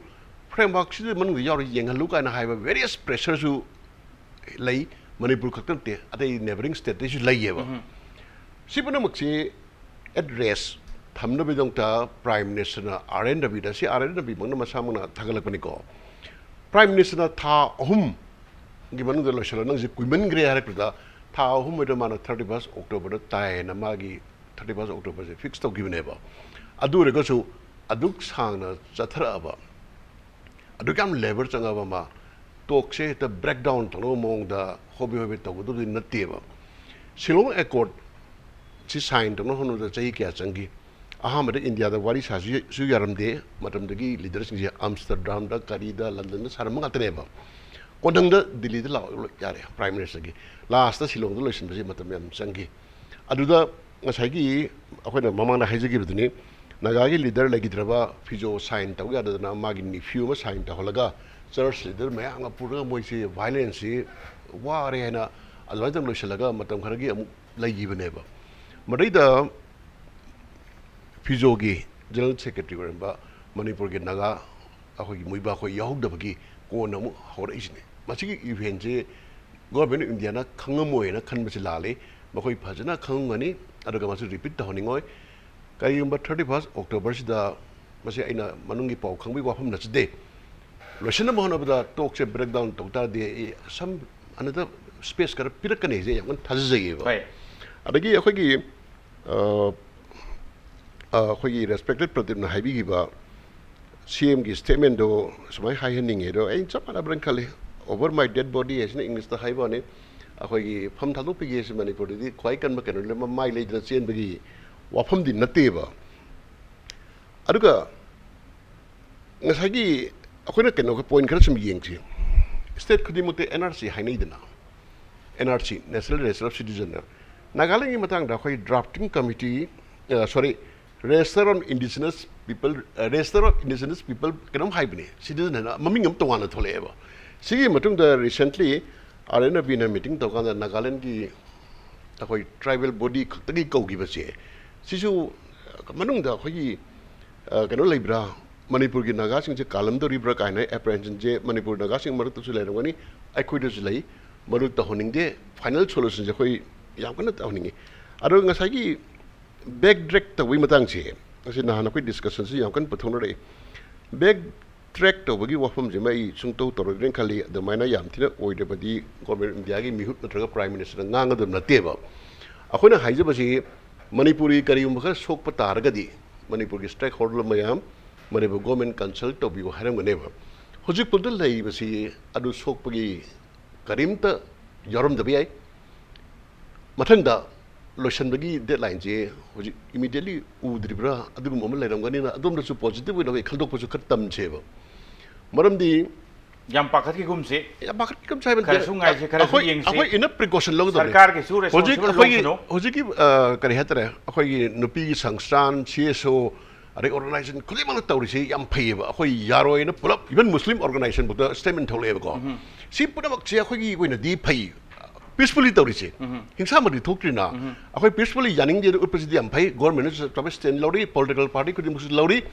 ꯐ꯭ꯔꯦꯝꯋꯥꯔꯛꯁꯤꯗ ꯃꯅꯨꯡꯗ ꯌꯥꯎꯔ ꯌꯦꯡꯍꯜꯂꯨ ꯀꯥꯏꯅ ꯍꯥꯏꯕ various pressureꯁꯨ ꯂꯩ꯫ ꯃꯅꯤꯄꯨꯔ ꯈꯛꯇ ꯅꯠꯇꯦ, ꯑꯇꯩ neighbouring stateꯇꯩꯁꯨ ꯂꯩꯌꯦꯕ꯫ ꯁꯤ ꯄꯨꯝꯅꯃꯛꯁꯤ at rest ꯊꯝꯅꯕꯒꯤꯗꯃꯛꯇ Prime Ministerꯅ ꯑꯥꯔ ꯑꯦꯟ ꯔꯕꯤꯗ, ꯁꯤ ꯑꯥꯔ ꯑꯦꯟ ꯔꯕꯤꯃꯛꯅ ꯃꯁꯥꯃꯛꯅ ꯊꯥꯒꯠꯂꯛꯄꯅꯤꯀꯣ, Prime Ministerꯅ ꯊꯥ ꯑꯍꯨꯝꯒꯤ ꯃꯅꯨꯡꯗ ꯂꯣꯏꯁꯤꯜꯂꯣ, ꯅꯪꯁꯦ ꯀꯨꯏꯃꯟꯈ꯭ꯔꯦ ꯍꯥꯏꯔꯛꯄꯗ, ꯊꯥ ꯑꯍꯨꯝ ꯑꯣꯏꯗ ꯃꯥꯅ thirty first Octoberꯗ ꯇꯥꯏꯌꯦꯅ ꯃꯥꯒꯤ thirty first Octoberꯁꯦ fix ꯇꯧꯈꯤꯕꯅꯦꯕ꯫ ꯑꯗꯨ ꯑꯣꯏꯔꯒꯁꯨ ꯑꯗꯨꯛ ꯁꯥꯡꯅ ꯆꯠꯊꯔꯛꯑꯕ, ꯑꯗꯨꯛ ꯌꯥꯝ labour ꯆꯪꯉꯕ ꯑꯃ, ꯇꯣꯛꯁꯦ ꯍꯦꯛꯇ break down ꯇꯧꯅꯕ ꯃꯑꯣꯡꯗ ꯍꯣꯕꯦ ꯍꯣꯕꯦ ꯇꯧꯒꯗꯕꯗꯤ ꯅꯠꯇꯦꯕ꯫ ꯁꯤꯂꯣꯡ Accord ꯁꯤ sign ꯇꯧꯅꯕ ꯍꯣꯠꯅꯕꯗ ꯆꯍꯤ ꯀꯌꯥ ꯆꯪꯈꯤ? ꯑꯍꯥꯟꯕꯗ ꯏꯟꯗꯤꯌꯥꯗ ꯋꯥꯔꯤ ꯁꯥꯁꯨ ꯌꯥꯔꯝꯗꯦ, ꯃꯇꯝꯗꯒꯤ leaderꯁꯤꯡꯁꯦ ꯑꯝꯁꯇꯔꯗꯥꯝꯗ, ꯀꯔꯤꯗ, ꯂꯟꯗꯟꯗ ꯁꯥꯔꯝꯕ ꯉꯥꯛꯇꯅꯦꯕ꯫ ꯀꯣꯟꯊꯪꯗ ꯗꯤꯜꯂꯤꯗ ꯂꯥꯛꯑꯣ ꯌꯥꯔꯦ Prime Ministerꯒꯤ꯫ Lastꯇ ꯁꯤꯂꯣꯡꯗ ꯂꯣꯏꯁꯤꯟꯕꯁꯦ ꯃꯇꯝ ꯌꯥꯝ ꯆꯪꯈꯤ꯫ ꯑꯗꯨꯗ ꯉꯁꯥꯏꯒꯤ ꯑꯩꯈꯣꯏꯅ ꯃꯃꯥꯡꯗ ꯍꯥꯏꯖꯈꯤꯕꯗꯨꯅꯤ, ꯅꯥꯒꯥꯒꯤ leader ꯂꯩꯈꯤꯗ꯭ꯔꯕ ꯐꯤꯖꯣ sign ꯇꯧ ꯌꯥꯗꯗꯅ ꯃꯥꯒꯤ nephew ꯑꯃ sign ꯇꯧꯍꯜꯂꯒ church leader ꯃꯌꯥꯝꯒ ꯄꯨꯔꯒ ꯃꯣꯏꯁꯤ violenceꯁꯤ ꯋꯥꯔꯦ ꯍꯥꯏꯅ ꯑꯗꯨꯃꯥꯏꯅ ꯇꯧꯔ ꯂꯣꯏꯁꯤꯜꯂꯒ ꯃꯇꯝ ꯈꯔꯒꯤ ꯑꯃꯨꯛ ꯂꯩꯈꯤꯕꯅꯦꯕ꯫ ꯃꯗꯩꯗ ꯐꯤꯖꯣꯒꯤ General Secretary ꯑꯣꯏꯔꯝꯕ ꯃꯅꯤꯄꯨꯔꯒꯤ ꯅꯥꯒꯥ ꯑꯩꯈꯣꯏꯒꯤ ꯃꯨꯏꯕꯥ ꯑꯩꯈꯣꯏ ꯌꯥꯎꯍꯧꯗꯕꯒꯤ ꯀꯣꯟꯅ ꯑꯃꯨꯛ ꯍꯧꯔꯛꯏꯁꯤꯅꯤ꯫ ꯃꯁꯤꯒꯤ eventꯁꯤ Government of Indiaꯅ ꯈꯪꯉꯝꯃꯣꯏꯅ ꯈꯟꯕꯁꯤ ꯂꯥꯜꯂꯤ꯫ ꯃꯈꯣꯏ ꯐꯖꯅ ꯈꯪꯉꯝꯒꯅꯤ, ꯑꯗꯨꯒ ꯃꯁꯤ repeat ꯇꯧꯍꯟꯅꯤꯡꯉꯣꯏ꯫ ꯀꯔꯤꯒꯨꯝꯕ thirty first Octoberꯁꯤꯗ, ꯃꯁꯤ ꯑꯩꯅ ꯃꯅꯨꯡꯒꯤ ꯄꯥꯎ ꯈꯪꯕꯒꯤ ꯋꯥꯐꯝ ꯅꯠꯆꯗꯦ, ꯂꯣꯏꯁꯤꯟꯅꯕ ꯍꯣꯠꯅꯕꯗ ꯇꯣꯛꯁꯦ break down ꯇꯧ ꯇꯥꯔꯗꯤ ꯑꯩ some another space ꯈꯔ ꯄꯤꯔꯛꯀꯅꯤ ꯍꯥꯏꯁꯦ ꯌꯥꯝ ꯀꯟꯅ ꯊꯥꯖꯖꯩꯌꯦꯕ꯫ ꯍꯣꯏ꯫ ꯑꯗꯒꯤ ꯑꯩꯈꯣꯏꯒꯤ, ꯑ, ꯑ, ꯑꯩꯈꯣꯏꯒꯤ respected ꯄ꯭ꯔꯗꯤꯞꯅ ꯍꯥꯏꯕꯤꯈꯤꯕ CMꯒꯤ statementꯗꯣ ꯁꯨꯃꯥꯏꯅ ꯍꯥꯏꯍꯟꯅꯤꯡꯉꯦ꯫ ꯑꯗꯣ ꯑꯩꯅ ꯆꯞ ꯃꯥꯟꯅꯕ꯭ꯔꯅ ꯈꯜꯂꯤ, "Over my dead body" ꯍꯥꯏꯁꯤꯅ Englishꯇ ꯍꯥꯏꯕ ꯋꯥꯅꯤ, ꯑꯩꯈꯣꯏꯒꯤ ꯐꯝ ꯊꯥꯗꯣꯛꯄꯤꯒꯦ ꯍꯥꯏꯁꯤ ꯃꯅꯤꯄꯨꯔꯗꯗꯤ ꯈ꯭ꯋꯥꯏ ꯀꯟꯕ ꯀꯩꯅꯣꯅꯤ, ꯃꯃꯥꯏ ꯂꯩꯗꯅ ꯆꯦꯟꯕꯒꯤ ꯋꯥꯐꯝꯗꯤ ꯅꯠꯇꯦꯕ꯫ ꯑꯗꯨꯒ ꯉꯁꯥꯏꯒꯤ ꯑꯩꯈꯣꯏꯅ ꯀꯩꯅꯣꯒ point ꯈꯔ ꯁꯨꯝ ꯌꯦꯡꯁꯤ꯫ State ꯈꯨꯗꯤꯡꯃꯛꯇ NRC ꯍꯥꯏꯅꯩꯗꯅ, N R C, National Register of Citizen, ꯅꯥꯒꯥꯂꯦꯟꯒꯤ ꯃꯇꯥꯡꯗ ꯑꯩꯈꯣꯏ drafting committee, sorry, Register on Indigenous People, Register of Indigenous People ꯀꯩꯅꯣꯝ ꯍꯥꯏꯕꯅꯤ, citizen ꯍꯥꯏꯅ ꯃꯃꯤꯡ ꯑꯃ ꯇꯣꯉꯥꯟꯅ ꯊꯣꯛꯂꯛꯑꯦꯕ꯫ ꯁꯤꯒꯤ ꯃꯇꯨꯡꯗ recently R N B ꯅ meeting ꯇꯧꯀꯥꯟꯗ ꯅꯥꯒꯥꯂꯦꯟꯒꯤ ꯑꯩꯈꯣꯏ tribal body ꯈꯛꯇꯒꯤ ꯀꯧꯈꯤꯕꯁꯦ, ꯁꯤꯁꯨ ꯃꯅꯨꯡꯗ ꯑꯩꯈꯣꯏꯒꯤ, ꯑ, ꯀꯩꯅꯣ ꯂꯩꯕ꯭ꯔꯥ, ꯃꯅꯤꯄꯨꯔꯒꯤ ꯅꯥꯒꯥꯁꯤꯡꯁꯦ ꯀꯥꯜꯂꯝꯗꯧꯔꯤꯕ꯭ꯔꯥ ꯀꯥꯏꯅ apprehensionꯁꯦ ꯃꯅꯤꯄꯨꯔ ꯅꯥꯒꯥꯁꯤꯡ ꯃꯔꯛꯇꯁꯨ ꯂꯩꯔꯝꯒꯅꯤ, ꯑꯩꯈꯣꯏꯗꯁꯨ ꯂꯩ꯫ ꯃꯗꯨ ꯇꯧꯍꯟꯅꯤꯡꯗꯦ, final solutionꯁꯦ ꯑꯩꯈꯣꯏ ꯌꯥꯝ ꯀꯟꯅ ꯇꯧꯍꯟꯅꯤꯡꯉꯤ꯫ ꯑꯗꯣ ꯉꯁꯥꯏꯒꯤ back track ꯇꯧꯕꯒꯤ ꯃꯇꯥꯡꯁꯦ, ꯑꯁꯤ ꯅꯍꯥꯟ ꯑꯩꯈꯣꯏ discussionꯁꯨ ꯌꯥꯝ ꯀꯟꯅ ꯄꯨꯊꯣꯛꯅꯔꯛꯏ꯫ Back track ꯇꯧꯕꯒꯤ ꯋꯥꯐꯝꯁꯤꯃ ꯑꯩ ꯁꯨꯡꯇꯧ ꯇꯧꯔꯣꯏꯗ꯭ꯔꯦꯅ ꯈꯜꯂꯤ꯫ ꯑꯗꯨꯃꯥꯏꯅ ꯌꯥꯝ ꯊꯤꯅ ꯑꯣꯏꯗ꯭ꯔꯕꯗꯤ Government of Indiaꯒꯤ ꯃꯤꯍꯨꯠ ꯅꯠꯇ꯭ꯔꯒ Prime Ministerꯅ ꯉꯥꯡꯒꯗꯕ ꯅꯠꯇꯦꯕ꯫ ꯑꯩꯈꯣꯏꯅ ꯍꯥꯏꯖꯕꯁꯤ ꯃꯅꯤꯄꯨꯔꯤ ꯀꯔꯤꯒꯨꯝꯕ ꯈꯔ ꯁꯣꯛꯄ ꯇꯥꯔꯒꯗꯤ ꯃꯅꯤꯄꯨꯔꯒꯤ stakeholder ꯃꯌꯥꯝ ꯃꯅꯤꯄꯨꯔ government consult ꯇꯧꯕꯤꯌꯨ ꯍꯥꯏꯔꯝꯒꯅꯦꯕ꯫ ꯍꯧꯖꯤꯛ ꯐꯥꯎꯗ ꯂꯩꯔꯤꯕꯁꯤ ꯑꯗꯨ ꯁꯣꯛꯄꯒꯤ ꯀꯔꯤꯝꯇ ꯌꯥꯎꯔꯝꯗꯕ ꯌꯥꯏ꯫ ꯃꯊꯪꯗ ꯂꯣꯏꯁꯤꯟꯕꯒꯤ deadlineꯁꯦ ꯍꯧꯖꯤꯛ immediately ꯎꯗ꯭ꯔꯤꯕ꯭ꯔꯥ, ꯑꯗꯨꯒꯨꯝꯕ ꯑꯃ ꯂꯩꯔꯝꯒꯅꯤꯅ ꯑꯗꯣꯝꯗꯁꯨ positive ꯑꯣꯏꯅ ꯑꯩꯈꯣꯏ ꯈꯟꯗꯣꯛꯄꯁꯨ ꯈꯔ ꯇꯝꯁꯦꯕ꯫ ꯃꯔꯝꯗꯤ ꯌꯥꯝ ꯄꯥꯈꯠꯈꯤꯒꯨꯝꯁꯤ꯫ ꯌꯥꯝ ꯄꯥꯈꯠꯈꯤꯒꯨꯝꯁꯤ ꯍꯥꯏꯕ ꯅꯠꯇꯦ꯫ ꯈꯔꯁꯨ ꯉꯥꯏꯁꯤ, ꯈꯔꯁꯨ ꯑꯩꯈꯣꯏ, ꯌꯦꯡꯁꯤ꯫ ꯑꯩꯈꯣꯏ enough precaution ꯂꯧꯒꯗꯕꯅꯤ꯫ ꯁꯔꯀꯥꯔꯒꯤꯁꯨ ꯍꯧꯖꯤꯛ responsible ꯑꯩꯈꯣꯏꯒꯤ, ꯂꯧꯁꯅꯨ꯫ ꯍꯧꯖꯤꯛꯀꯤ, ꯑ, ꯀꯔꯤ ꯍꯥꯏꯇꯥꯔꯦ, ꯑꯩꯈꯣꯏꯒꯤ ꯅꯨꯄꯤꯒꯤ ꯁꯪꯁꯊꯥꯟ, C S O, ꯑꯗꯩ organization ꯈꯨꯗꯤꯡꯃꯛꯅ ꯇꯧꯔꯤꯁꯤ ꯌꯥꯝ ꯐꯩꯌꯦꯕ꯫ ꯑꯩꯈꯣꯏ ꯌꯥꯔꯣꯏꯅ ꯄꯨꯂꯞ, even Muslim organization ꯐꯥꯎꯗ statement ꯊꯣꯛꯂꯛꯑꯦꯕꯀꯣ꯫ ꯁꯤ ꯄꯨꯝꯅꯃꯛꯁꯦ ꯑꯩꯈꯣꯏꯒꯤ ꯑꯣꯏꯅꯗꯤ ꯐꯩ, peacefully ꯇꯧꯔꯤꯁꯦ꯫ ꯍꯤꯡꯁꯥꯃꯛꯇꯤ ꯊꯣꯛꯇ꯭ꯔꯤꯅ꯫ ꯑꯩꯈꯣꯏ peacefully ꯌꯥꯅꯤꯡꯗꯦ ꯎꯠꯄꯁꯤꯗꯤ ꯌꯥꯝ ꯐꯩ꯫ Governmentꯅꯁꯨ ꯆꯞ ꯆꯥꯕ stand ꯂꯧꯔꯤ, political party ꯈꯨꯗꯤꯡꯃꯛꯁꯨ ꯂꯧꯔꯤ꯫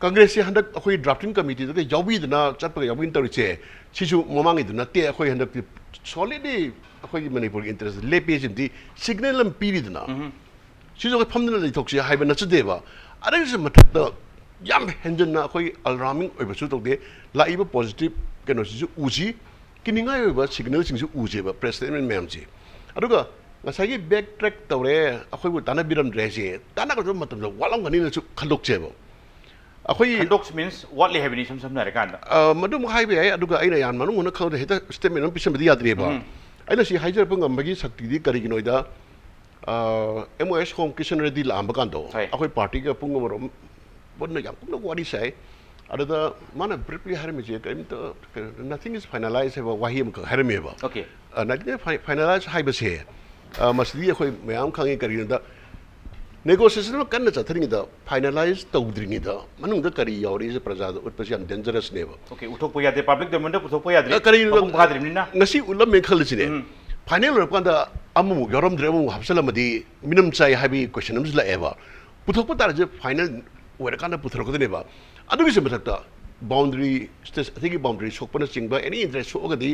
Congressꯁꯦ ꯍꯟꯗꯛ ꯑꯩꯈꯣꯏ drafting committeeꯗꯒ ꯌꯥꯎꯕꯤꯗꯅ ꯆꯠꯄꯒ ꯌꯥꯎꯕꯤꯗꯅ ꯇꯧꯔꯤꯁꯦ, ꯁꯤꯁꯨ ꯃꯃꯥꯡꯒꯤꯗꯨ ꯅꯠꯇꯦ꯫ ꯑꯩꯈꯣꯏ ꯍꯟꯗꯛꯇꯤ solidly ꯑꯩꯈꯣꯏꯒꯤ ꯃꯅꯤꯄꯨꯔꯒꯤ interest ꯂꯦꯞꯄꯦ ꯁꯤꯃꯗꯤ signal ꯑꯃ ꯄꯤꯔꯤꯗꯅ꯫ ꯁꯤꯁꯨ ꯑꯩꯈꯣꯏ ꯐꯝꯗꯅ ꯂꯩꯊꯣꯛꯁꯤ ꯍꯥꯏꯕ ꯅꯠꯆꯗꯦꯕ꯫ ꯑꯗꯨꯒꯤꯁꯨ ꯃꯊꯛꯇ ꯌꯥꯝ ꯍꯦꯟꯖꯟꯅ ꯑꯩꯈꯣꯏ alarming ꯑꯣꯏꯕꯁꯨ ꯇꯧꯗꯦ꯫ ꯂꯥꯛꯏꯕ positive ꯀꯩꯅꯣꯁꯤꯁꯨ ꯎꯁꯤ, ꯀꯤꯅꯤꯡꯉꯥꯏ ꯑꯣꯏꯕ signalꯁꯤꯡꯁꯨ ꯎꯁꯦꯕ press statement ꯃꯌꯥꯝꯁꯦ꯫ ꯑꯗꯨꯒ ꯉꯁꯥꯏꯒꯤ back track ꯇꯧꯔꯦ, ꯑꯩꯈꯣꯏꯕꯨ ꯇꯥꯟꯅꯕꯤꯔꯝꯗ꯭ꯔꯦ ꯍꯥꯏꯁꯦ, ꯇꯥꯟꯅꯒꯗꯕ ꯃꯇꯝꯗ ꯋꯥꯠꯂꯝꯒꯅꯤꯅꯁꯨ ꯈꯟꯗꯣꯛꯆꯦꯕ꯫ ꯑꯩꯈꯣꯏ ꯈꯟꯗꯣꯛꯁ means ꯋꯥꯠꯂꯤ ꯍꯥꯏꯕꯅꯤ, ꯏꯁꯝ ꯁꯝꯅ ꯍꯥꯏꯔꯀꯥꯟꯗ꯫ ꯑ, ꯃꯗꯨꯃꯛ ꯍꯥꯏꯕ ꯌꯥꯏ꯫ ꯑꯗꯨꯒ ꯑꯩꯅ ꯌꯥꯝ ꯃꯅꯨꯡ ꯍꯨꯠꯅ ꯈꯪꯗꯦ, ꯍꯦꯛꯇ statement ꯑꯃ ꯄꯤꯁꯟꯕꯗꯤ ꯌꯥꯗ꯭ꯔꯤꯕ꯫ ꯎꯝ꯫ ꯑꯩꯅ ꯁꯤ ꯍꯥꯏꯖꯔꯛꯄ ꯉꯝꯕꯒꯤ ꯁꯛꯇꯤꯗꯤ ꯀꯔꯤꯒꯤꯅꯣꯗ, ꯑ, M O S Home Kishan Reddy ꯂꯥꯛꯑꯝꯕ ꯀꯥꯟꯗꯣ, ꯍꯣꯏ꯫ ꯑꯩꯈꯣꯏ partyꯒ ꯄꯨꯡ ꯑꯃꯔꯣꯝ ꯄꯨꯟꯅ ꯌꯥꯝ ꯀꯨꯞꯅ ꯋꯥꯔꯤ ꯁꯥꯏ꯫ ꯑꯗꯨꯗ ꯃꯥꯅ briefly ꯍꯥꯏꯔꯝꯃꯤꯁꯦ ꯀꯔꯤꯝꯇ, nothing is finalized ꯍꯥꯏꯕ ꯋꯥꯍꯩ ꯑꯃꯈꯛ ꯍꯥꯏꯔꯝꯃꯦꯕ꯫ Okay. Nothing is finalized ꯍꯥꯏꯕꯁꯦ, ꯑ, ꯃꯁꯤꯗꯤ ꯑꯩꯈꯣꯏ ꯃꯌꯥꯝ ꯈꯪꯉꯤ꯫ ꯀꯔꯤꯒꯤꯅꯣꯗ, negotiation ꯑꯃ ꯀꯟꯅ ꯆꯠꯊꯔꯤꯉꯩꯗ, finalize ꯇꯧꯗ꯭ꯔꯤꯉꯩꯗ ꯃꯅꯨꯡꯗ ꯀꯔꯤ ꯌꯥꯎꯔꯤꯁꯦ ꯄ꯭ꯔꯖꯥꯗ ꯎꯠꯄꯁꯦ ꯌꯥꯝ dangerous ꯅꯦꯕ꯫ Okay, ꯎꯊꯣꯛꯄ ꯌꯥꯗꯦ, public domain ꯗ ꯄꯨꯊꯣꯛꯄ ꯌꯥꯗ꯭ꯔꯤ, ꯑ, ꯀꯔꯤꯒꯤꯅꯣꯗ, ꯃꯄꯨꯡ ꯐꯥꯗ꯭ꯔꯤꯕꯅꯤꯅ꯫ ꯉꯁꯤ ꯎꯠꯂꯝꯃꯦ ꯈꯜꯂꯁꯤꯅꯦ, ꯎꯝ. Final ꯑꯣꯏꯔꯀꯥꯟꯗ ꯑꯃꯃꯨꯛ ꯌꯥꯎꯔꯝꯗ꯭ꯔꯦ, ꯑꯃꯃꯨꯛ ꯍꯥꯞꯆꯤꯜꯂꯝꯃꯗꯤ ꯃꯤꯅꯝ ꯆꯥꯏ ꯍꯥꯏꯕꯒꯤ question ꯑꯃꯁꯨ ꯂꯥꯛꯑꯦꯕ꯫ ꯄꯨꯊꯣꯛꯄ ꯇꯥꯔꯁꯦ final ꯑꯣꯏꯔꯀꯥꯟꯗ ꯄꯨꯊꯣꯔꯛꯀꯗꯣꯏꯅꯦꯕ꯫ ꯑꯗꯨꯒꯤꯁꯨ ꯃꯊꯛꯇ boundary, state ꯑꯇꯩꯒꯤ boundary ꯁꯣꯛꯄꯅꯆꯤꯡꯕ any interest ꯁꯣꯛꯑꯒꯗꯤ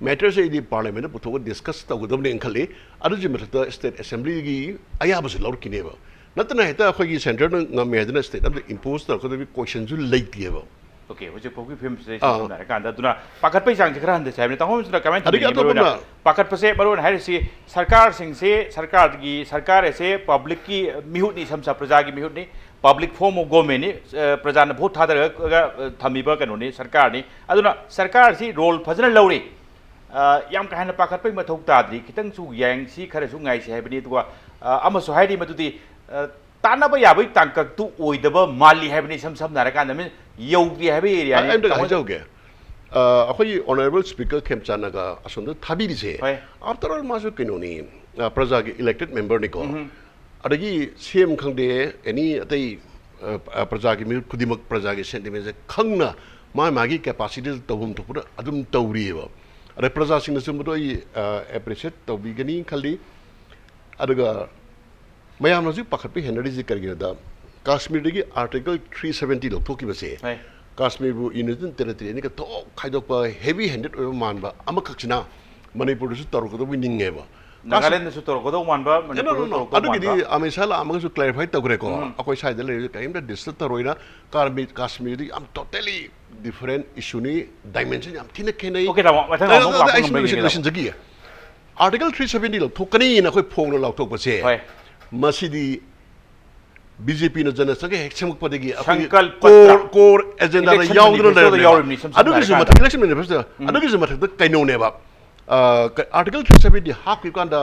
matter ꯁꯦ ꯑꯩꯗꯤ parliament ꯇ ꯄꯨꯊꯣꯛꯑꯒ discuss ꯇꯧꯒꯗꯕꯅꯦꯅ ꯈꯜꯂꯤ꯫ ꯑꯗꯨꯒꯤ ꯃꯊꯛꯇ state assembly ꯒꯤ ꯑꯌꯥꯕꯁꯨ ꯂꯧꯔꯛꯈꯤꯅꯦꯕ꯫ ꯅꯠꯇꯅ ꯍꯦꯛꯇ ꯑꯩꯈꯣꯏꯒꯤ centre ꯅ ꯉꯝꯃꯦ ꯍꯥꯏꯗꯅ state ꯑꯃꯗ impose ꯇꯧꯔꯛꯀꯗꯕꯒꯤ question ꯁꯨ ꯂꯩꯇꯦꯕ꯫ Okay, ꯍꯧꯖꯤꯛ ꯐꯥꯎꯒꯤ ꯐꯤꯕꯝꯁꯤꯗ ꯑꯥ꯫ ꯁꯝꯅ ꯍꯥꯏꯔꯀꯥꯟꯗ, ꯑꯗꯨꯅ ꯄꯥꯈꯠꯄꯒꯤ ꯆꯥꯡꯁꯦ ꯈꯔ ꯍꯟꯊꯁꯦ ꯍꯥꯏꯕꯅꯤ꯫ ꯇꯥꯃꯣ ꯍꯣꯝꯁꯤꯅ ꯀꯃꯥꯏꯅ ꯑꯗꯒꯤ ꯊꯝꯕꯤꯅꯤ, ꯃꯔꯨ ꯑꯣꯏꯅ ꯑꯇꯣꯞꯄ ꯄꯥꯈꯠꯄꯁꯦ? ꯃꯔꯨ ꯑꯣꯏꯅ ꯍꯥꯏꯔꯤꯁꯤ ꯁꯔꯀꯥꯔꯁꯤꯡꯁꯦ, ꯁꯔꯀꯥꯔꯒꯤ, ꯁꯔꯀꯥꯔ ꯑꯁꯦ public ꯀꯤ ꯃꯤꯍꯨꯠꯅꯤ, ꯁꯝꯁꯥ ꯄ꯭ꯔꯖꯥꯒꯤ ꯃꯤꯍꯨꯠꯅꯤ, public form of government ꯅꯤ꯫ ꯑ, ꯄ꯭ꯔꯖꯥꯅ vote ꯊꯥꯗꯔꯒ, ꯑ, ꯊꯝꯃꯤꯕ ꯀꯩꯅꯣꯅꯤ, ꯁꯔꯀꯥꯔꯅꯤ꯫ ꯑꯗꯨꯅ ꯁꯔꯀꯥꯔꯁꯤ role ꯐꯖꯅ ꯂꯧꯔꯤ꯫ ꯑ, ꯌꯥꯝ ꯀꯥ ꯍꯦꯟꯅ ꯄꯥꯈꯠꯄꯒꯤ ꯃꯊꯧ ꯇꯥꯗ꯭ꯔꯤ, ꯈꯤꯇꯪꯁꯨ ꯌꯦꯡꯁꯤ, ꯈꯔꯁꯨ ꯉꯥꯏꯁꯤ ꯍꯥꯏꯕꯅꯤ꯫ ꯑꯗꯨꯒ, ꯑ, ꯑꯃꯁꯨ ꯍꯥꯏꯔꯤ, ꯃꯗꯨꯗꯤ, ꯑ, ꯇꯥꯟꯅꯕ ꯌꯥꯕꯒꯤ ꯇꯥꯡꯀꯛꯇꯨ ꯑꯣꯏꯗꯕ ꯃꯥꯜꯂꯤ ꯍꯥꯏꯕꯅꯤ꯫ ꯏꯁꯝ ꯁꯝꯅ ꯍꯥꯏꯔꯀꯥꯟꯗ, ꯃꯤ ꯌꯧꯗꯦ ꯍꯥꯏꯕ area ꯅꯤ꯫ ꯑꯩ ꯑꯝꯇ ꯇꯥꯃꯣ- ꯍꯥꯏꯖꯍꯧꯒꯦ꯫ ꯑ, ꯑꯩꯈꯣꯏꯒꯤ honourable speaker ꯈꯦꯝꯆꯥꯟꯅꯒ ꯑꯁꯣꯝꯗ ꯊꯥꯕꯤꯔꯤꯁꯦ, ꯍꯣꯏ꯫ After all, ꯃꯥꯁꯨ ꯀꯩꯅꯣꯅꯤ, ꯑ, ꯄ꯭ꯔꯖꯥꯒꯤ elected member ꯅꯤꯀꯣ꯫ ꯎꯝ꯫ ꯑꯗꯒꯤ ꯁꯤ ꯑꯦꯝ ꯈꯪꯗꯦ, any ꯑꯇꯩ, ꯑ, ꯑ, ꯄ꯭ꯔꯖꯥꯒꯤ ꯃꯤꯍꯨꯠ ꯈꯨꯗꯤꯡꯃꯛ ꯄ꯭ꯔꯖꯥꯒꯤ sentiment ꯁꯦ ꯈꯪꯅ ꯃꯥ ꯃꯥꯒꯤ capacity ꯗ ꯇꯧꯐꯝ ꯊꯣꯛꯄꯗ ꯑꯗꯨꯝ ꯇꯧꯔꯤꯑꯕ꯫ ꯑꯗ ꯄ꯭ꯔꯖꯥꯁꯤꯡꯅꯁꯨ ꯃꯗꯨ ꯑꯩ, ꯑ, appreciate ꯇꯧꯕꯤꯒꯅꯤ ꯈꯜꯂꯤ꯫ ꯑꯗꯨꯒ ꯃꯌꯥꯝꯅ ꯍꯧꯖꯤꯛ ꯄꯥꯈꯠꯄ ꯍꯦꯟꯅꯔꯤꯁꯤ ꯀꯔꯤꯒꯤꯅꯣꯗ, ꯀꯥꯁꯃꯤꯔꯗꯒꯤ Article three seventy ꯂꯧꯊꯣꯛꯈꯤꯕꯁꯦ, ꯍꯣꯏ꯫ ꯀꯥꯁꯃꯤꯔꯕꯨ union territory ꯑꯅꯤꯒ ꯊꯣꯛ ꯈꯥꯏꯗꯣꯛꯄ heavy handed ꯑꯣꯏꯕ ꯃꯥꯟꯕ ꯑꯃꯈꯛꯁꯤꯅ ꯃꯅꯤꯄꯨꯔꯗꯁꯨ ꯇꯧꯔꯛꯀꯗꯧꯕ ꯅꯤꯡꯉꯦꯕ꯫ ꯅꯥꯒꯥꯂꯦꯟꯗꯁꯨ ꯇꯧꯔꯛꯀꯗꯧ ꯃꯥꯟꯕ, No, no, ꯃꯅꯤꯄꯨꯔꯗꯁꯨ no, no. ꯇꯧꯔꯛꯇꯧ ꯑꯗꯨꯒꯤꯗꯤ ꯃꯥꯟꯕ꯫ ꯑꯃꯤꯠ ꯁꯥꯍ ꯂꯥꯛꯑꯝꯃꯒꯁꯨ clarify ꯇꯧꯈ꯭ꯔꯦꯀꯣ꯫ ꯑꯩꯈꯣꯏ ꯁ꯭ꯋꯥꯏꯗ ꯂꯩꯔꯤꯁꯦ ꯀꯔꯤꯝꯇ disturb ꯇꯧꯔꯣꯏꯅ, ꯀꯥꯔꯃꯤ-, ꯀꯥꯁꯃꯤꯔꯗꯤ ꯌꯥꯝ totally different issue ꯅꯤ, dimension ꯌꯥꯝ ꯊꯤꯅ ꯈꯦꯠꯅꯩ꯫ Okay, ꯇꯥꯃꯣ, ꯃꯊꯪ ꯑꯃꯨꯛ ꯑꯩ ꯂꯥꯛꯄ ꯑꯩ ꯉꯝꯕ꯭ꯔꯥ ꯌꯦꯡꯒꯦ, ꯂꯣꯏꯁꯤꯟ-, ꯂꯣꯏꯁꯤꯟꯖꯈꯤꯒꯦ꯫ Article three seventy ꯂꯧꯊꯣꯛꯀꯅꯤꯅ ꯑꯩꯈꯣꯏ ꯐꯣꯡꯅ ꯂꯥꯎꯊꯣꯛꯄꯁꯦ, ꯍꯣꯏ꯫ ꯃꯁꯤꯗꯤ BJP ꯅ ꯖꯅꯁꯪꯘ ꯍꯦꯛ ꯁꯦꯝꯃꯛꯄꯗꯒꯤ ꯑꯩꯈꯣꯏꯒꯤ ꯁꯪꯀꯜꯄ core, ꯄꯇ꯭ꯔ꯫ core agenda ꯗ Election ꯌꯥꯎꯗꯨꯅ manifesto ꯗ ꯂꯩꯔꯝꯃꯦꯕ꯫ ꯌꯥꯎꯔꯤꯕꯅꯤ, ꯁꯝ ꯁꯝꯅ ꯑꯗꯨꯒꯤꯁꯨ ꯍꯥꯏꯔꯀꯥꯟꯗ꯫ ꯃꯊꯛ, election manifesto, ꯑꯗꯨꯒꯤꯁꯨ ꯃꯊꯛꯇ ꯀꯩꯅꯣꯅꯦꯕ, ꯑ, ꯀ-, Article three seventy ꯍꯥꯞꯈꯤꯕ ꯀꯥꯟꯗ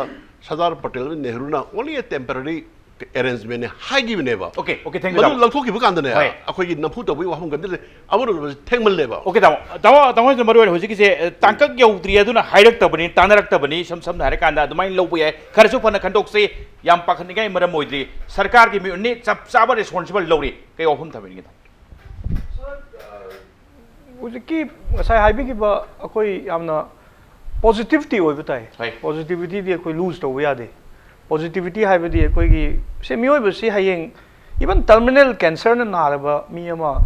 Sardar Patel ꯅꯦꯍꯔꯨꯅ only a temporary ꯑꯦꯔꯦꯟꯖꯃꯦꯟꯅꯦ ꯍꯥꯏꯈꯤꯕꯅꯦꯕ꯫ Okay, okay, thank you, ꯃꯗꯨ ꯇꯥꯃꯣ꯫ ꯂꯧꯊꯣꯛꯈꯤꯕ ꯀꯥꯟꯗꯅꯦ, ꯍꯣꯏ꯫ ꯑꯩꯈꯣꯏꯒꯤ ꯅꯝꯐꯨ ꯇꯧꯕꯒꯤ ꯋꯥꯐꯝ ꯀꯩꯝꯇ ꯂꯩ꯫ ꯑꯃꯔꯣꯝꯗ ꯊꯦꯡꯃꯜꯂꯦꯕ꯫ Okay, ꯇꯥꯃꯣ꯫ ꯇꯥꯃꯣ, ꯇꯥꯃꯣ ꯍꯣꯏꯁꯤꯅ ꯃꯔꯨ ꯑꯣꯏꯅ ꯍꯧꯖꯤꯛꯀꯤꯁꯦ, ꯑ, ꯇꯥꯡꯀꯛ ꯌꯧꯗ꯭ꯔꯤ ꯑꯗꯨꯅ ꯍꯥꯏꯔꯛꯇꯕꯅꯤ, ꯇꯥꯟꯅꯔꯛꯇꯕꯅꯤ, ꯏꯁꯝ ꯁꯝꯅ ꯍꯥꯏꯔꯀꯥꯟꯗ ꯑꯗꯨꯃꯥꯏꯅ ꯂꯧꯕ ꯌꯥꯏ꯫ ꯈꯔꯁꯨ ꯐꯅ ꯈꯟꯗꯣꯛꯁꯤ, ꯌꯥꯝ ꯄꯥꯈꯠꯅꯤꯡꯉꯥꯏ ꯃꯔꯝ ꯑꯣꯏꯗ꯭ꯔꯤ꯫ ꯁꯔꯀꯥꯔꯒꯤ ꯃꯤꯍꯨꯠꯅꯤ, ꯆꯞ ꯆꯥꯕ responsible ꯂꯧꯔꯤ꯫ ꯀꯩ ꯋꯥꯐꯝ ꯊꯝꯕꯤꯅꯤꯡꯉꯤ, ꯇꯥꯃꯣ? ꯍꯧꯖꯤꯛꯀꯤ ꯉꯁꯥꯏ ꯍꯥꯏꯕꯤꯈꯤꯕ ꯑꯩꯈꯣꯏ ꯌꯥꯝꯅ positivity ꯑꯣꯏꯕ ꯇꯥꯏ꯫ ꯍꯣꯏ꯫ Positivityꯗꯤ ꯑꯩꯈꯣꯏ lose ꯇꯧꯕ ꯌꯥꯗꯦ꯫ Positivity ꯍꯥꯏꯕꯗꯤ ꯑꯩꯈꯣꯏꯒꯤ ꯁꯤ ꯃꯤꯑꯣꯏꯕꯁꯤ ꯍꯌꯦꯡ even terminal cancerꯅ ꯅꯥꯔꯕ ꯃꯤ ꯑꯃ,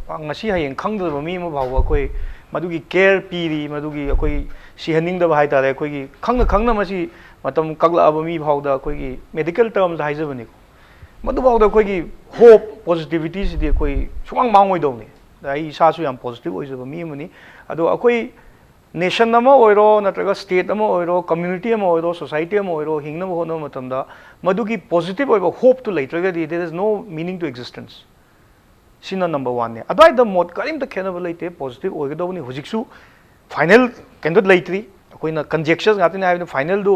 ꯉꯁꯤ ꯍꯌꯦꯡ ꯈꯪꯗ꯭ꯔꯕ ꯃꯤ ꯑꯃ ꯐꯥꯎꯕ ꯑꯩꯈꯣꯏ ꯃꯗꯨꯒꯤ care ꯄꯤꯔꯤ, ꯃꯗꯨꯒꯤ ꯑꯩꯈꯣꯏ ꯁꯤꯍꯟꯅꯤꯡꯗꯕ ꯍꯥꯏꯇꯥꯔꯦ꯫ ꯑꯩꯈꯣꯏꯒꯤ ꯈꯪꯅ ꯈꯪꯅ ꯃꯁꯤ ꯃꯇꯝ ꯀꯛꯂꯛꯑꯕ ꯃꯤ ꯐꯥꯎꯗ ꯑꯩꯈꯣꯏꯒꯤ medical termꯗ ꯍꯥꯏꯖꯕꯅꯤꯀꯣ, ꯃꯗꯨꯐꯥꯎꯗ ꯑꯩꯈꯣꯏꯒꯤ hope, positivityꯁꯤꯗꯤ ꯑꯩꯈꯣꯏ ꯁꯨꯃꯥꯡ ꯃꯥꯡꯉꯣꯏꯗꯧꯕꯅꯤ꯫ ꯑꯩ ꯏꯁꯥꯁꯨ ꯌꯥꯝ positive ꯑꯣꯏꯖꯕ ꯃꯤ ꯑꯃꯅꯤ꯫ ꯑꯗꯣ ꯑꯩꯈꯣꯏ nation ꯑꯃ ꯑꯣꯏꯔꯣ, ꯅꯠꯇ꯭ꯔꯒ state ꯑꯃ ꯑꯣꯏꯔꯣ, community ꯑꯃ ꯑꯣꯏꯔꯣ, society ꯑꯃ ꯑꯣꯏꯔꯣ, ꯍꯤꯡꯅꯕ ꯍꯣꯠꯅꯕ ꯃꯇꯝꯗ ꯃꯗꯨꯒꯤ positive ꯑꯣꯏꯕ hopeꯇꯨ ꯂꯩꯇ꯭ꯔꯒꯗꯤ there is no meaning to existence꯫ ꯁꯤꯅ number oneꯅꯦ꯫ ꯑꯗꯨꯋꯥꯏꯗ ꯃꯣꯠ ꯀꯔꯤꯝꯇ ꯈꯦꯠꯅꯕ ꯂꯩꯇꯦ, positive ꯑꯣꯏꯒꯗꯧꯕꯅꯤ꯫ ꯍꯧꯖꯤꯛꯁꯨ final ꯀꯩꯝꯇ ꯂꯩꯇ꯭ꯔꯤ꯫ ꯑꯩꯈꯣꯏꯅ conjectures ꯉꯥꯛꯇꯅꯤ ꯍꯥꯏꯕꯗꯤ finalꯗꯨ,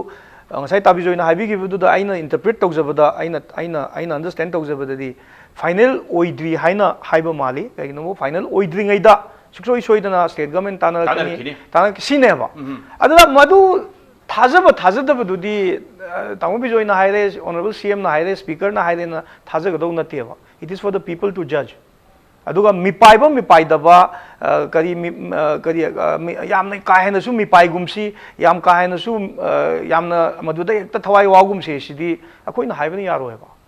ꯑ, ꯉꯁꯥꯏ ꯇꯥꯕꯤꯖꯣꯏꯅ ꯍꯥꯏꯕꯤꯈꯤꯕꯗꯨꯗ ꯑꯩꯅ interpret ꯇꯧꯖꯕꯗ, ꯑꯩꯅ, ꯑꯩꯅ, ꯑꯩꯅ understand ꯇꯧꯖꯕꯗꯗꯤ final ꯑꯣꯏꯗ꯭ꯔꯤ ꯍꯥꯏꯅ ꯍꯥꯏꯕ ꯃꯥꯜꯂꯤ꯫ ꯀꯩꯒꯤꯅꯣꯕꯨ final ꯑꯣꯏꯗ꯭ꯔꯤꯉꯩꯗ ꯁꯨꯡꯁꯣꯏ ꯁꯣꯏꯗꯅ state government ꯇꯥꯟꯅꯔꯛꯀꯅꯤ, ꯇꯥꯟꯅꯔꯛꯈꯤꯅꯤ꯫ ꯇꯥꯟꯅꯔꯛ-, ꯁꯤꯅꯦꯕ꯫ ꯑꯗꯨꯅ ꯃꯗꯨ ꯊꯥꯖꯕ ꯊꯥꯖꯗꯕꯗꯨꯗꯤ, ꯑ, ꯇꯥꯃꯣ ꯕꯤꯖꯣꯏꯅ ꯍꯥꯏꯔꯦ, honourable CMꯅ ꯍꯥꯏꯔꯦ, speakerꯅ ꯍꯥꯏꯔꯦꯅ ꯊꯥꯖꯒꯗꯧ ꯅꯠꯇꯦꯕ꯫ It is for the people to judge꯫ ꯑꯗꯨꯒ ꯃꯤꯄꯥꯏꯕ ꯃꯤꯄꯥꯏꯗꯕ, ꯑ, ꯀꯔꯤ ꯃꯤ-, ꯑ, ꯀꯔꯤ, ꯑ, ꯃꯤ-, ꯌꯥꯝꯅ ꯀꯥ ꯍꯦꯟꯅꯁꯨ ꯃꯤꯄꯥꯏꯒꯨꯝꯁꯤ, ꯌꯥꯝ ꯀꯥ ꯍꯦꯟꯅꯁꯨ, ꯑ, ꯌꯥꯝꯅ ꯃꯗꯨꯗ ꯍꯦꯛꯇ ꯊꯋꯥꯏ ꯋꯥꯎꯒꯨꯝꯁꯤ, ꯁꯤꯗꯤ ꯑꯩꯈꯣꯏꯅ ꯍꯥꯏꯕꯅ ꯌꯥꯔꯣꯏꯕ꯫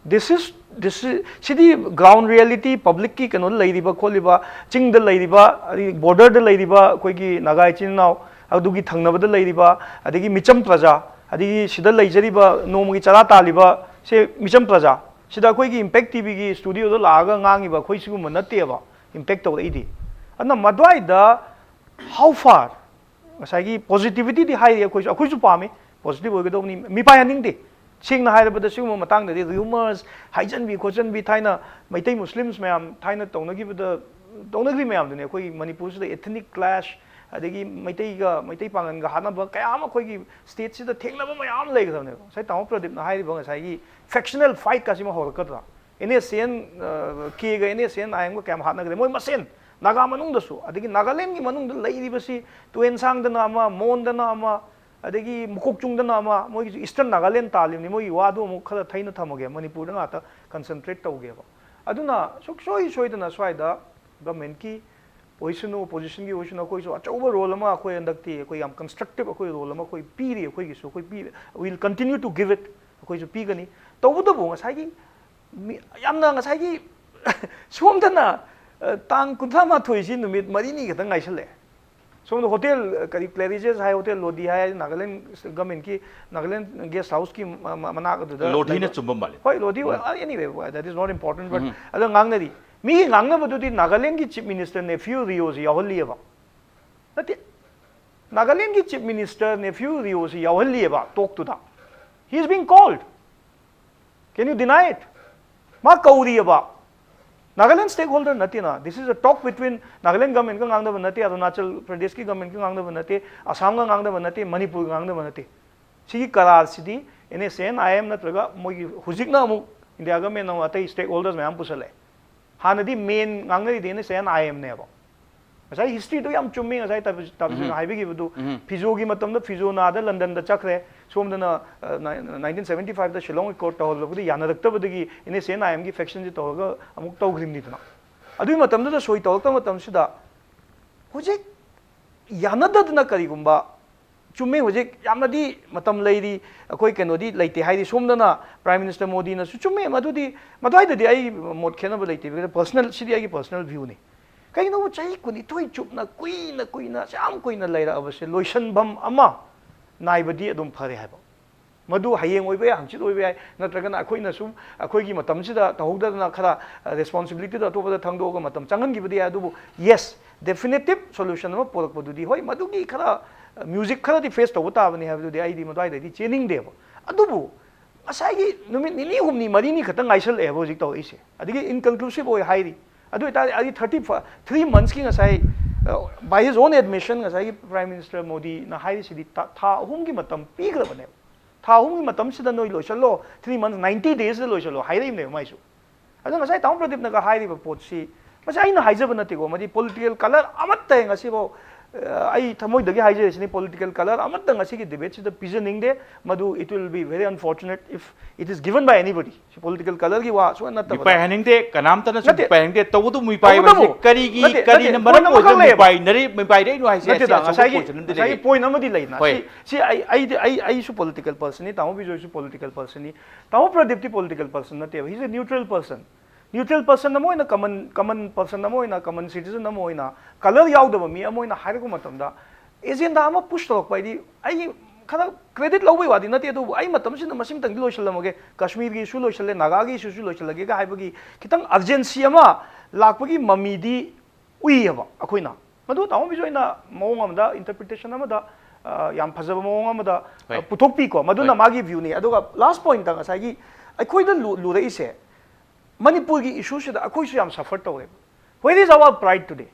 This is, this is, CD ground reality, publicꯀꯤ ꯀꯩꯅꯣꯗ ꯂꯩꯔꯤꯕ ꯈꯣꯠꯂꯤꯕ, ꯆꯤꯡꯗ ꯂꯩꯔꯤꯕ, ꯑꯗꯒꯤ borderꯗ ꯂꯩꯔꯤꯕ ꯑꯩꯈꯣꯏꯒꯤ ꯅꯥꯒꯥ ꯏꯆꯤꯟ ꯏꯅꯥꯎ, ꯑꯗꯨꯒꯤ ꯊꯪꯅꯕꯗ ꯂꯩꯔꯤꯕ, ꯑꯗꯒꯤ ꯃꯤꯆꯝ ꯄ꯭ꯔꯖꯥ, ꯑꯗꯒꯤ ꯁꯤꯗ ꯂꯩꯖꯔꯤꯕ ꯅꯣꯡꯃꯒꯤ ꯆꯔꯥ ꯇꯥꯜꯂꯤꯕ ꯁꯦ ꯃꯤꯆꯝ ꯄ꯭ꯔꯖꯥ, ꯁꯤꯗ ꯑꯩꯈꯣꯏꯒꯤ Impact TVꯒꯤ studioꯗ ꯂꯥꯛꯑꯒ ꯉꯥꯡꯉꯤꯕ ꯑꯩꯈꯣꯏ ꯁꯤꯒꯨꯝꯕ ꯅꯠꯇꯦꯕ Impact ꯇꯧꯔꯛꯏꯗꯤ꯫ ꯑꯗꯨꯅ ꯃꯗꯨꯋꯥꯏꯗ how far ꯉꯁꯥꯏꯒꯤ positivityꯗꯤ ꯍꯥꯏꯔꯤ, ꯑꯩꯈꯣꯏꯁꯨ, ꯑꯩꯈꯣꯏꯁꯨ ꯄꯥꯝꯃꯤ, positive ꯑꯣꯏꯒꯗꯧꯕꯅꯤ, ꯃꯤꯄꯥꯏꯍꯟꯅꯤꯡꯗꯦ꯫ ꯁꯦꯡꯅ ꯍꯥꯏꯔꯕꯗ ꯁꯤꯒꯨꯝꯕ ꯃꯇꯥꯡꯗꯗꯤ rumors, ꯍꯥꯏꯖꯟꯕꯤ ꯈꯣꯠꯆꯟꯕꯤ, ꯊꯥꯏꯅ ꯃꯩꯇꯩ Muslims ꯃꯌꯥꯝ ꯊꯥꯏꯅ ꯇꯧꯅꯈꯤꯕꯗ, ꯇꯧꯅꯈ꯭ꯔꯤ ꯃꯌꯥꯝꯗꯨꯅꯤ꯫ ꯑꯩꯈꯣꯏ ꯃꯅꯤꯄꯨꯔꯁꯤꯗ ethnic clash, ꯑꯗꯒꯤ ꯃꯩꯇꯩꯒ, ꯃꯩꯇꯩ ꯄꯥꯡꯒꯟꯒ ꯍꯥꯠꯅꯕ ꯀꯌꯥ ꯑꯃ ꯑꯩꯈꯣꯏꯒꯤ ꯁ꯭ꯇꯦꯠꯁꯤꯗ ꯊꯦꯡꯅꯕ ꯃꯌꯥꯝ ꯂꯩꯒꯗꯕꯅꯦꯕ꯫ ꯉꯁꯥꯏ ꯇꯥꯃꯣ ꯄ꯭ꯔꯗꯤꯞꯅ ꯍꯥꯏꯔꯤꯕ ꯉꯁꯥꯏꯒꯤ ꯐꯦꯛꯁꯅꯦꯜ ꯐꯥꯏꯠꯀꯁꯤꯃ ꯍꯧꯔꯛꯀꯗ꯭ꯔꯥ? ꯑꯦꯟ ꯑꯦꯁ ꯑꯦꯟ ꯀꯦꯒ ꯑꯦꯟ ꯑꯦꯁ ꯑꯦꯟ ꯑꯥꯏ ꯑꯦꯝꯒ ꯀꯌꯥꯝ ꯍꯥꯠꯅꯈ꯭ꯔꯦ? ꯃꯣꯏ ꯃꯁꯦꯟ ꯅꯥꯒꯥ ꯃꯅꯨꯡꯗꯁꯨ, ꯑꯗꯒꯤ ꯅꯥꯒꯥꯂꯦꯟꯒꯤ ꯃꯅꯨꯡꯗ ꯂꯩꯔꯤꯕꯁꯤ ꯇꯨꯌꯦꯟꯁꯥꯡꯗꯅ ꯑꯃ, ꯃꯣꯟꯗꯅ ꯑꯃ, ꯑꯗꯒꯤ ꯃꯨꯀꯣꯛꯆꯨꯡꯗꯅ ꯑꯃ, ꯃꯣꯏꯒꯤꯁꯨ ꯏꯁꯇꯔꯟ ꯅꯥꯒꯥꯂꯦꯟ ꯇꯥꯜꯂꯤꯕꯅꯤ꯫ ꯃꯣꯏꯒꯤ ꯋꯥꯗꯨ ꯑꯃꯨꯛ ꯈꯔ ꯊꯩꯅ ꯊꯝꯃꯒꯦ, ꯃꯅꯤꯄꯨꯔꯗ ꯉꯥꯛꯇ ꯀꯟꯁꯦꯟꯇ꯭ꯔꯦꯠ ꯇꯧꯒꯦꯕ꯫ ꯑꯗꯨꯅ ꯁꯨꯡꯁꯣꯏ ꯁꯣꯏꯗꯅ ꯁ꯭ꯋꯥꯏꯗ ꯒꯃꯦꯟꯠꯀꯤ ꯑꯣꯏꯁꯅꯨ, ꯑꯣꯄꯣꯖꯤꯁꯟꯒꯤ ꯑꯣꯏꯁꯅꯨ, ꯑꯩꯈꯣꯏꯁꯨ ꯑꯆꯧꯕ ꯔꯣꯜ ꯑꯃ, ꯑꯩꯈꯣꯏ ꯍꯟꯗꯛꯇꯤ ꯑꯩꯈꯣꯏ ꯌꯥꯝ ꯀꯟꯁꯇ꯭ꯔꯛꯇꯤꯞ ꯑꯩꯈꯣꯏ ꯔꯣꯜ ꯑꯃ ꯑꯩꯈꯣꯏ ꯄꯤꯔꯤ꯫ ꯑꯩꯈꯣꯏꯒꯤꯁꯨ ꯑꯩꯈꯣꯏ ꯄꯤ, will continue to give it, ꯑꯩꯈꯣꯏꯁꯨ ꯄꯤꯒꯅꯤ꯫ ꯇꯧꯕꯇꯕꯨ ꯉꯁꯥꯏꯒꯤ ꯃꯤ-, ꯌꯥꯝꯅ ꯉꯁꯥꯏꯒꯤ ꯁꯣꯝꯗꯅ, ꯑ, ꯇꯥꯡ ꯀꯨꯟꯊ꯭ꯔꯥ ꯃꯥꯊꯣꯏꯁꯤ ꯅꯨꯃꯤꯠ ꯃꯔꯤꯅꯤ ꯈꯛꯇꯪ ꯉꯥꯏꯁꯜꯂꯛꯑꯦ꯫ ꯁꯣꯝꯗ ꯍꯣꯇꯦꯜ, ꯑ, ꯀꯔꯤ, ꯀ꯭ꯂꯦꯔꯤꯖꯦꯁ ꯍꯥꯏ ꯍꯣꯇꯦꯜ ꯂꯣꯗꯤ ꯍꯥꯏ, ꯅꯥꯒꯥꯂꯦꯟ ꯒꯃꯦꯟꯠꯀꯤ, ꯅꯥꯒꯥꯂꯦꯟ ꯒꯦꯁ ꯍꯥꯎꯁꯀꯤ ꯃ-, ꯃ-, ꯃꯅꯥꯛ ꯑꯗꯨꯗ ꯂꯣꯗꯤꯅ ꯂꯩꯕ꯫ ꯆꯨꯝꯕ ꯃꯥꯜꯂꯦ꯫ ꯍꯣꯏ, ꯂꯣꯗꯤ, ꯎꯝ꯫ Anyway, that is not important, but ꯎꯝ꯫ ꯑꯗꯣ ꯉꯥꯡꯅꯔꯤ꯫ ꯃꯤꯒꯤ ꯉꯥꯡꯅꯕꯗꯨꯗꯤ ꯅꯥꯒꯥꯂꯦꯟꯒꯤ ꯆꯤꯐ ꯃꯤꯅꯤꯁꯇꯔ ꯅꯦꯐ꯭ꯌꯨ ꯔꯤꯑꯣꯁꯤ ꯌꯥꯎꯍꯜꯂꯤꯑꯕ꯫ ꯅꯠꯇꯦ, ꯅꯥꯒꯥꯂꯦꯟꯒꯤ ꯆꯤꯐ ꯃꯤꯅꯤꯁꯇꯔ ꯅꯦꯐ꯭ꯌꯨ ꯔꯤꯑꯣꯁꯤ ꯌꯥꯎꯍꯜꯂꯤꯑꯕ ꯇꯣꯛꯇꯨꯗ꯫ He is being called. Can you deny it? ꯃꯥ ꯀꯧꯔꯤꯑꯕ꯫ ꯅꯥꯒꯥꯂꯦꯟ ꯁ꯭ꯇꯦꯛ ꯍꯣꯜꯗꯔ ꯅꯠꯇꯦꯅ꯫ This is a talk between Nagaland ꯒꯃꯦꯟꯠꯀ ꯉꯥꯡꯅꯕ ꯅꯠꯇꯦ, ꯑꯔꯨꯅꯥꯆꯜ ꯄ꯭ꯔꯗꯦꯁꯀꯤ ꯒꯃꯦꯟꯠꯀ ꯉꯥꯡꯅꯕ ꯅꯠꯇꯦ, ꯑꯁꯥꯝꯒ ꯉꯥꯡꯅꯕ ꯅꯠꯇꯦ, ꯃꯅꯤꯄꯨꯔꯒ ꯉꯥꯡꯅꯕ ꯅꯠꯇꯦ꯫ ꯁꯤꯒꯤ ꯀꯔꯥꯔꯁꯤꯗꯤ N S N I M ꯅꯠꯇ꯭ꯔꯒ ꯃꯣꯏꯒꯤ ꯍꯧꯖꯤꯛꯅ ꯑꯃꯨꯛ ꯏꯟꯗꯤꯌꯥ ꯒꯃꯦꯟꯠꯅ ꯑꯃꯨꯛ ꯑꯇꯩ ꯁ꯭ꯇꯦꯛ ꯍꯣꯜꯗꯔꯁ ꯃꯌꯥꯝ ꯄꯨꯁꯜꯂꯛꯑꯦ꯫ ꯍꯥꯟꯅꯗꯤ ꯃꯦꯟ ꯉꯥꯡꯅꯔꯤꯗꯤ ꯑꯦꯟ ꯑꯦꯁ ꯑꯦꯟ ꯑꯥꯏ ꯑꯦꯝꯅꯦꯕ꯫ ꯉꯁꯥꯏ ꯍꯤꯁꯇ꯭ꯔꯤꯗꯣ ꯌꯥꯝ ꯆꯨꯝꯃꯤ ꯉꯁꯥꯏ ꯇꯥꯕꯤ-, ꯇꯥꯕꯤꯁꯨꯅ ꯎꯝ꯫ ꯍꯥꯏꯕꯤꯈꯤꯕꯗꯨ꯫ ꯎꯝ꯫ ꯐꯤꯖꯣꯒꯤ ꯃꯇꯝꯗ ꯐꯤꯖꯣꯅ ꯑꯥꯗ ꯂꯟꯗꯟꯗ ꯆꯠꯈ꯭ꯔꯦ, ꯁꯣꯝꯗꯅ, ꯑ, ꯅꯥꯏ-, ꯅꯥꯏꯟꯇꯤꯟ ꯁꯚꯦꯟꯇꯤ ꯐꯥꯏꯚꯇ ꯁꯤꯂꯣꯡ ꯑꯦꯀꯣꯔꯗ ꯇꯧꯍꯜꯂꯛꯄꯗ ꯌꯥꯅꯔꯛꯇꯕꯗꯒꯤ ꯑꯦꯟ ꯑꯦꯁ ꯑꯦꯟ ꯑꯥꯏ ꯑꯦꯝꯒꯤ ꯐꯦꯛꯁꯟꯁꯤ ꯇꯧꯔꯒ ꯑꯃꯨꯛ ꯇꯧꯈ꯭ꯔꯤꯕꯅꯤꯗꯅ꯫ ꯑꯗꯨꯒꯤ ꯃꯇꯝꯗꯨꯗ ꯁꯣꯏ ꯇꯧꯔꯛꯇꯕ ꯃꯇꯝꯁꯤꯗ ꯍꯧꯖꯤꯛ ꯌꯥꯅꯗꯗꯅ ꯀꯔꯤꯒꯨꯝꯕ, ꯆꯨꯝꯃꯦ, ꯍꯧꯖꯤꯛ ꯌꯥꯝꯅꯗꯤ ꯃꯇꯝ ꯂꯩꯔꯤ, ꯑꯩꯈꯣꯏ ꯀꯩꯅꯣꯗꯤ ꯂꯩꯇꯦ ꯍꯥꯏꯔꯤ꯫ ꯁꯣꯝꯗꯅ ꯄ꯭ꯔꯥꯏꯝ ꯃꯤꯅꯤꯁꯇꯔ ꯃꯣꯗꯤꯅꯁꯨ, ꯆꯨꯝꯃꯦ, ꯃꯗꯨꯗꯤ, ꯃꯗꯨꯋꯥꯏꯗꯗꯤ ꯑꯩ ꯃꯣꯠ ꯈꯦꯠꯅꯕ ꯂꯩꯇꯦ, ꯄꯔꯁꯅꯦꯜ, ꯁꯤꯗꯤ ꯑꯩꯒꯤ ꯄꯔꯁꯅꯦꯜ ꯚ꯭ꯌꯨꯅꯤ꯫ ꯀꯩꯒꯤꯅꯣꯕꯨ ꯆꯍꯤ ꯀꯨꯟꯅꯤꯊꯣꯏ ꯆꯨꯞꯅ ꯀꯨꯏꯅ ꯀꯨꯏꯅ ꯑꯁꯨꯛ ꯌꯥꯝ ꯀꯨꯏꯅ ꯂꯩꯔꯛꯑꯕꯁꯦ ꯂꯣꯏꯁꯟꯐꯝ ꯑꯃ ꯅꯥꯏꯕꯗꯤ ꯑꯗꯨꯝ ꯐꯔꯦ ꯍꯥꯏꯕ꯫ ꯃꯗꯨ ꯍꯌꯦꯡ ꯑꯣꯏꯕ ꯌꯥꯏ, ꯍꯪꯆꯤꯠ ꯑꯣꯏꯕ ꯌꯥꯏ, ꯅꯠꯇ꯭ꯔꯒꯅ ꯑꯩꯈꯣꯏꯅ ꯁꯨꯝ ꯑꯩꯈꯣꯏꯒꯤ ꯃꯇꯝꯁꯤꯗ ꯇꯧꯍꯧꯗꯗꯅ ꯈꯔ ꯔꯦꯁꯄꯣꯟꯁꯤꯕꯤꯂꯤꯇꯤꯗꯣ ꯑꯇꯣꯞꯄꯗ ꯊꯪꯗꯣꯛꯑꯒ ꯃꯇꯝ ꯆꯪꯍꯟꯈꯤꯕꯗꯤ ꯌꯥꯏ꯫ ꯑꯗꯨꯕꯨ yes, definitive solution ꯑꯃ ꯄꯨꯔꯛꯄꯗꯨꯗꯤ, ꯍꯣꯏ, ꯃꯗꯨꯒꯤ ꯈꯔ ꯃ꯭ꯌꯨꯖꯤꯛ ꯈꯔꯗꯤ ꯐꯦꯁ ꯇꯧꯕ ꯇꯥꯕꯅꯤ ꯍꯥꯏꯕꯗꯨꯗꯤ ꯑꯩꯗꯤ ꯃꯗꯨꯋꯥꯏꯗꯗꯤ ꯆꯦꯟꯅꯤꯡꯗꯦꯕ꯫ ꯑꯗꯨꯕꯨ ꯉꯁꯥꯏꯒꯤ ꯅꯨꯃꯤꯠ ꯅꯤꯅꯤ, ꯍꯨꯝꯅꯤ, ꯃꯔꯤꯅꯤ ꯈꯛꯇꯪ ꯉꯥꯏꯁꯜꯂꯛꯑꯦꯕ ꯍꯧꯖꯤꯛ ꯇꯧꯔꯛꯏꯁꯦ꯫ ꯑꯗꯒꯤ ꯏꯟꯀꯟꯀ꯭ꯂꯨꯁꯤꯚ ꯑꯣꯏ ꯍꯥꯏꯔꯤ꯫ ꯑꯗꯨ ꯑꯣꯏꯇꯥꯔꯗꯤ ꯑꯩ ꯊꯥꯔꯇꯤ ꯐ-, ꯊ꯭ꯔꯤ ꯃꯟꯁꯀꯤ ꯉꯁꯥꯏ By his own admission, ꯉꯁꯥꯏꯒꯤ Prime Minister ꯃꯣꯗꯤꯅ ꯍꯥꯏꯔꯤꯁꯤꯗꯤ ꯊꯥ ꯑꯍꯨꯝꯒꯤ ꯃꯇꯝ ꯄꯤꯈ꯭ꯔꯕꯅꯦꯕ꯫ ꯊꯥ ꯑꯍꯨꯝꯒꯤ ꯃꯇꯝꯁꯤꯗ ꯅꯣꯏ ꯂꯣꯏꯁꯜꯂꯣ, three months, ninety daysꯗ ꯂꯣꯏꯁꯜꯂꯣ ꯍꯥꯏꯔꯛꯏꯕꯅꯦꯕ ꯃꯥꯏꯁꯨ꯫ ꯑꯗꯣ ꯉꯁꯥꯏ ꯇꯥꯃꯣ ꯄ꯭ꯔꯗꯤꯞꯅꯒ ꯍꯥꯏꯔꯤꯕ ꯄꯣꯠꯁꯤ, ꯃꯁꯤ ꯑꯩꯅ ꯍꯥꯏꯖꯕ ꯅꯠꯇꯦꯀꯣ, ꯃꯗꯤ political colour ꯑꯃꯠꯇ ꯉꯁꯤꯐꯥꯎ ꯑꯩ ꯊꯃꯣꯏꯗꯒꯤ ꯍꯥꯏꯖꯔꯤꯁꯤꯅꯤ, political colour ꯑꯃꯠꯇ ꯉꯁꯤꯒꯤ debateꯁꯤꯗ ꯄꯤꯖꯅꯤꯡꯗꯦ꯫ ꯃꯗꯨ it will be very unfortunate if it is given by anybody꯫ ꯁꯤ political colourꯒꯤ ꯋꯥ ꯁꯨꯡꯅ ꯅꯠꯇꯕꯗ꯫ ꯃꯤꯄꯥꯏ ꯍꯥꯏꯅꯤꯡꯗꯦ, ꯀꯅꯥꯝꯇꯅꯁꯨ ꯅꯠꯇꯦ꯫ ꯃꯤꯄꯥꯏ ꯍꯥꯏꯅꯤꯡꯗꯦ꯫ ꯇꯧꯕꯇꯕꯨ ꯃꯤꯄꯥꯏ ꯇꯧꯕꯇꯕꯨ ꯍꯥꯏꯕꯁꯤ ꯀꯔꯤꯒꯤ, ꯅꯠꯇꯦ, ꯀꯔꯤꯅ ꯅꯠꯇꯦ, ꯃꯔꯝ point ꯑꯃꯈꯛ ꯑꯣꯏꯔꯒ ꯂꯩꯌꯦꯕ꯫ ꯃꯤꯄꯥꯏꯅꯔꯤ-, ꯃꯤꯄꯥꯏꯔꯛꯏꯅꯣ ꯍꯥꯏꯁꯦ? ꯅꯠꯇꯦꯗ, ꯑꯁꯤ ꯑꯆꯧꯕ ꯉꯁꯥꯏꯒꯤ, question ꯑꯃꯗꯤ ꯉꯁꯥꯏꯒꯤ ꯂꯩꯌꯦ꯫ Point ꯑꯃꯗꯤ ꯂꯩꯅ꯫ ꯍꯣꯏ꯫ ꯁꯤ, ꯁꯤ ꯑꯩ, ꯑꯩꯗꯤ, ꯑꯩ, ꯑꯩꯁꯨ political personꯅꯤ, ꯇꯥꯃꯣ ꯕꯤꯖꯣꯏꯁꯨ political personꯅꯤ꯫ ꯇꯥꯃꯣ ꯄ꯭ꯔꯗꯤꯞꯇꯤ political person ꯅꯠꯇꯦꯕ, he is a neutral person꯫ Neutral person ꯑꯃ ꯑꯣꯏꯅ, common, common person ꯑꯃ ꯑꯣꯏꯅ, common citizen ꯑꯃ ꯑꯣꯏꯅ, colour ꯌꯥꯎꯗꯕ ꯃꯤ ꯑꯃ ꯑꯣꯏꯅ ꯍꯥꯏꯔꯛꯄ ꯃꯇꯝꯗ, agenda ꯑꯃ push ꯇꯧꯔꯛꯄ ꯍꯥꯏꯗꯤ ꯑꯩ ꯈꯔ credit ꯂꯧꯕꯩ ꯋꯥꯗꯤ ꯅꯠꯇꯦ, ꯑꯗꯨꯕꯨ ꯑꯩ ꯃꯇꯝꯁꯤꯗ ꯃꯁꯤꯃꯇꯪꯗꯤ ꯂꯣꯏꯁꯤꯜꯂꯝꯃꯒꯦ, ꯀꯥꯁꯃꯤꯔꯒꯤ issue ꯂꯣꯏꯁꯤꯜꯂꯦ, ꯅꯥꯒꯥꯒꯤ issueꯁꯨ ꯂꯣꯏꯁꯤꯜꯂꯒꯦꯒ ꯍꯥꯏꯕꯒꯤ ꯈꯤꯇꯪ urgency ꯑꯃ ꯂꯥꯛꯄꯒꯤ ꯃꯃꯤꯗꯤ ꯎꯏꯌꯦꯕ ꯑꯩꯈꯣꯏꯅ꯫ ꯃꯗꯨ ꯇꯥꯃꯣ ꯕꯤꯖꯣꯏꯅ ꯃꯑꯣꯡ ꯑꯃꯗ, interpretation ꯑꯃꯗ, ꯑ, ꯌꯥꯝ ꯐꯖꯕ ꯃꯑꯣꯡ ꯑꯃꯗ, ꯑ, ꯍꯣꯏ꯫ ꯄꯨꯊꯣꯛꯄꯤꯀꯣ꯫ ꯃꯗꯨꯅ ꯍꯣꯏ꯫ ꯃꯥꯒꯤ viewꯅꯤ꯫ ꯑꯗꯨꯒ last pointꯇ ꯉꯁꯥꯏꯒꯤ ꯑꯩꯈꯣꯏꯗ ꯂꯨ-, ꯂꯨꯔꯛꯏꯁꯦ, ꯃꯅꯤꯄꯨꯔꯒꯤ issueꯁꯤꯗ ꯑꯩꯈꯣꯏꯁꯨ ꯌꯥꯝ suffer ꯇꯧꯔꯦꯕ꯫ Where is our pride today?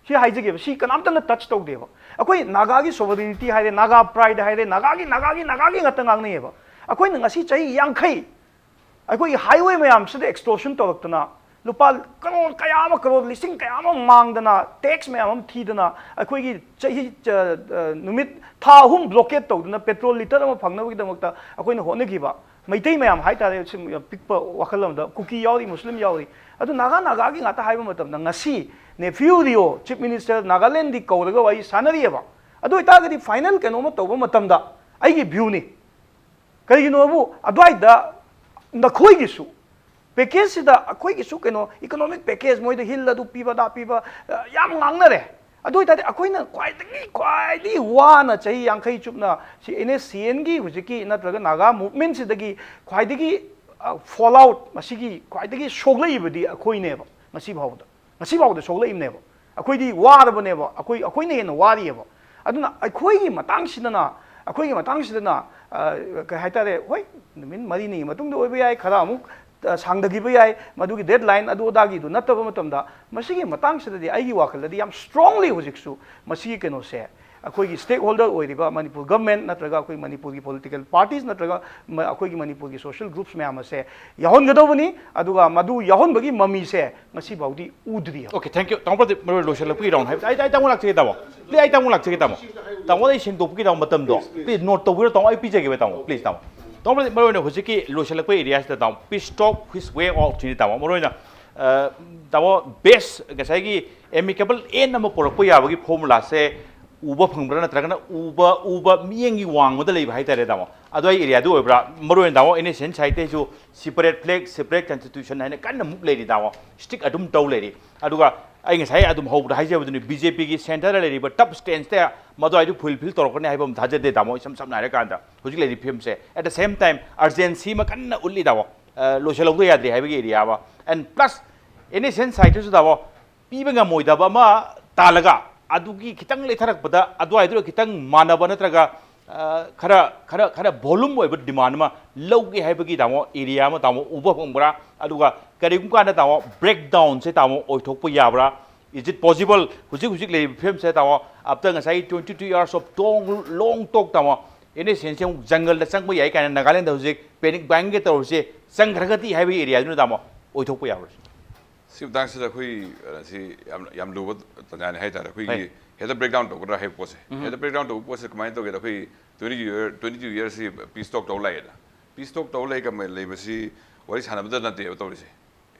ꯁꯤ ꯍꯥꯏꯖꯒꯦꯕ, ꯁꯤ ꯀꯅꯥꯝꯇꯅ touch ꯇꯧꯗꯦꯕ꯫ ꯑꯩꯈꯣꯏ ꯅꯥꯒꯥꯒꯤ sovereignty ꯍꯥꯏꯔꯦ, ꯅꯥꯒꯥ pride ꯍꯥꯏꯔꯦ, ꯅꯥꯒꯥꯒꯤ, ꯅꯥꯒꯥꯒꯤ, ꯅꯥꯒꯥꯒꯤ ꯉꯥꯛꯇ ꯉꯥꯡꯅꯩꯌꯦꯕ꯫ ꯑꯩꯈꯣꯏꯅ ꯉꯁꯤ ꯆꯍꯤ ꯌꯥꯡꯈꯩ ꯑꯩꯈꯣꯏꯒꯤ highway ꯃꯌꯥꯝꯁꯤꯗ extortion ꯇꯧꯔꯛꯇꯅ, ꯂꯨꯄꯥ ꯀꯔꯣꯔ ꯀꯌꯥ ꯑꯃ, ꯀꯔꯣꯔ ꯂꯤꯁꯤꯡ ꯀꯌꯥ ꯑꯃ ꯃꯥꯡꯗꯅ, tax ꯃꯌꯥꯝ ꯑꯃ ꯊꯤꯗꯅ, ꯑꯩꯈꯣꯏꯒꯤ ꯆꯍꯤ, ꯑ, ꯑ, ꯅꯨꯃꯤꯠ ꯊꯥ ꯑꯍꯨꯝ blockade ꯇꯧꯗꯨꯅ petrol litre ꯑꯃ ꯐꯪꯅꯕꯒꯤꯗꯃꯛꯇ ꯑꯩꯈꯣꯏꯅ ꯍꯣꯠꯅꯈꯤꯕ꯫ ꯃꯩꯇꯩ ꯃꯌꯥꯝ ꯍꯥꯏꯇꯥꯔꯦ, ꯁꯨꯝ ꯌꯥꯝ ꯄꯤꯛꯄ ꯋꯥꯈꯜ ꯑꯃꯗ, ꯀꯨꯀꯤ ꯌꯥꯎꯔꯤ, ꯃꯨꯁꯂꯤꯝ ꯌꯥꯎꯔꯤ, ꯑꯗꯨ ꯅꯥꯒꯥ, ꯅꯥꯒꯥꯒꯤ ꯉꯥꯛꯇ ꯍꯥꯏꯕ ꯃꯇꯝꯗ, ꯉꯁꯤ ꯅꯦꯐꯤꯌꯨ ꯔꯤꯑꯣ, Chief Minister ꯅꯥꯒꯥꯂꯦꯟꯗꯒꯤ ꯀꯧꯔꯒ ꯋꯥꯔꯤ ꯁꯥꯟꯅꯔꯤꯑꯕ꯫ ꯑꯗꯨ ꯑꯣꯏꯇꯥꯔꯒꯗꯤ final ꯀꯩꯅꯣꯝꯃ ꯇꯧꯕ ꯃꯇꯝꯗ ꯑꯩꯒꯤ viewꯅꯤ꯫ ꯀꯔꯤꯒꯤꯅꯣꯕꯨ ꯑꯗꯨꯋꯥꯏꯗ ꯅꯈꯣꯏꯒꯤꯁꯨ packageꯁꯤꯗ ꯑꯩꯈꯣꯏꯒꯤꯁꯨ ꯀꯩꯅꯣ economic package, ꯃꯣꯏꯗ hill ꯑꯗꯨ ꯄꯤꯕ, ꯑꯗꯥ ꯄꯤꯕ, ꯑ, ꯌꯥꯝ ꯉꯥꯡꯅꯔꯦ꯫ ꯑꯗꯨ ꯑꯣꯏꯇꯥꯔꯗꯤ ꯑꯩꯈꯣꯏꯅ ꯈ꯭ꯋꯥꯏꯗꯒꯤ, ꯈ꯭ꯋꯥꯏꯗꯒꯤ ꯋꯥꯅ ꯆꯍꯤ ꯌꯥꯡꯈꯩ ꯆꯨꯞꯅ ꯁꯤ NSCNꯒꯤ ꯍꯧꯖꯤꯛꯀꯤ ꯅꯠꯇ꯭ꯔꯒ ꯅꯥꯒꯥ movementꯁꯤꯗꯒꯤ ꯈ꯭ꯋꯥꯏꯗꯒꯤ, ꯑ, fallout, ꯃꯁꯤꯒꯤ ꯈ꯭ꯋꯥꯏꯗꯒꯤ ꯁꯣꯛꯂꯛꯏꯕꯗꯤ ꯑꯩꯈꯣꯏꯅꯦꯕ ꯉꯁꯤ ꯐꯥꯎꯕꯗ꯫ ꯉꯁꯤ ꯐꯥꯎꯕꯗ ꯁꯣꯛꯂꯛꯏꯕꯅꯦꯕ꯫ ꯑꯩꯈꯣꯏꯗꯤ ꯋꯥꯔꯕꯅꯦꯕ, ꯑꯩꯈꯣꯏ, ꯑꯩꯈꯣꯏꯅ ꯍꯦꯟꯅ ꯋꯥꯔꯤꯑꯕ꯫ ꯑꯗꯨꯅ ꯑꯩꯈꯣꯏꯒꯤ ꯃꯇꯥꯡꯁꯤꯗꯅ, ꯑꯩꯈꯣꯏꯒꯤ ꯃꯇꯥꯡꯁꯤꯗꯅ, ꯑ, ꯀꯩ ꯍꯥꯏꯇꯥꯔꯦ, ꯍꯣꯏ, ꯅꯨꯃꯤꯠ ꯃꯔꯤꯅꯤꯒꯤ ꯃꯇꯨꯡꯗ ꯑꯣꯏꯕ ꯌꯥꯏ, ꯈꯔ ꯑꯃꯨꯛ ꯑ, ꯁꯥꯡꯊꯈꯤꯕ ꯌꯥꯏ꯫ ꯃꯗꯨꯒꯤ ꯗꯦꯠ ꯂꯥꯏꯟ ꯑꯗꯨ ꯑꯗꯥꯒꯤꯗꯨ ꯅꯠꯇꯕ ꯃꯇꯝꯗ, ꯃꯁꯤꯒꯤ ꯃꯇꯥꯡꯁꯤꯗꯗꯤ ꯑꯩꯒꯤ ꯋꯥꯈꯜꯗꯗꯤ ꯌꯥꯝ ꯁ꯭ꯇꯔꯣꯡꯂꯤ ꯍꯧꯖꯤꯛꯁꯨ ꯃꯁꯤꯒꯤ ꯀꯩꯅꯣꯁꯦ, ꯑꯩꯈꯣꯏꯒꯤ ꯁ꯭ꯇꯦꯛ ꯍꯣꯜꯗꯔ ꯑꯣꯏꯔꯤꯕ ꯃꯅꯤꯄꯨꯔ ꯒꯚꯔꯟꯃꯦꯟꯠ ꯅꯠꯇ꯭ꯔꯒ ꯑꯩꯈꯣꯏ ꯃꯅꯤꯄꯨꯔꯒꯤ ꯄꯣꯂꯤꯇꯤꯀꯦꯜ ꯄꯥꯔꯇꯤꯁ ꯅꯠꯇ꯭ꯔꯒ ꯃ-, ꯑꯩꯈꯣꯏꯒꯤ ꯃꯅꯤꯄꯨꯔꯒꯤ ꯁꯣꯁꯤꯌꯦꯜ ꯒ꯭ꯔꯨꯞꯁ ꯃꯌꯥꯝ ꯑꯁꯦ ꯌꯥꯎꯍꯟꯒꯗꯧꯕꯅꯤ꯫ ꯑꯗꯨꯒ ꯃꯗꯨ ꯌꯥꯎꯍꯟꯕꯒꯤ ꯃꯃꯤꯁꯦ ꯉꯁꯤ ꯐꯥꯎꯗꯤ ꯎꯗ꯭ꯔꯤ꯫ Okay, thank you꯫ ꯇꯥꯃꯣ ꯄ꯭ꯔꯗꯤꯞ, ꯃꯔꯨ ꯂꯣꯏꯁꯤꯜꯂꯛꯄꯒꯤ ꯔꯥꯎꯟ ꯍꯥꯏꯕꯗꯤ ꯑꯩ, ꯑꯩ ꯇꯥꯃꯣ ꯂꯥꯛꯆꯒꯦ ꯇꯥꯃꯣ꯫ Please, ꯑꯩ ꯇꯥꯃꯣ ꯂꯥꯛꯆꯒꯦ ꯇꯥꯃꯣ꯫ ꯇꯥꯃꯣ, ꯑꯩ ꯁꯦꯡꯗꯣꯛꯄꯒꯤ ꯇꯥꯃꯣ ꯃꯇꯝꯗꯣ please note ꯇꯧꯕꯤꯔꯣ ꯇꯥꯃꯣ, ꯑꯩ ꯄꯤꯖꯒꯦꯕ ꯇꯥꯃꯣ, please ꯇꯥꯃꯣ꯫ ꯇꯥꯃꯣ ꯄ꯭ꯔꯗꯤꯞ, ꯃꯔꯨ ꯑꯣꯏꯅ ꯍꯧꯖꯤꯛꯀꯤ ꯂꯣꯏꯁꯤꯜꯂꯛꯄꯒꯤ ꯑꯦꯔꯤꯌꯥꯁꯤꯗ ꯇꯥꯃꯣ, peace talk his way out ꯁꯤꯅꯤ ꯇꯥꯃꯣ꯫ ꯃꯔꯨ ꯑꯣꯏꯅ, ꯑ, ꯇꯥꯃꯣ, ꯕꯦꯁ ꯉꯁꯥꯏꯒꯤ ꯑꯦꯃꯤꯀꯦꯕꯜ ꯑꯦꯟ ꯑꯃ ꯄꯨꯔꯛꯄ ꯌꯥꯕꯒꯤ ꯐꯣꯔꯃꯨꯂꯥꯁꯦ ꯎꯕ ꯐꯪꯕ꯭ꯔꯥ, ꯅꯠꯇ꯭ꯔꯒꯅ ꯎꯕ, ꯎꯕ ꯃꯤꯠꯌꯦꯡꯒꯤ ꯋꯥꯡꯃꯗ ꯂꯩꯕ ꯍꯥꯏꯇꯥꯔꯦ ꯇꯥꯃꯣ? ꯑꯗꯨ ꯑꯩ ꯑꯦꯔꯤꯌꯥꯗꯨ ꯑꯣꯏꯕ꯭ꯔꯥ? ꯃꯔꯨ ꯑꯣꯏꯅ ꯇꯥꯃꯣ, ꯑꯦꯟ ꯑꯦꯁ ꯑꯦꯟ ꯁꯥꯏꯠꯇꯩꯁꯨ separate flag, separate constitution ꯍꯥꯏꯅ ꯀꯟꯅ ꯃꯨꯛ ꯂꯩꯔꯤ ꯇꯥꯃꯣ, ꯁ꯭ꯇꯤꯛ ꯑꯗꯨꯝ ꯇꯧ ꯂꯩꯔꯤ꯫ ꯑꯗꯨꯒ ꯑꯩ ꯉꯁꯥꯏ ꯑꯗꯨꯝ ꯍꯧꯕꯗ ꯍꯥꯏꯖꯕꯗꯨꯅꯤ, ꯕꯤ ꯖꯦ ꯄꯤꯒꯤ ꯁꯦꯟꯇꯔꯗ ꯂꯩꯔꯤꯕ ꯇꯐ ꯁ꯭ꯇꯦꯟꯁꯇ ꯃꯗꯨꯋꯥꯏꯗꯨ ꯐꯨꯜꯐꯤꯜ ꯇꯧꯔꯛꯀꯅꯤ ꯍꯥꯏꯕ ꯑꯃ ꯊꯥꯖꯗꯦ ꯇꯥꯃꯣ꯫ ꯏꯁꯝ ꯁꯝꯅ ꯍꯥꯏꯔꯀꯥꯟꯗ ꯍꯧꯖꯤꯛ ꯂꯩꯔꯤꯕ ꯐꯤꯕꯝꯁꯦ, at the same time urgency ꯑꯃ ꯀꯟꯅ ꯎꯠꯂꯤ ꯇꯥꯃꯣ꯫ ꯑ, ꯂꯣꯏꯁꯤꯜꯍꯧꯗ ꯌꯥꯗ꯭ꯔꯤ ꯍꯥꯏꯕꯒꯤ ꯑꯦꯔꯤꯌꯥ ꯑꯃ꯫ And plus, N S N ꯁꯥꯏꯠꯇꯁꯨ ꯇꯥꯃꯣ, ꯄꯤꯕ ꯉꯝꯃꯣꯏꯗꯕ ꯑꯃ ꯇꯥꯜꯂꯒ, ꯑꯗꯨꯒꯤ ꯈꯤꯇꯪ ꯂꯩꯊꯔꯛꯄꯗ, ꯑꯗꯨꯋꯥꯏꯗꯨꯗ ꯈꯤꯇꯪ ꯃꯥꯟꯅꯕ ꯅꯠꯇ꯭ꯔꯒ, ꯑ, ꯈꯔ, ꯈꯔ, ꯈꯔ volume ꯑꯣꯏꯕ demand ꯑꯃ ꯂꯧꯒꯦ ꯍꯥꯏꯕꯒꯤ ꯇꯥꯃꯣ ꯑꯦꯔꯤꯌꯥ ꯑꯃ ꯇꯥꯃꯣ ꯎꯕ ꯐꯪꯕ꯭ꯔꯥ? ꯑꯗꯨꯒ ꯀꯔꯤꯒꯨꯝꯕ ꯀꯥꯟꯗ ꯇꯥꯃꯣ breakdownꯁꯦ ꯇꯥꯃꯣ ꯑꯣꯏꯊꯣꯛꯄ ꯌꯥꯕ꯭ꯔꯥ? Is it possible? ꯍꯧꯖꯤꯛ ꯍꯧꯖꯤꯛ ꯂꯩꯔꯤꯕ ꯐꯤꯕꯝꯁꯦ ꯇꯥꯃꯣ, after ꯉꯁꯥꯏꯒꯤ twenty two years of long, long talk ꯇꯥꯃꯣ, ꯑꯦꯟ ꯑꯦꯁ ꯑꯦꯟꯁꯦ ꯑꯃꯨꯛ ꯖꯪꯒꯜꯗ ꯆꯪꯕ ꯌꯥꯏ ꯀꯥꯏꯅ ꯅꯥꯒꯥꯂꯦꯟꯗ ꯍꯧꯖꯤꯛ panic buyingꯒ ꯇꯧꯔꯤꯁꯦ ꯆꯪꯈ꯭ꯔꯒꯗꯤ ꯍꯥꯏꯕꯒꯤ ꯑꯦꯔꯤꯌꯥꯗꯨꯅ ꯇꯥꯃꯣ ꯑꯣꯏꯊꯣꯛꯄ ꯌꯥꯕ꯭ꯔꯥ? ꯁꯤ ꯃꯇꯥꯡꯁꯤꯗ ꯑꯩꯈꯣꯏ, ꯑ, ꯁꯤ ꯌꯥꯝ, ꯌꯥꯝ ꯂꯨꯕ ꯇꯥꯟꯖꯥꯅꯤ ꯍꯥꯏꯇꯥꯔꯦ꯫ ꯑꯩꯈꯣꯏꯒꯤ ꯍꯣꯏ꯫ ꯍꯦꯛꯇ breakdown ꯇꯧꯒꯗ꯭ꯔꯥ ꯍꯥꯏꯕ ꯄꯣꯠꯁꯦ꯫ ꯎꯝ꯫ ꯍꯦꯛꯇ breakdown ꯇꯧꯕ ꯄꯣꯠꯁꯦ ꯀꯃꯥꯏꯅ ꯇꯧꯒꯦꯗ, ꯑꯩꯈꯣꯏ twenty year, twenty two yearsꯁꯤ peace talk ꯇꯧ ꯂꯥꯛꯑꯦꯗ꯫ Peace talk ꯇꯧ ꯂꯩ ꯀꯃꯥꯏ-, ꯂꯩꯕꯁꯤ ꯋꯥꯔꯤ ꯁꯥꯟꯅꯕꯗ ꯅꯠꯇꯦꯕ ꯇꯧꯔꯤꯁꯦ꯫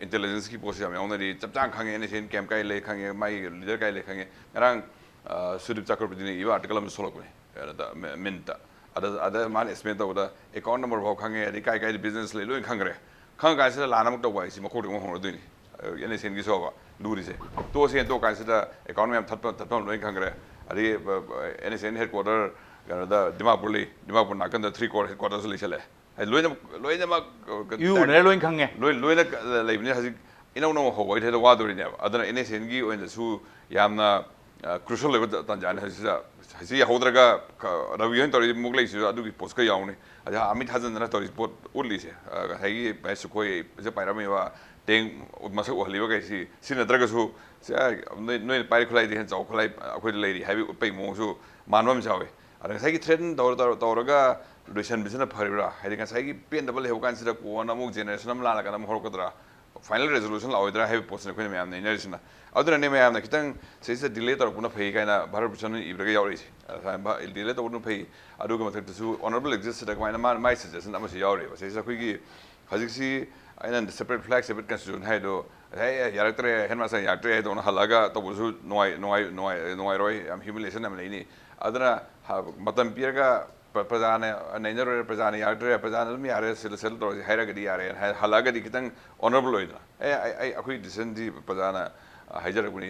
Intelligenceꯀꯤ ꯄꯣꯠꯁꯤ ꯌꯥꯝ ꯌꯥꯎꯅꯔꯤ꯫ ꯆꯞ ꯆꯥꯅ ꯈꯪꯉꯦ, ꯑꯦꯟ ꯑꯦꯁ ꯑꯦꯟ camp ꯀꯥꯏ ꯂꯩ ꯈꯪꯉꯦ, ꯃꯥꯒꯤ leader ꯀꯥꯏ ꯂꯩ ꯈꯪꯉꯦ꯫ ꯉꯔꯥꯡ, ꯑ, ꯁꯨꯗꯤꯞ ꯆꯀ꯭ꯔꯕꯔꯇꯤꯅ ꯏꯕ article ꯑꯃꯁꯨ ꯊꯣꯛꯂꯛꯄꯅꯦ, ꯀꯩꯅꯣꯗ, ꯃꯤ-, ꯃꯤꯟꯠꯇ꯫ ꯑꯗ, ꯑꯗ ꯃꯥꯅ explain ꯇꯧꯕꯗ account number ꯐꯥꯎ ꯈꯪꯉꯦ, ꯑꯗꯩ ꯀꯥꯏ ꯀꯥꯏꯗ business ꯂꯩ ꯂꯣꯏꯅ ꯈꯪꯈ꯭ꯔꯦ꯫ ꯈꯪꯉ ꯀꯥꯟꯁꯤꯗ ꯂꯥꯟ ꯑꯃꯨꯛ ꯇꯧꯕ ꯍꯥꯏꯁꯤ ꯃꯀꯣꯛꯇꯒꯤ ꯑꯃꯨꯛ ꯍꯧꯔꯗꯣꯏꯅꯤ꯫ ꯑꯦꯟ ꯑꯦꯁ ꯑꯦꯟꯒꯤꯁꯨ ꯍꯥꯏꯕ ꯂꯨꯔꯤꯁꯦ꯫ ꯇꯣꯛꯑꯁꯦꯅ ꯇꯣꯛ ꯀꯥꯟꯁꯤꯗ account ꯃꯌꯥꯝ ꯊꯠꯄ, ꯊꯠꯐꯝ ꯂꯣꯏꯅ ꯈꯪꯈ꯭ꯔꯦ꯫ ꯑꯗꯒꯤ, ꯑ, ꯑ, ꯑꯦꯟ ꯑꯦꯁ ꯑꯦꯟ headquarter ꯀꯩꯅꯣꯗ ꯗꯤꯃꯥꯄꯨꯔ ꯂꯩ, ꯗꯤꯃꯥꯄꯨꯔ ꯅꯥꯀꯟꯗ three core headquarterꯁꯨ ꯂꯩꯁꯜꯂꯦ꯫ ꯍꯥꯏꯗꯤ ꯂꯣꯏꯅ, ꯂꯣꯏꯅꯃꯛ, ꯑ, ꯌꯨꯅꯔꯦ, ꯂꯣꯏ ꯈꯪꯉꯦ꯫ ꯂꯣꯏ-, ꯂꯣꯏꯅ ꯂꯩꯕꯅꯤ꯫ ꯍꯧꯖꯤꯛ ꯏꯅꯧ ꯅꯧꯅ ꯍꯧꯕ ꯍꯥꯏꯗꯤ ꯍꯦꯛꯇ ꯋꯥꯗꯣꯔꯤꯅꯦꯕ꯫ ꯑꯗꯨꯅ ꯑꯦꯟ ꯑꯦꯁ ꯑꯦꯟꯒꯤ ꯑꯣꯏꯅꯁꯨ ꯌꯥꯝꯅ, ꯀ꯭ꯔꯨꯁꯤꯌꯦꯜ ꯑꯣꯏꯕ ꯇꯥꯟꯖꯥꯅꯤ ꯍꯧꯖꯤꯛꯁꯤꯗ꯫ ꯍꯧꯖꯤꯛ ꯌꯥꯍꯧꯗ꯭ꯔꯒ ꯔꯕꯤ ꯍꯣꯏꯅ ꯇꯧꯔꯤ ꯃꯨꯛ ꯂꯩꯁꯤꯁꯨ ꯑꯗꯨꯒꯤ ꯄꯣꯁꯀ ꯌꯥꯎꯅꯤ꯫ ꯑꯗ ꯑꯃꯤꯠ ꯊꯥꯖꯟꯗꯅ ꯇꯧꯔꯤ ꯄꯣꯠ ꯎꯠꯂꯤꯁꯦ, ꯉꯁꯥꯏꯒꯤ ꯁꯨꯈꯣꯏꯁꯦ ꯄꯥꯏꯔꯝꯃꯤꯕ ꯇꯦꯡ ꯃꯁꯛ ꯎꯍꯜꯂꯤꯕ ꯀꯩꯁꯤ ꯁꯤꯖꯤꯟꯅꯗ꯭ꯔꯒꯁꯨ, ꯅꯣꯏ ꯅꯣꯏꯅ ꯄꯥꯏꯔꯤ ꯈꯨꯠꯂꯥꯏꯗꯤ ꯍꯦꯟꯅ ꯆꯥꯎꯕ ꯈꯨꯠꯂꯥꯏ ꯑꯩꯈꯣꯏꯗ ꯂꯩꯔꯤ ꯍꯥꯏꯕꯒꯤ ꯎꯠꯄꯒꯤ ꯃꯑꯣꯡꯁꯨ ꯃꯥꯟꯕ ꯑꯃ ꯌꯥꯎꯋꯤ꯫ ꯑꯗ ꯉꯁꯥꯏꯒꯤ ꯊ꯭ꯔꯦꯇꯟ ꯇꯧꯔ ꯇꯧꯔ ꯇꯧꯔꯒ ꯂꯣꯏꯁꯤꯟꯕꯁꯤꯅ ꯐꯔꯤꯕ꯭ꯔꯥ? ꯍꯥꯏꯗꯤ ꯉꯁꯥꯏꯒꯤ ꯄꯦꯟꯗꯕ ꯂꯩꯍꯧ ꯀꯥꯟꯁꯤꯗ ꯀꯣꯟꯅ ꯑꯃꯨꯛ ꯖꯦꯅꯦꯔꯦꯁꯟ ꯑꯃ ꯂꯥꯜꯂꯀꯥꯟꯗ ꯑꯃꯨꯛ ꯍꯧꯔꯛꯀꯗ꯭ꯔꯥ? ꯐꯥꯏꯅꯦꯜ ꯔꯦꯖꯣꯂꯨꯁꯟ ꯂꯥꯛꯑꯣꯏꯗ꯭ꯔꯥ ꯍꯥꯏꯕ ꯄꯣꯠꯁꯤꯅ ꯑꯩꯈꯣꯏꯅ ꯃꯌꯥꯝꯅ ꯏꯟꯅꯔꯤꯁꯤꯅ꯫ ꯑꯗꯨꯅꯅꯦ ꯃꯌꯥꯝꯅ ꯈꯤꯇꯪ ꯁꯤꯁꯤꯗ ꯗꯤꯂꯦ ꯇꯧꯔꯛꯄꯅ ꯐꯩ ꯀꯥꯏꯅ ꯚꯥꯔꯠ ꯚꯨꯁꯟꯅ ꯏꯕꯤꯔꯒ ꯌꯥꯎꯔꯛꯏꯁꯦ꯫ ꯗꯤꯂꯦ ꯇꯧꯕꯅ ꯐꯩ꯫ ꯑꯗꯨꯒꯤ ꯃꯊꯛꯇꯁꯨ ꯑꯣꯅꯔꯦꯕꯜ ꯑꯦꯛꯖꯤꯠꯁꯤꯗ ꯀꯃꯥꯏꯅ ꯃꯥ ꯃꯥꯏ ꯁꯖꯦꯁꯟ ꯑꯃꯁꯨ ꯌꯥꯎꯔꯤꯕ꯫ ꯁꯤꯁꯤꯗ ꯑꯩꯈꯣꯏꯒꯤ ꯍꯧꯖꯤꯛꯁꯤ ꯑꯩꯅ ꯁꯦꯄꯔꯦꯠ ꯐ꯭ꯂꯦꯛ ꯁꯦꯄꯔꯦꯠ ꯀꯟꯁꯇꯤꯇ꯭ꯌꯨꯁꯟ ꯍꯥꯏꯗꯣ, "ꯑꯦ, ꯌꯥꯔꯛꯇ꯭ꯔꯦ, ꯍꯦꯗ ꯃꯥꯁꯇꯔ ꯌꯥꯔꯛꯇ꯭ꯔꯦ" ꯍꯥꯏꯗꯧꯅ ꯍꯜꯂꯒ ꯇꯧꯕꯁꯨ ꯅꯨꯡꯉꯥꯏ ꯅꯨꯡꯉꯥꯏ ꯅꯨꯡꯉꯥꯏ ꯅꯨꯡꯉꯥꯏꯔꯣꯏ꯫ ꯌꯥꯝ ꯍ꯭ꯌꯨꯃꯤꯂꯤꯌꯦꯁꯟ ꯌꯥꯝ ꯂꯩꯅꯤ꯫ ꯑꯗꯨꯅ ꯃꯇꯝ ꯄꯤꯔꯒ ꯄ꯭ꯔꯖꯥꯅ ꯅꯩꯅꯔꯣꯏ, ꯄ꯭ꯔꯖꯥꯅ ꯌꯥꯔꯛꯇ꯭ꯔꯦ, ꯄ꯭ꯔꯖꯥꯅ ꯑꯗꯨꯝ ꯌꯥꯔꯦ, ꯁꯤꯜ ꯁꯦꯜ ꯇꯧꯔꯁꯤ ꯍꯥꯏꯔꯒꯗꯤ ꯌꯥꯔꯦꯅ ꯍꯥꯏ ꯍꯜꯂꯛꯑꯒꯗꯤ ꯈꯤꯇꯪ ꯑꯣꯅꯔꯦꯕꯜ ꯑꯣꯏꯗꯅ꯫ "ꯑꯦ, ꯑꯩ ꯑꯩ ꯑꯩꯈꯣꯏ ꯗꯤꯁꯤꯖꯟꯗꯤ ꯄ꯭ꯔꯖꯥꯅ ꯍꯥꯏꯖꯔꯛꯄꯅꯤ,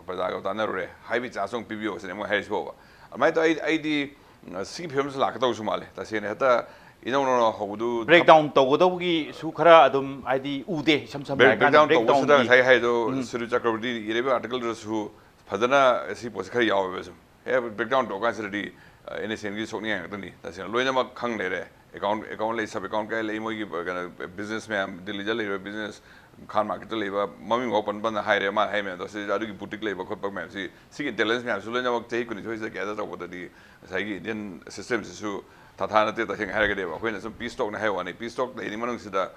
ꯄ꯭ꯔꯖꯥꯒ ꯇꯥꯟꯅꯔꯨꯔꯦ" ꯍꯥꯏꯕꯒꯤ ꯆꯥꯟꯁ ꯑꯃꯨꯛ ꯄꯤꯕꯤꯌꯣ ꯁꯤꯅꯦ ꯃꯣꯏ ꯍꯥꯏꯔꯤꯁꯤꯕꯣꯕ꯫ ꯑꯗꯨꯃꯥꯏꯅ ꯇꯧ ꯑꯩ ꯑꯩꯗꯤ ꯁꯤꯒꯤ ꯐꯤꯕꯝꯁꯤ ꯂꯥꯛꯀꯗꯧꯁꯨ ꯃꯥꯜꯂꯦ꯫ ꯇꯁꯦꯡꯅ ꯍꯦꯛꯇ ꯏꯅꯧ ꯅꯧꯅ ꯍꯧꯕꯗꯨ ꯕ꯭ꯔꯦꯛ ꯗꯥꯎꯟ ꯇꯧꯒꯗꯧꯕꯒꯤꯁꯨ ꯈꯔ ꯑꯗꯨꯝ ꯍꯥꯏꯗꯤ ꯎꯗꯦ꯫ ꯏꯁꯝ ꯁꯝꯅ ꯕ꯭ꯔꯦꯛ ꯍꯥꯏꯔꯀꯥꯟꯗ ꯕ꯭ꯔꯦꯛ ꯗꯥꯎꯟ ꯕ꯭ꯔꯦꯛ ꯇꯧꯕꯁꯤꯗ ꯗꯥꯎꯟꯒꯤ ꯉꯁꯥꯏ ꯍꯥꯏꯗꯣ ꯎꯝ꯫ ꯁꯨꯔꯨ ꯆꯀ꯭ꯔꯕꯔꯇꯤ ꯏꯔꯤꯕ ꯑꯥꯔꯇꯤꯀꯜꯗꯨꯗꯁꯨ ꯐꯖꯅ ꯁꯤ ꯄꯣꯠꯁꯦ ꯈꯔ ꯌꯥꯎꯋꯦꯕ꯫ ꯁꯨꯝ ꯍꯦꯛ ꯕ꯭ꯔꯦꯛ ꯗꯥꯎꯟ ꯇꯧꯔꯀꯥꯟꯁꯤꯗꯗꯤ ꯑꯦꯟ ꯑꯦꯁ ꯑꯦꯟꯒꯤ ꯁꯣꯛꯅꯤꯡꯉꯥꯏ ꯉꯥꯛꯇꯅꯤ꯫ ꯇꯁꯦꯡꯅ ꯂꯣꯏꯅꯃꯛ ꯈꯪ ꯂꯩꯔꯦ꯫ ꯑꯦꯀꯥꯎꯟ ꯑꯦꯀꯥꯎꯟ ꯂꯩ, ꯁꯕ ꯑꯦꯀꯥꯎꯟ ꯀꯌꯥ ꯂꯩ, ꯃꯣꯏꯒꯤ ꯀꯩꯅꯣ ꯕꯤꯖꯤꯅꯦꯁ ꯃꯌꯥꯝ, ꯗꯤꯜꯂꯤꯗ ꯂꯩꯔꯤꯕ ꯕꯤꯖꯤꯅꯦꯁ, ꯈꯥꯟ ꯃꯥꯔꯀꯦꯠꯇ ꯂꯩꯕ, ꯃꯃꯤꯡ ꯐꯥꯎ ꯄꯟ ꯄꯟꯅ ꯍꯥꯏꯔꯦ ꯃꯥꯅ ꯍꯥꯏ ꯃꯌꯥꯝꯗꯣ꯫ ꯁꯤꯗ ꯑꯗꯨꯒꯤ ꯕꯨꯇꯤꯛ ꯂꯩꯕ ꯈꯣꯠꯄ ꯃꯌꯥꯝꯁꯤ, ꯁꯤꯒꯤ ꯏꯟꯇꯦꯂꯤꯖꯦꯟꯁ ꯃꯌꯥꯝꯁꯤ ꯂꯣꯏꯅꯃꯛ ꯆꯍꯤ ꯀꯨꯟꯅꯤꯊꯣꯏꯁꯤꯗ ꯒꯦꯗꯔ ꯇꯧꯕꯗꯗꯤ ꯉꯁꯥꯏꯒꯤ ꯏꯟꯗꯤꯌꯟ ꯁꯤꯁꯇꯦꯝꯁꯤꯁꯨ ꯊꯥꯊꯥ ꯅꯠꯇꯦ꯫ ꯇꯁꯦꯡꯅ ꯍꯥꯏꯔꯒꯗꯤꯕ ꯑꯩꯈꯣꯏꯅ ꯁꯨꯝ ꯄꯤꯁ ꯇꯣꯛꯅꯦ ꯍꯥꯏꯕ ꯋꯥꯅꯤ꯫ ꯄꯤꯁ ꯇꯣꯛ ꯂꯩꯔꯤ ꯃꯅꯨꯡꯁꯤꯗ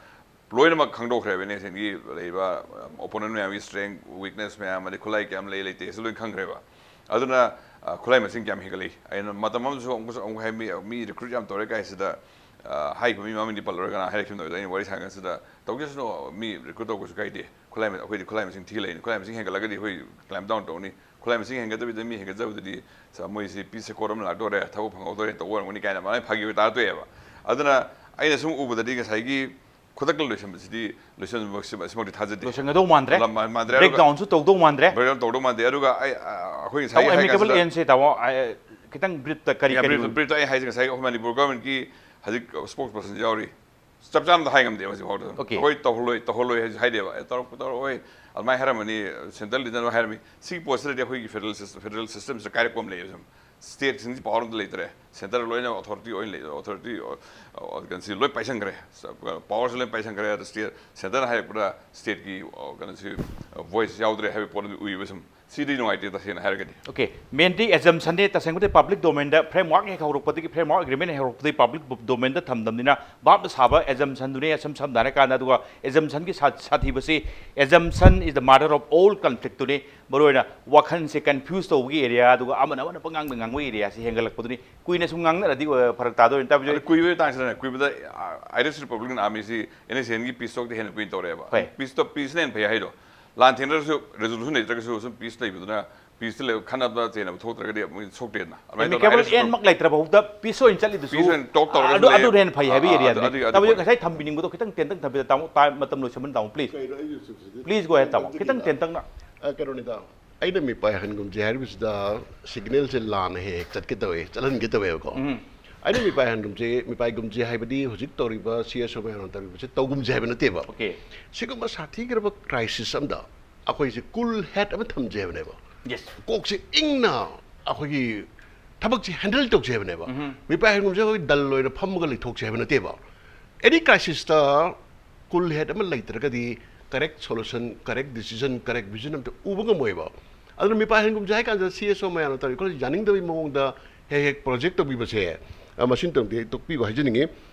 ꯂꯣꯏꯅꯃꯛ ꯈꯪꯗꯣꯛꯈ꯭ꯔꯦꯕ ꯑꯦꯟ ꯑꯦꯁ ꯑꯦꯟꯒꯤ ꯂꯩꯔꯤꯕ ꯑꯣꯄꯣꯅꯦꯟ ꯃꯌꯥꯝꯒꯤ ꯁ꯭ꯇꯔꯦꯡ, ꯋꯤꯛꯅꯦꯁ ꯃꯌꯥꯝ, ꯑꯗꯩ ꯈꯨꯠꯂꯥꯏ ꯀꯌꯥꯝ ꯂꯩ ꯂꯩꯇꯦ ꯁꯤ ꯂꯣꯏ ꯈꯪꯈ꯭ꯔꯦꯕ꯫ ꯑꯗꯨꯅ ꯑ, ꯈꯨꯠꯂꯥꯏ ꯃꯁꯤꯡ ꯀꯌꯥꯝ ꯍꯦꯟꯒꯠꯂꯤ? ꯑꯩꯅ ꯃꯇꯝ ꯑꯃꯁꯨ ꯑꯃꯨꯛꯀꯁꯨ ꯑꯃꯨꯛ ꯍꯥꯏ, ꯃꯤ ꯃꯤ ꯔꯤꯀ꯭ꯔꯨꯠ ꯌꯥꯝ ꯇꯧꯔꯦ ꯀꯥꯏꯁꯤꯗ, ꯑ, ꯍꯥꯏꯔꯤꯕ ꯃꯤ ꯃꯃꯤꯡꯗꯤ ꯄꯜꯂꯔꯣꯏ, ꯀꯅꯥ ꯍꯥꯏꯔꯛꯈꯤꯕꯅꯣ ꯍꯥꯏꯗꯣ꯫ ꯑꯩꯅ ꯋꯥꯔꯤ ꯁꯥꯟꯅ ꯀꯥꯟꯁꯤꯗ ꯇꯧꯖꯁꯅꯨ, ꯃꯤ ꯔꯤꯀ꯭ꯔꯨꯠ ꯇꯧꯕꯁꯨ ꯀꯥꯏꯗꯦ, ꯈꯨꯠꯂꯥꯏ ꯃ- ꯑꯩꯈꯣꯏꯗꯤ ꯈꯨꯠꯂꯥꯏ ꯃꯁꯤꯡ ꯊꯤ ꯂꯩꯅꯤ, ꯈꯨꯠꯂꯥꯏ ꯃꯁꯤꯡ ꯍꯦꯟꯒꯠꯂꯒꯗꯤ ꯑꯩꯈꯣꯏ ꯀ꯭ꯂꯦꯝ ꯗꯥꯎꯟ ꯇꯧꯅꯤ, ꯈꯨꯠꯂꯥꯏ ꯃꯁꯤꯡ ꯍꯦꯟꯒꯠꯇꯕꯤꯗ ꯃꯤ ꯍꯦꯟꯒꯠꯆꯕꯗꯨꯗꯤ ꯁ- ꯃꯣꯏꯁꯤ ꯄꯤꯁ ꯀꯣꯠ ꯑꯃ ꯂꯥꯛꯇꯣꯔꯦ, ꯊꯕꯛ ꯐꯪꯍꯧꯗꯣꯔꯦ, ꯇꯧꯕ ꯑꯣꯏꯔꯝꯒꯅꯤ ꯀꯥꯏꯅ ꯑꯗꯨꯃꯥꯏꯅ ꯐꯥꯒꯤ ꯑꯣꯏ ꯇꯥꯔ ꯇꯣꯛꯑꯦꯕ꯫ ꯑꯗꯨꯅ ꯑꯩꯅ ꯁꯨꯝ ꯎꯕꯗꯗꯤ ꯉꯁꯥꯏꯒꯤ ꯈꯨꯗꯛꯇ ꯂꯣꯏꯁꯤꯟꯕꯁꯤꯗꯤ ꯂꯣꯏꯁꯤꯟꯕꯁꯤꯃꯛꯇꯤ ꯊꯥꯖꯗꯦ꯫ ꯂꯣꯏꯁꯤꯟꯒꯗꯧ ꯃꯥꯟꯗ꯭ꯔꯦ꯫ ꯂꯝ ꯃꯥꯟ- ꯃꯥꯟꯗ꯭ꯔꯦ꯫ ꯕ꯭ꯔꯦꯛ ꯑꯗꯨꯒ ꯗꯥꯎꯟꯁꯨ ꯇꯧꯗꯧ ꯃꯥꯟꯗ꯭ꯔꯦ꯫ ꯕ꯭ꯔꯦꯛ ꯗꯥꯎꯟ ꯇꯧꯗꯧ ꯃꯥꯟꯗꯦ꯫ ꯑꯗꯨꯒ ꯑꯩ, ꯑ, ꯑꯩꯈꯣꯏ ꯉꯁꯥꯏ ꯇꯥꯃꯣ, ꯍꯥꯏ ꯑꯦꯃꯤꯀꯦꯕꯜ ꯀꯥꯟꯁꯤꯗ ꯑꯦꯟꯁꯦ ꯇꯥꯃꯣ, ꯑ, ꯈꯤꯇꯪ ꯕ꯭ꯔꯤꯐꯇ ꯀꯔꯤ ꯌꯥꯝ ꯀꯔꯤ ꯕ꯭ꯔꯤꯐ ꯕ꯭ꯔꯤꯐꯇ ꯑꯩ ꯍꯥꯏꯁꯦ ꯉꯁꯥꯏ ꯑꯩꯈꯣꯏ ꯃꯅꯤꯄꯨꯔ ꯒꯚꯔꯟꯃꯦꯟꯠꯀꯤ ꯍꯧꯖꯤꯛ ꯁ꯭ꯄꯣꯛꯁ ꯄꯔꯁꯟ ꯌꯥꯎꯔꯤ, ꯆꯞ ꯆꯥꯅ ꯍꯥꯏ ꯉꯝꯗꯦ ꯍꯧꯖꯤꯛ ꯐꯥꯎꯗ꯫ Okay. ꯑꯩꯈꯣꯏ ꯇꯧꯍꯜꯂꯣꯏ ꯇꯧꯍꯜꯂꯣꯏ ꯍꯥꯏꯁꯨ ꯍꯥꯏꯗꯦꯕ꯫ ꯑꯦ, ꯇꯧꯔꯛꯄ ꯇꯧꯔꯛꯑꯣꯏ ꯑꯗꯨꯃꯥꯏꯅ ꯍꯥꯏꯔꯝꯃꯅꯤ, ꯁꯦꯟꯇ꯭ꯔꯦꯜ ꯂꯤꯗꯔꯅ ꯍꯥꯏꯔꯝꯃꯤ꯫ ꯁꯤꯒꯤ ꯄꯣꯠꯁꯤꯗꯗꯤ ꯑꯩꯈꯣꯏꯒꯤ ꯐꯦꯗꯔꯦꯜ ꯁꯤꯁꯇꯝ, ꯐꯦꯗꯔꯦꯜ ꯁꯤꯁꯇꯝꯁꯤꯗ ꯀꯥꯏꯔꯛꯄ ꯑꯃ ꯂꯩꯌꯦꯕ꯫ ꯁꯨꯝ ꯁ꯭ꯇꯦꯠꯁꯤꯡꯁꯤ ꯄꯋꯥꯔ ꯑꯝꯇ ꯂꯩꯇ꯭ꯔꯦ꯫ ꯁꯦꯟꯇꯔ ꯂꯣꯏꯅ ꯑꯣꯊꯣꯔꯤꯇꯤ ꯑꯣꯏꯅ ꯂꯩ, ꯑꯣꯊꯣꯔꯤꯇꯤ, ꯑ, ꯀꯩꯅꯣꯁꯤ ꯂꯣꯏ ꯄꯥꯏꯁꯟꯈ꯭ꯔꯦ꯫ ꯄꯋꯥꯔꯁꯤ ꯂꯣꯏ ꯄꯥꯏꯁꯟꯈ꯭ꯔꯦ꯫ ꯑꯗ ꯁ꯭ꯇꯦꯠ, ꯁꯦꯟꯇꯔꯅ ꯍꯥꯏꯔꯛꯄꯗ ꯁ꯭ꯇꯦꯠꯀꯤ, ꯑ, ꯀꯩꯅꯣꯁꯤ, ꯚꯣꯏꯁ ꯌꯥꯎꯗ꯭ꯔꯦ ꯍꯥꯏꯕ ꯄꯣꯠ ꯑꯃꯗꯤ ꯎꯏꯕ ꯁꯨꯝ꯫ ꯁꯤꯗꯤ ꯅꯨꯡꯉꯥꯏꯇꯦ ꯇꯁꯦꯡꯅ ꯍꯥꯏꯔꯒꯗꯤ꯫ Okay, mainꯗꯤ ꯑꯦꯖꯝꯁꯟꯅꯦ꯫ ꯇꯁꯦꯡꯕꯗꯤ ꯄꯕ꯭ꯂꯤꯛ ꯗꯣꯃꯦꯟꯗ, ꯐ꯭ꯔꯦꯝꯋꯥꯔꯛ ꯍꯦꯛ ꯍꯧꯔꯛꯄꯗꯒꯤ, ꯐ꯭ꯔꯦꯝꯋꯥꯔꯛ ꯑꯦꯒ꯭ꯔꯤꯃꯦꯟ ꯍꯦꯛ ꯍꯧꯔꯛꯄꯗꯒꯤ ꯄꯕ꯭ꯂꯤꯛ ꯗꯣꯃꯦꯟꯗ ꯊꯝꯗꯕꯅꯤꯅ ꯚꯥꯞꯅ ꯁꯥꯕ ꯑꯦꯖꯝꯁꯟꯗꯨꯅꯦ꯫ ꯁꯝ ꯁꯝꯅ ꯍꯥꯏꯔꯀꯥꯟꯗ, ꯑꯗꯨꯒ ꯑꯦꯖꯝꯁꯟꯒꯤ ꯁꯥ- ꯁꯥꯊꯤꯕꯁꯤ, assumption is the mother of all conflictꯇꯨꯅꯤ꯫ ꯃꯔꯨꯑꯣꯏꯅ ꯋꯥꯈꯜꯁꯦ ꯀꯟꯐ꯭ꯌꯨꯁ ꯇꯧꯕꯒꯤ ꯑꯦꯔꯤꯌꯥ, ꯑꯗꯨꯒ ꯑꯃꯅ ꯑꯃꯅ ꯄꯉꯥꯡꯗ ꯉꯥꯡꯕꯒꯤ ꯑꯦꯔꯤꯌꯥꯁꯤ ꯍꯦꯟꯒꯠꯂꯛꯄꯗꯨꯅꯤ꯫ ꯀꯨꯏꯅ ꯁꯨꯝ ꯉꯥꯡꯅꯔꯗꯤ, ꯑ, ꯐꯔꯛ ꯇꯥꯗꯣꯏꯅꯤ꯫ ꯇꯥꯕꯤꯌꯨ꯫ ꯑꯗꯨ ꯀꯨꯏꯕꯒꯤ ꯃꯇꯥꯡꯁꯤꯗꯅꯦ, ꯀꯨꯏꯕꯗ ꯑꯥꯏꯔꯤꯁ ꯔꯤꯄꯕ꯭ꯂꯤꯛꯀꯟ ꯑꯥꯔꯃꯤꯁꯤ ꯑꯦꯟ ꯑꯦꯁ ꯑꯦꯟꯒꯤ ꯄꯤꯁ ꯇꯣꯛꯇ ꯍꯦꯟꯅ ꯀꯨꯏꯅ ꯇꯧꯔꯛꯑꯦꯕ꯫ ꯍꯣꯏ꯫ ꯄꯤꯁ ꯇꯣꯛ, ꯄꯤꯁꯅ ꯍꯦꯟꯅ ꯐꯩ ꯍꯥꯏꯗꯣ꯫ ꯂꯥꯟ ꯊꯦꯡꯅꯔꯁꯨ, ꯔꯦꯖꯣꯂꯨꯁꯟ ꯂꯩꯇ꯭ꯔꯒꯁꯨ ꯁꯨꯝ ꯄꯤꯁ ꯂꯩꯕꯗꯨꯅ, ꯄꯤꯁꯇ ꯂꯩꯕ ꯈꯠꯅꯕ ꯆꯩꯅꯕ ꯊꯣꯛꯇ꯭ꯔꯒꯗꯤ ꯑꯃꯨꯛ ꯁꯣꯛꯇꯦꯗꯅ꯫ ꯑꯗꯨꯃꯥꯏꯅ ꯇꯧꯗꯅ ꯑꯦꯃꯤꯀꯦꯕꯜ ꯑꯥꯏꯔꯤꯁ ꯑꯦꯟꯃꯛ ꯂꯩꯇ꯭ꯔ ꯐꯥꯎꯗ ꯄꯤꯁ ꯑꯣꯏꯅ ꯆꯠꯂꯤꯗꯨꯁꯨ ꯄꯤꯁ ꯑꯣꯏꯅ ꯇꯣꯛ ꯇꯧꯔꯒ ꯑꯗꯨ, ꯑꯗꯨꯝ ꯑꯗꯨꯅ ꯂꯩꯌꯦ꯫ ꯍꯦꯟꯅ ꯐꯩ ꯍꯥꯏꯕꯒꯤ ꯑꯥ, ꯑꯗꯨ, ꯑꯦꯔꯤꯌꯥꯗꯨꯅꯤ꯫ ꯑꯗꯨ, ꯑꯗꯨ ꯇꯥꯃꯣ, ꯄꯣꯏꯟ ꯉꯁꯥꯏ ꯊꯝꯕꯤꯅꯤꯡꯕꯗꯣ ꯈꯤꯇꯪ ꯇꯦꯟꯇꯛ ꯊꯝꯕꯤꯗ, ꯇꯥꯃꯣ, ꯇꯥꯏꯝ, ꯃꯇꯝ ꯂꯣꯏꯁꯤꯟꯕꯅ, ꯇꯥꯃꯣ, ꯄ꯭ꯂꯤꯖ꯫ ꯀꯩꯅꯣ ꯑꯩꯒꯤ ꯁꯤꯗꯤ Please go ahead, ꯇꯥꯃꯣ꯫ ꯈꯤꯇꯪ ꯇꯦꯟꯇꯛꯅ꯫ ꯑ, ꯀꯩꯅꯣꯅꯤꯗ, ꯑꯩꯅ ꯃꯤꯄꯥꯏ ꯍꯟꯒꯨꯝꯁꯦ ꯍꯥꯏꯔꯤꯕꯁꯤꯗ ꯁꯤꯒꯅꯦꯜꯁꯦ ꯂꯥꯟꯅ ꯍꯦꯛ ꯍꯦꯛ ꯆꯠꯀꯦ ꯇꯧꯋꯦ, ꯆꯠꯍꯟꯒꯦ ꯇꯧꯋꯦꯕꯀꯣ꯫ ꯎꯝ꯫ ꯑꯩꯅ ꯃꯤꯄꯥꯏ ꯍꯟꯒꯨꯝꯁꯦ, ꯃꯤꯄꯥꯏꯒꯨꯝꯁꯦ ꯍꯥꯏꯕꯗꯤ ꯍꯧꯖꯤꯛ ꯇꯧꯔꯤꯕ ꯁꯤ ꯑꯦꯁ ꯑꯣ ꯃꯌꯥꯝꯅ ꯇꯧꯔꯤꯕꯁꯦ ꯇꯧꯒꯨꯝꯁꯦ ꯍꯥꯏꯕ ꯅꯠꯇꯦꯕ꯫ Okay. ꯁꯤꯒꯨꯝꯕ ꯁꯥꯊꯤꯈ꯭ꯔꯕ ꯀ꯭ꯔꯥꯏꯁꯤꯁ ꯑꯝꯗ ꯑꯩꯈꯣꯏꯁꯦ ꯀꯨꯜ ꯍꯦꯠ ꯑꯃ ꯊꯝꯖꯩ ꯍꯥꯏꯕꯅꯦꯕ꯫ Yes. ꯀꯣꯛꯁꯦ ꯏꯪꯅ ꯑꯩꯈꯣꯏꯒꯤ ꯊꯕꯛꯁꯦ ꯍꯦꯟꯗꯜ ꯇꯧꯁꯦ ꯍꯥꯏꯕꯅꯦꯕ꯫ ꯎꯝ꯫ ꯃꯤꯄꯥꯏ ꯍꯟꯒꯨꯝꯁꯦ ꯑꯩꯈꯣꯏ ꯗꯜ ꯑꯣꯏꯅ ꯐꯝꯃꯒ ꯂꯩꯊꯣꯛꯁꯦ ꯍꯥꯏꯕ ꯅꯠꯇꯦꯕ꯫ ꯑꯦꯅꯤ ꯀ꯭ꯔꯥꯏꯁꯤꯁꯇ ꯀꯨꯜ ꯍꯦꯠ ꯑꯃ ꯂꯩꯇ꯭ꯔꯒꯗꯤ ꯀꯔꯦꯛ ꯁꯣꯂꯨꯁꯟ, ꯀꯔꯦꯛ ꯗꯤꯁꯤꯖꯟ, ꯀꯔꯦꯛ ꯚꯤꯖꯟ ꯑꯝꯇ ꯎꯕ ꯉꯝꯃꯣꯏꯕ꯫ ꯑꯗꯨꯅ ꯃꯤꯄꯥꯏ ꯍꯟꯒꯨꯝꯁꯦ ꯍꯥꯏ ꯀꯥꯟꯗ ꯁꯤ ꯑꯦꯁ ꯑꯣ ꯃꯌꯥꯝꯅ ꯇꯧꯔꯤ ꯈꯣꯠꯂꯤ ꯌꯥꯅꯤꯡꯗꯕꯒꯤ ꯃꯑꯣꯡꯗ ꯍꯦꯛ ꯍꯦꯛ ꯄ꯭ꯔꯣꯖꯦꯛ ꯇꯧꯕꯤꯕꯁꯦ, ꯑ, ꯃꯁꯤꯃꯇꯪꯗꯤ ꯑꯩ ꯇꯣꯛꯄꯤꯕ ꯍꯥꯏꯖꯅꯤꯡꯉꯤ꯫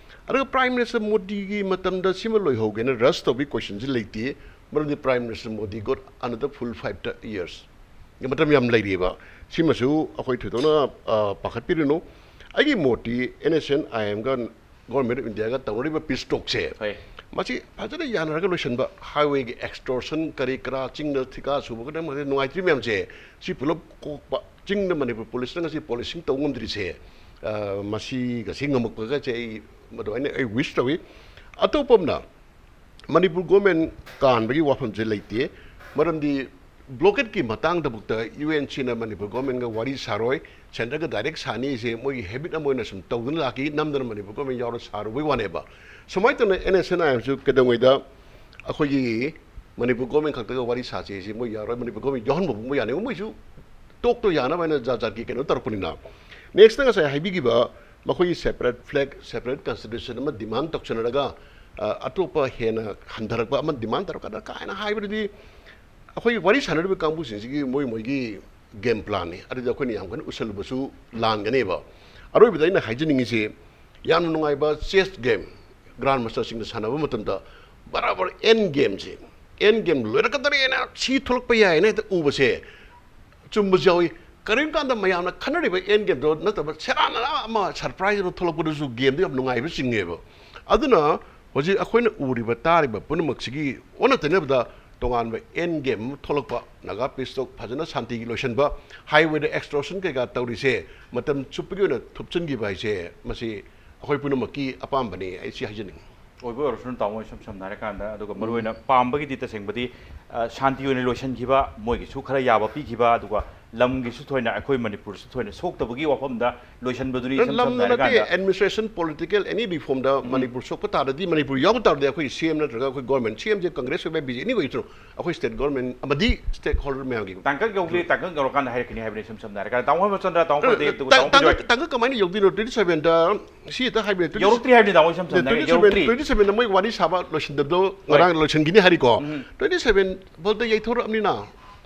ꯑꯗꯨꯒ ꯄ꯭ꯔꯥꯏꯝ ꯃꯤꯅꯤꯁꯇꯔ ꯃꯣꯗꯤꯒꯤ ꯃꯇꯝꯗ ꯁꯤꯃ ꯂꯣꯏꯍꯧꯒꯦꯅ ꯔꯁ ꯇꯧꯕꯒꯤ ꯀꯣꯏꯁꯟꯁꯤ ꯂꯩꯇꯦ꯫ ꯃꯔꯝꯗꯤ prime minister Modi got another full five years꯫ ꯃꯇꯝ ꯌꯥꯝ ꯂꯩꯔꯤꯑꯕ꯫ ꯁꯤꯃꯁꯨ ꯑꯩꯈꯣꯏ ꯊꯣꯏꯗꯣꯛꯅ, ꯑ, ꯄꯥꯈꯠꯄꯤꯔꯨꯅꯨ꯫ ꯑꯩꯒꯤ ꯃꯣꯠꯇꯤ ꯑꯦꯟ ꯑꯦꯁ ꯑꯦꯟ ꯑꯥꯏ ꯑꯦꯝꯒ ꯒꯣꯔꯃꯦꯟ ꯑꯣꯐ ꯏꯟꯗꯤꯌꯥꯒ ꯇꯧꯅꯔꯤꯕ ꯄꯤꯁ ꯇꯣꯛꯁꯦ, ꯍꯣꯏ꯫ ꯃꯁꯤ ꯐꯖꯅ ꯌꯥꯅꯔꯒ ꯂꯣꯏꯁꯤꯟꯕ, ꯍꯥꯏꯋꯦꯒꯤ ꯑꯦꯛꯁꯇꯣꯔꯁꯟ ꯀꯔꯤ ꯀꯔꯥ, ꯆꯤꯡꯗ ꯊꯤꯀꯥ ꯁꯨꯕ ꯈꯨꯗꯤꯡꯃꯛ ꯅꯨꯡꯉꯥꯏꯇ꯭ꯔꯤ ꯃꯌꯥꯝꯁꯦ, ꯁꯤ ꯄꯨꯂꯞ ꯀꯣꯛꯄ, ꯆꯤꯡꯗ ꯃꯅꯤꯄꯨꯔ ꯄꯨꯂꯤꯁꯅ ꯉꯁꯤ ꯄꯣꯂꯤꯁꯤꯡ ꯇꯧꯕ ꯉꯝꯗ꯭ꯔꯤꯁꯦ, ꯑ, ꯃꯁꯤꯒꯁꯤ ꯉꯝꯃꯛꯄꯒꯁꯦ ꯑꯩ ꯃꯗꯨꯃꯥꯏꯅ ꯑꯩ ꯋꯤꯁ ꯇꯧꯏ꯫ ꯑꯇꯣꯞꯄ ꯑꯃꯅ, ꯃꯅꯤꯄꯨꯔ ꯒꯣꯔꯃꯦꯟ ꯀꯥꯟꯕꯒꯤ ꯋꯥꯐꯝꯁꯦ ꯂꯩꯇꯦ꯫ ꯃꯔꯝꯗꯤ ꯕ꯭ꯂꯣꯀꯦꯠꯀꯤ ꯃꯇꯥꯡꯗꯕꯨꯛꯇ ꯌꯨ ꯑꯦꯟ ꯁꯤꯅ ꯃꯅꯤꯄꯨꯔ ꯒꯣꯔꯃꯦꯟꯒ ꯋꯥꯔꯤ ꯁꯥꯔꯣꯏ, ꯁꯦꯟꯇꯔꯒ ꯗꯥꯏꯔꯦꯛ ꯁꯥꯅꯤꯁꯦ ꯃꯣꯏꯒꯤ ꯍꯦꯕꯤꯠ ꯑꯃ ꯑꯣꯏꯅ ꯁꯨꯝ ꯇꯧꯗꯨꯅ ꯂꯥꯛꯈꯤ, ꯅꯝꯗꯅ ꯃꯅꯤꯄꯨꯔ ꯒꯣꯔꯃꯦꯟ ꯌꯥꯎꯔ ꯁꯥꯔꯨꯕꯩ ꯋꯥꯅꯦꯕ꯫ ꯁꯨꯃꯥꯏꯅ ꯇꯧꯅ ꯑꯦꯟ ꯑꯦꯁ ꯑꯦꯟ ꯑꯥꯏ ꯑꯦꯝꯁꯨ ꯀꯩꯗꯧꯉꯩꯗ ꯑꯩꯈꯣꯏꯒꯤ ꯃꯅꯤꯄꯨꯔ ꯒꯣꯔꯃꯦꯟ ꯈꯛꯇꯒ ꯋꯥꯔꯤ ꯁꯥꯁꯦ ꯁꯤ ꯃꯣꯏ ꯌꯥꯔꯣꯏ, ꯃꯅꯤꯄꯨꯔ ꯒꯣꯔꯃꯦꯟ ꯌꯥꯎꯍꯟꯕꯕꯨ ꯃꯣꯏ ꯌꯥꯅꯤꯡꯉꯣ, ꯃꯣꯏꯁꯨ ꯇꯣꯛꯇꯣ ꯌꯥꯅꯕ ꯍꯥꯏꯅ ꯖꯥꯠ ꯖꯥꯠꯀꯤ ꯀꯩꯅꯣ ꯇꯧꯔꯛꯄꯅꯤꯅ꯫ ꯅꯦꯛꯁꯇ ꯉꯁꯥꯏ ꯍꯥꯏꯕꯤꯈꯤꯕ ꯃꯈꯣꯏꯒꯤ ꯁꯦꯄꯔꯦꯠ ꯐ꯭ꯂꯦꯒ, ꯁꯦꯄꯔꯦꯠ ꯀꯟꯁꯇꯤꯇ꯭ꯌꯨꯁꯟ ꯑꯃ ꯗꯤꯃꯥꯟ ꯇꯧꯁꯟꯅꯔꯒ, ꯑ, ꯑꯇꯣꯞꯄ ꯍꯦꯟꯅ ꯍꯟꯊꯔꯛꯄ ꯑꯃ ꯗꯤꯃꯥꯟ ꯇꯧꯔꯛꯀꯗ꯭ꯔꯥ ꯀꯥꯏꯅ ꯍꯥꯏꯕꯗꯨꯗꯤ ꯑꯩꯈꯣꯏ ꯋꯥꯔꯤ ꯁꯥꯟꯅꯔꯤꯕ ꯀꯥꯡꯕꯨꯁꯤꯡꯁꯤꯒꯤ ꯃꯣꯏ ꯃꯣꯏꯒꯤ ꯒꯦꯝ ꯄ꯭ꯂꯥꯟꯅꯤ꯫ ꯑꯗꯨꯗꯤ ꯑꯩꯈꯣꯏꯅ ꯌꯥꯝ ꯀꯟꯅ ꯎꯁꯜꯂꯨꯕꯁꯨ ꯂꯥꯟꯒꯅꯦꯕ꯫ ꯑꯔꯣꯏꯕꯗ ꯑꯩꯅ ꯍꯥꯏꯖꯅꯤꯡꯉꯤꯁꯦ, ꯌꯥꯝꯅ ꯅꯨꯡꯉꯥꯏꯕ ꯆꯦꯁ ꯒꯦꯝ ꯒ꯭ꯔꯥꯟ ꯃꯥꯁꯇꯔꯁꯤꯡꯅ ꯁꯥꯟꯅꯕ ꯃꯇꯝꯗ ꯕꯔꯥꯕꯔ ꯑꯦꯟ ꯒꯦꯝꯁꯦ, ꯑꯦꯟ ꯒꯦꯝ ꯂꯣꯏꯔꯛꯀꯗꯧꯔꯦꯅ ꯁꯤ ꯊꯣꯛꯂꯛꯄ ꯌꯥꯏꯅ ꯍꯦꯛꯇ ꯎꯕꯁꯦ ꯆꯨꯝꯕꯁꯨ ꯌꯥꯎꯏ꯫ ꯀꯔꯤꯒꯨꯝꯕ ꯀꯥꯟꯗ ꯃꯌꯥꯝꯅ ꯈꯟꯅꯔꯤꯕ ꯑꯦꯟ ꯒꯦꯝꯗꯣ ꯅꯠꯇꯕ ꯁꯦꯔꯥꯟ ꯅꯅꯥ ꯑꯃ ꯁꯔꯄ꯭ꯔꯥꯏꯖ ꯑꯃ ꯊꯣꯛꯂꯛꯄꯗꯨꯁꯨ ꯒꯦꯝꯗꯣ ꯌꯥꯝ ꯅꯨꯡꯉꯥꯏꯕ ꯆꯤꯡꯉꯦꯕ꯫ ꯑꯗꯨꯅ ꯍꯧꯖꯤꯛ ꯑꯩꯈꯣꯏꯅ ꯎꯔꯤꯕ ꯇꯥꯔꯤꯕ ꯄꯨꯝꯅꯃꯛꯁꯤꯒꯤ ꯑꯣꯟꯅ ꯇꯩꯅꯕꯗ ꯇꯣꯉꯥꯟꯕ ꯑꯦꯟ ꯒꯦꯝ ꯑꯃ ꯊꯣꯛꯂꯛꯄ, ꯅꯥꯒꯥ ꯄꯤꯁ ꯇꯣꯛ ꯐꯖꯅ ꯁꯥꯟꯇꯤꯒꯤ ꯂꯣꯏꯁꯤꯟꯕ, ꯍꯥꯏꯋꯦꯗ ꯑꯦꯛꯁꯇꯣꯔꯁꯟ ꯀꯩꯀꯥ ꯇꯧꯔꯤꯁꯦ ꯃꯇꯝ ꯆꯨꯞꯄꯒꯤ ꯑꯣꯏꯅ ꯊꯨꯞꯆꯤꯟꯈꯤꯕ ꯍꯥꯏꯁꯦ ꯃꯁꯤ ꯑꯩꯈꯣꯏ ꯄꯨꯝꯅꯃꯛꯀꯤ ꯑꯄꯥꯝꯕꯅꯤ, ꯑꯩ ꯁꯤ ꯍꯥꯏꯖꯅꯤꯡꯉꯤ꯫ ꯑꯣꯏꯕ ꯑꯣꯏꯔꯁꯅꯨ ꯇꯥꯃꯣ, ꯏꯁꯝ ꯁꯝꯅ ꯍꯥꯏꯔꯀꯥꯟꯗ, ꯑꯗꯨꯒ ꯃꯔꯨꯑꯣꯏꯅ ꯄꯥꯝꯕꯒꯤꯗꯤ ꯇꯁꯦꯡꯕꯗꯤ, ꯑ, ꯁꯥꯟꯇꯤ ꯑꯣꯏꯅ ꯂꯣꯏꯁꯤꯟꯈꯤꯕ, ꯃꯣꯏꯒꯤꯁꯨ ꯈꯔ ꯌꯥꯕ ꯄꯤꯈꯤꯕ, ꯑꯗꯨꯒ ꯂꯝꯒꯤꯁꯨ ꯊꯣꯏꯅ, ꯑꯩꯈꯣꯏ ꯃꯅꯤꯄꯨꯔꯁꯨ ꯊꯣꯏꯅ ꯁꯣꯛꯇꯕꯒꯤ ꯋꯥꯐꯝꯗ ꯂꯣꯏꯁꯤꯟꯕꯗꯨꯅꯤ, ꯏꯁꯝ ꯂꯝ ꯁꯝꯅ ꯅꯠꯇꯦ, ꯍꯥꯏꯔꯀꯥꯟꯗ꯫ ꯑꯦꯗꯃꯤꯅꯤꯁꯇ꯭ꯔꯦꯁꯟ, ꯄꯣꯂꯤꯇꯤꯀꯦꯜ, ꯑꯦꯅꯤ ꯔꯤꯐꯣꯔꯝꯗ ꯃꯅꯤꯄꯨꯔ ꯁꯣꯛꯄ ꯇꯥꯔꯗꯤ, ꯃꯅꯤꯄꯨꯔ ꯌꯥꯎꯕ ꯇꯥꯔꯗꯤ, ꯑꯩꯈꯣꯏ ꯁꯤ ꯑꯦꯝ ꯅꯠꯇ꯭ꯔꯒ ꯑꯩꯈꯣꯏ ꯒꯣꯔꯃꯦꯟ, ꯁꯤ ꯑꯦꯝꯁꯦ ꯀꯪꯒ꯭ꯔꯦꯁ ꯑꯣꯏꯕ, ꯕꯤ ꯖꯦ ꯄꯤ, ꯑꯦꯅꯤ ꯑꯣꯏꯗ꯭ꯔꯣ, ꯑꯩꯈꯣꯏ ꯁ꯭ꯇꯦꯠ ꯒꯣꯔꯃꯦꯟ ꯑꯃꯗꯤ ꯁ꯭ꯇꯦꯛ ꯍꯣꯜꯗꯔ ꯃꯌꯥꯝꯒꯤ ꯇꯥꯡꯀꯛ ꯌꯧꯗ꯭ꯔꯤ, ꯇꯥꯡꯀꯛ ꯌꯧꯔꯀꯥꯟꯗ ꯍꯥꯏꯔꯛꯀꯅꯤ ꯍꯥꯏꯕꯅꯤ, ꯏꯁꯝ ꯁꯝꯅ ꯍꯥꯏꯔꯀꯥꯟꯗ꯫ ꯇꯥꯃꯣ ꯍꯦꯃꯆꯟꯗ꯭ꯔ, ꯇꯥꯃꯣ ꯄ꯭ꯔꯗꯤꯞ, ꯑꯗꯨꯒ ꯇꯥꯡ-, ꯇꯥꯃꯣ ꯇꯥꯡꯀꯛ, ꯕꯤꯖꯣꯏ꯫ ꯇꯥꯡꯀꯛ ꯀꯃꯥꯏꯅ ꯌꯧꯗꯣꯏꯅꯣ? ꯇ꯭ꯋꯦꯟꯇꯤ ꯁꯚꯦꯟꯗ ꯁꯤ ꯍꯦꯛꯇ ꯍꯥꯏꯕꯅꯦ, ꯇ꯭ꯋꯦꯟꯇꯤ ꯌꯧꯔꯛꯇ꯭ꯔꯤ ꯍꯥꯏꯕꯅꯤ, ꯇꯥꯃꯣ, ꯏꯁꯝ ꯁꯝꯅ ꯍꯥꯏꯔꯀꯥꯟꯗ, ꯇ꯭ꯋꯦꯟꯇꯤ ꯁꯚꯦꯟ, ꯌꯧꯔꯛꯇ꯭ꯔꯤ꯫ ꯇ꯭ꯋꯦꯟꯇꯤ ꯁꯚꯦꯟꯗ ꯃꯣꯏ ꯋꯥꯔꯤ ꯁꯥꯕ ꯂꯣꯏꯁꯤꯟꯗꯕꯗꯣ ꯍꯣꯏ꯫ ꯉꯔꯥꯡ ꯂꯣꯏꯁꯤꯟꯈꯤꯅꯤ ꯍꯥꯏꯔꯤꯀꯣ꯫ ꯎꯝ꯫ ꯇ꯭ꯋꯦꯟꯇꯤ ꯁꯚꯦꯟ ꯐꯥꯎꯗ ꯌꯩꯊꯣꯔꯛꯑꯕꯅꯤꯅ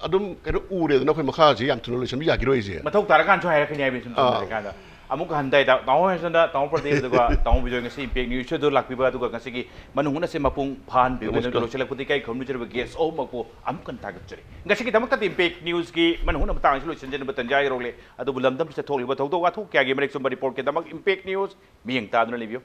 ꯑꯗꯨꯝ ꯀꯩꯅꯣ ꯎꯔꯦꯗꯅ, ꯑꯩꯈꯣꯏ ꯃꯈꯥꯁꯤ ꯌꯥꯝ ꯊꯨꯅ ꯂꯣꯏꯁꯤꯟꯕ ꯌꯥꯈꯤꯔꯣꯏꯁꯦ꯫ ꯃꯊꯧ ꯇꯥꯔꯀꯥꯟꯁꯨ ꯍꯥꯏꯔꯛꯀꯅꯤ ꯍꯥꯏꯕꯅꯤ, ꯏꯁꯝ ꯁꯝꯅ ꯑꯥ꯫ ꯍꯥꯏꯔꯀꯥꯟꯗ꯫ ꯑꯃꯨꯛ ꯍꯟꯗꯥꯏꯗ ꯇꯥꯃꯣ ꯍꯦꯃꯆꯟꯗ꯭ꯔ, ꯇꯥꯃꯣ ꯄ꯭ꯔꯗꯤꯞ, ꯑꯗꯨꯒ ꯇꯥꯃꯣ ꯕꯤꯖꯣꯏ ꯉꯁꯤ ꯏꯝꯄꯦꯛ ꯅ꯭ꯌꯨꯁꯇ ꯂꯥꯛꯄꯤꯕ, ꯑꯗꯨꯒ ꯉꯁꯤꯒꯤ ꯃꯅꯨꯡ ꯍꯨꯠꯅꯁꯦ ꯃꯄꯨꯡ ꯐꯥꯍꯟꯕꯤꯕ, ꯅꯃꯁꯀꯥꯔ꯫ ꯂꯣꯏꯁꯤꯜꯂꯛꯄꯗꯤ ꯀꯩ ꯈꯨꯔꯨꯝꯖꯔꯤꯕ ꯒꯦꯁ ꯑꯍꯨꯝꯃꯛꯄꯨ ꯑꯃꯨꯛ ꯍꯟꯅ ꯊꯥꯒꯠꯆꯔꯤ꯫ ꯉꯁꯤꯒꯤꯗꯃꯛꯇꯗꯤ ꯏꯝꯄꯦꯛ ꯅ꯭ꯌꯨꯁꯀꯤ ꯃꯅꯨꯡ ꯍꯨꯠꯅ ꯃꯇꯥꯡ ꯑꯁꯤ ꯂꯣꯏꯁꯤꯟꯖꯅꯕ ꯇꯟꯖꯥ ꯌꯧꯔꯛꯂꯦ꯫ ꯑꯗꯨꯕꯨ ꯂꯝꯗꯝꯁꯤꯗ ꯊꯣꯛꯂꯤꯕ ꯊꯧꯗꯣꯛ ꯋꯥꯊꯣꯛ ꯀꯌꯥꯒꯤ ꯃꯔꯤꯛ ꯆꯨꯝꯕ ꯔꯤꯄꯣꯔꯠꯀꯤꯗꯃꯛ ꯏꯝꯄꯦꯛ ꯅ꯭ꯌꯨꯁ ꯃꯤꯠꯌꯦꯡ ꯇꯥꯗꯨꯅ ꯂꯩꯕꯤꯌꯨ꯫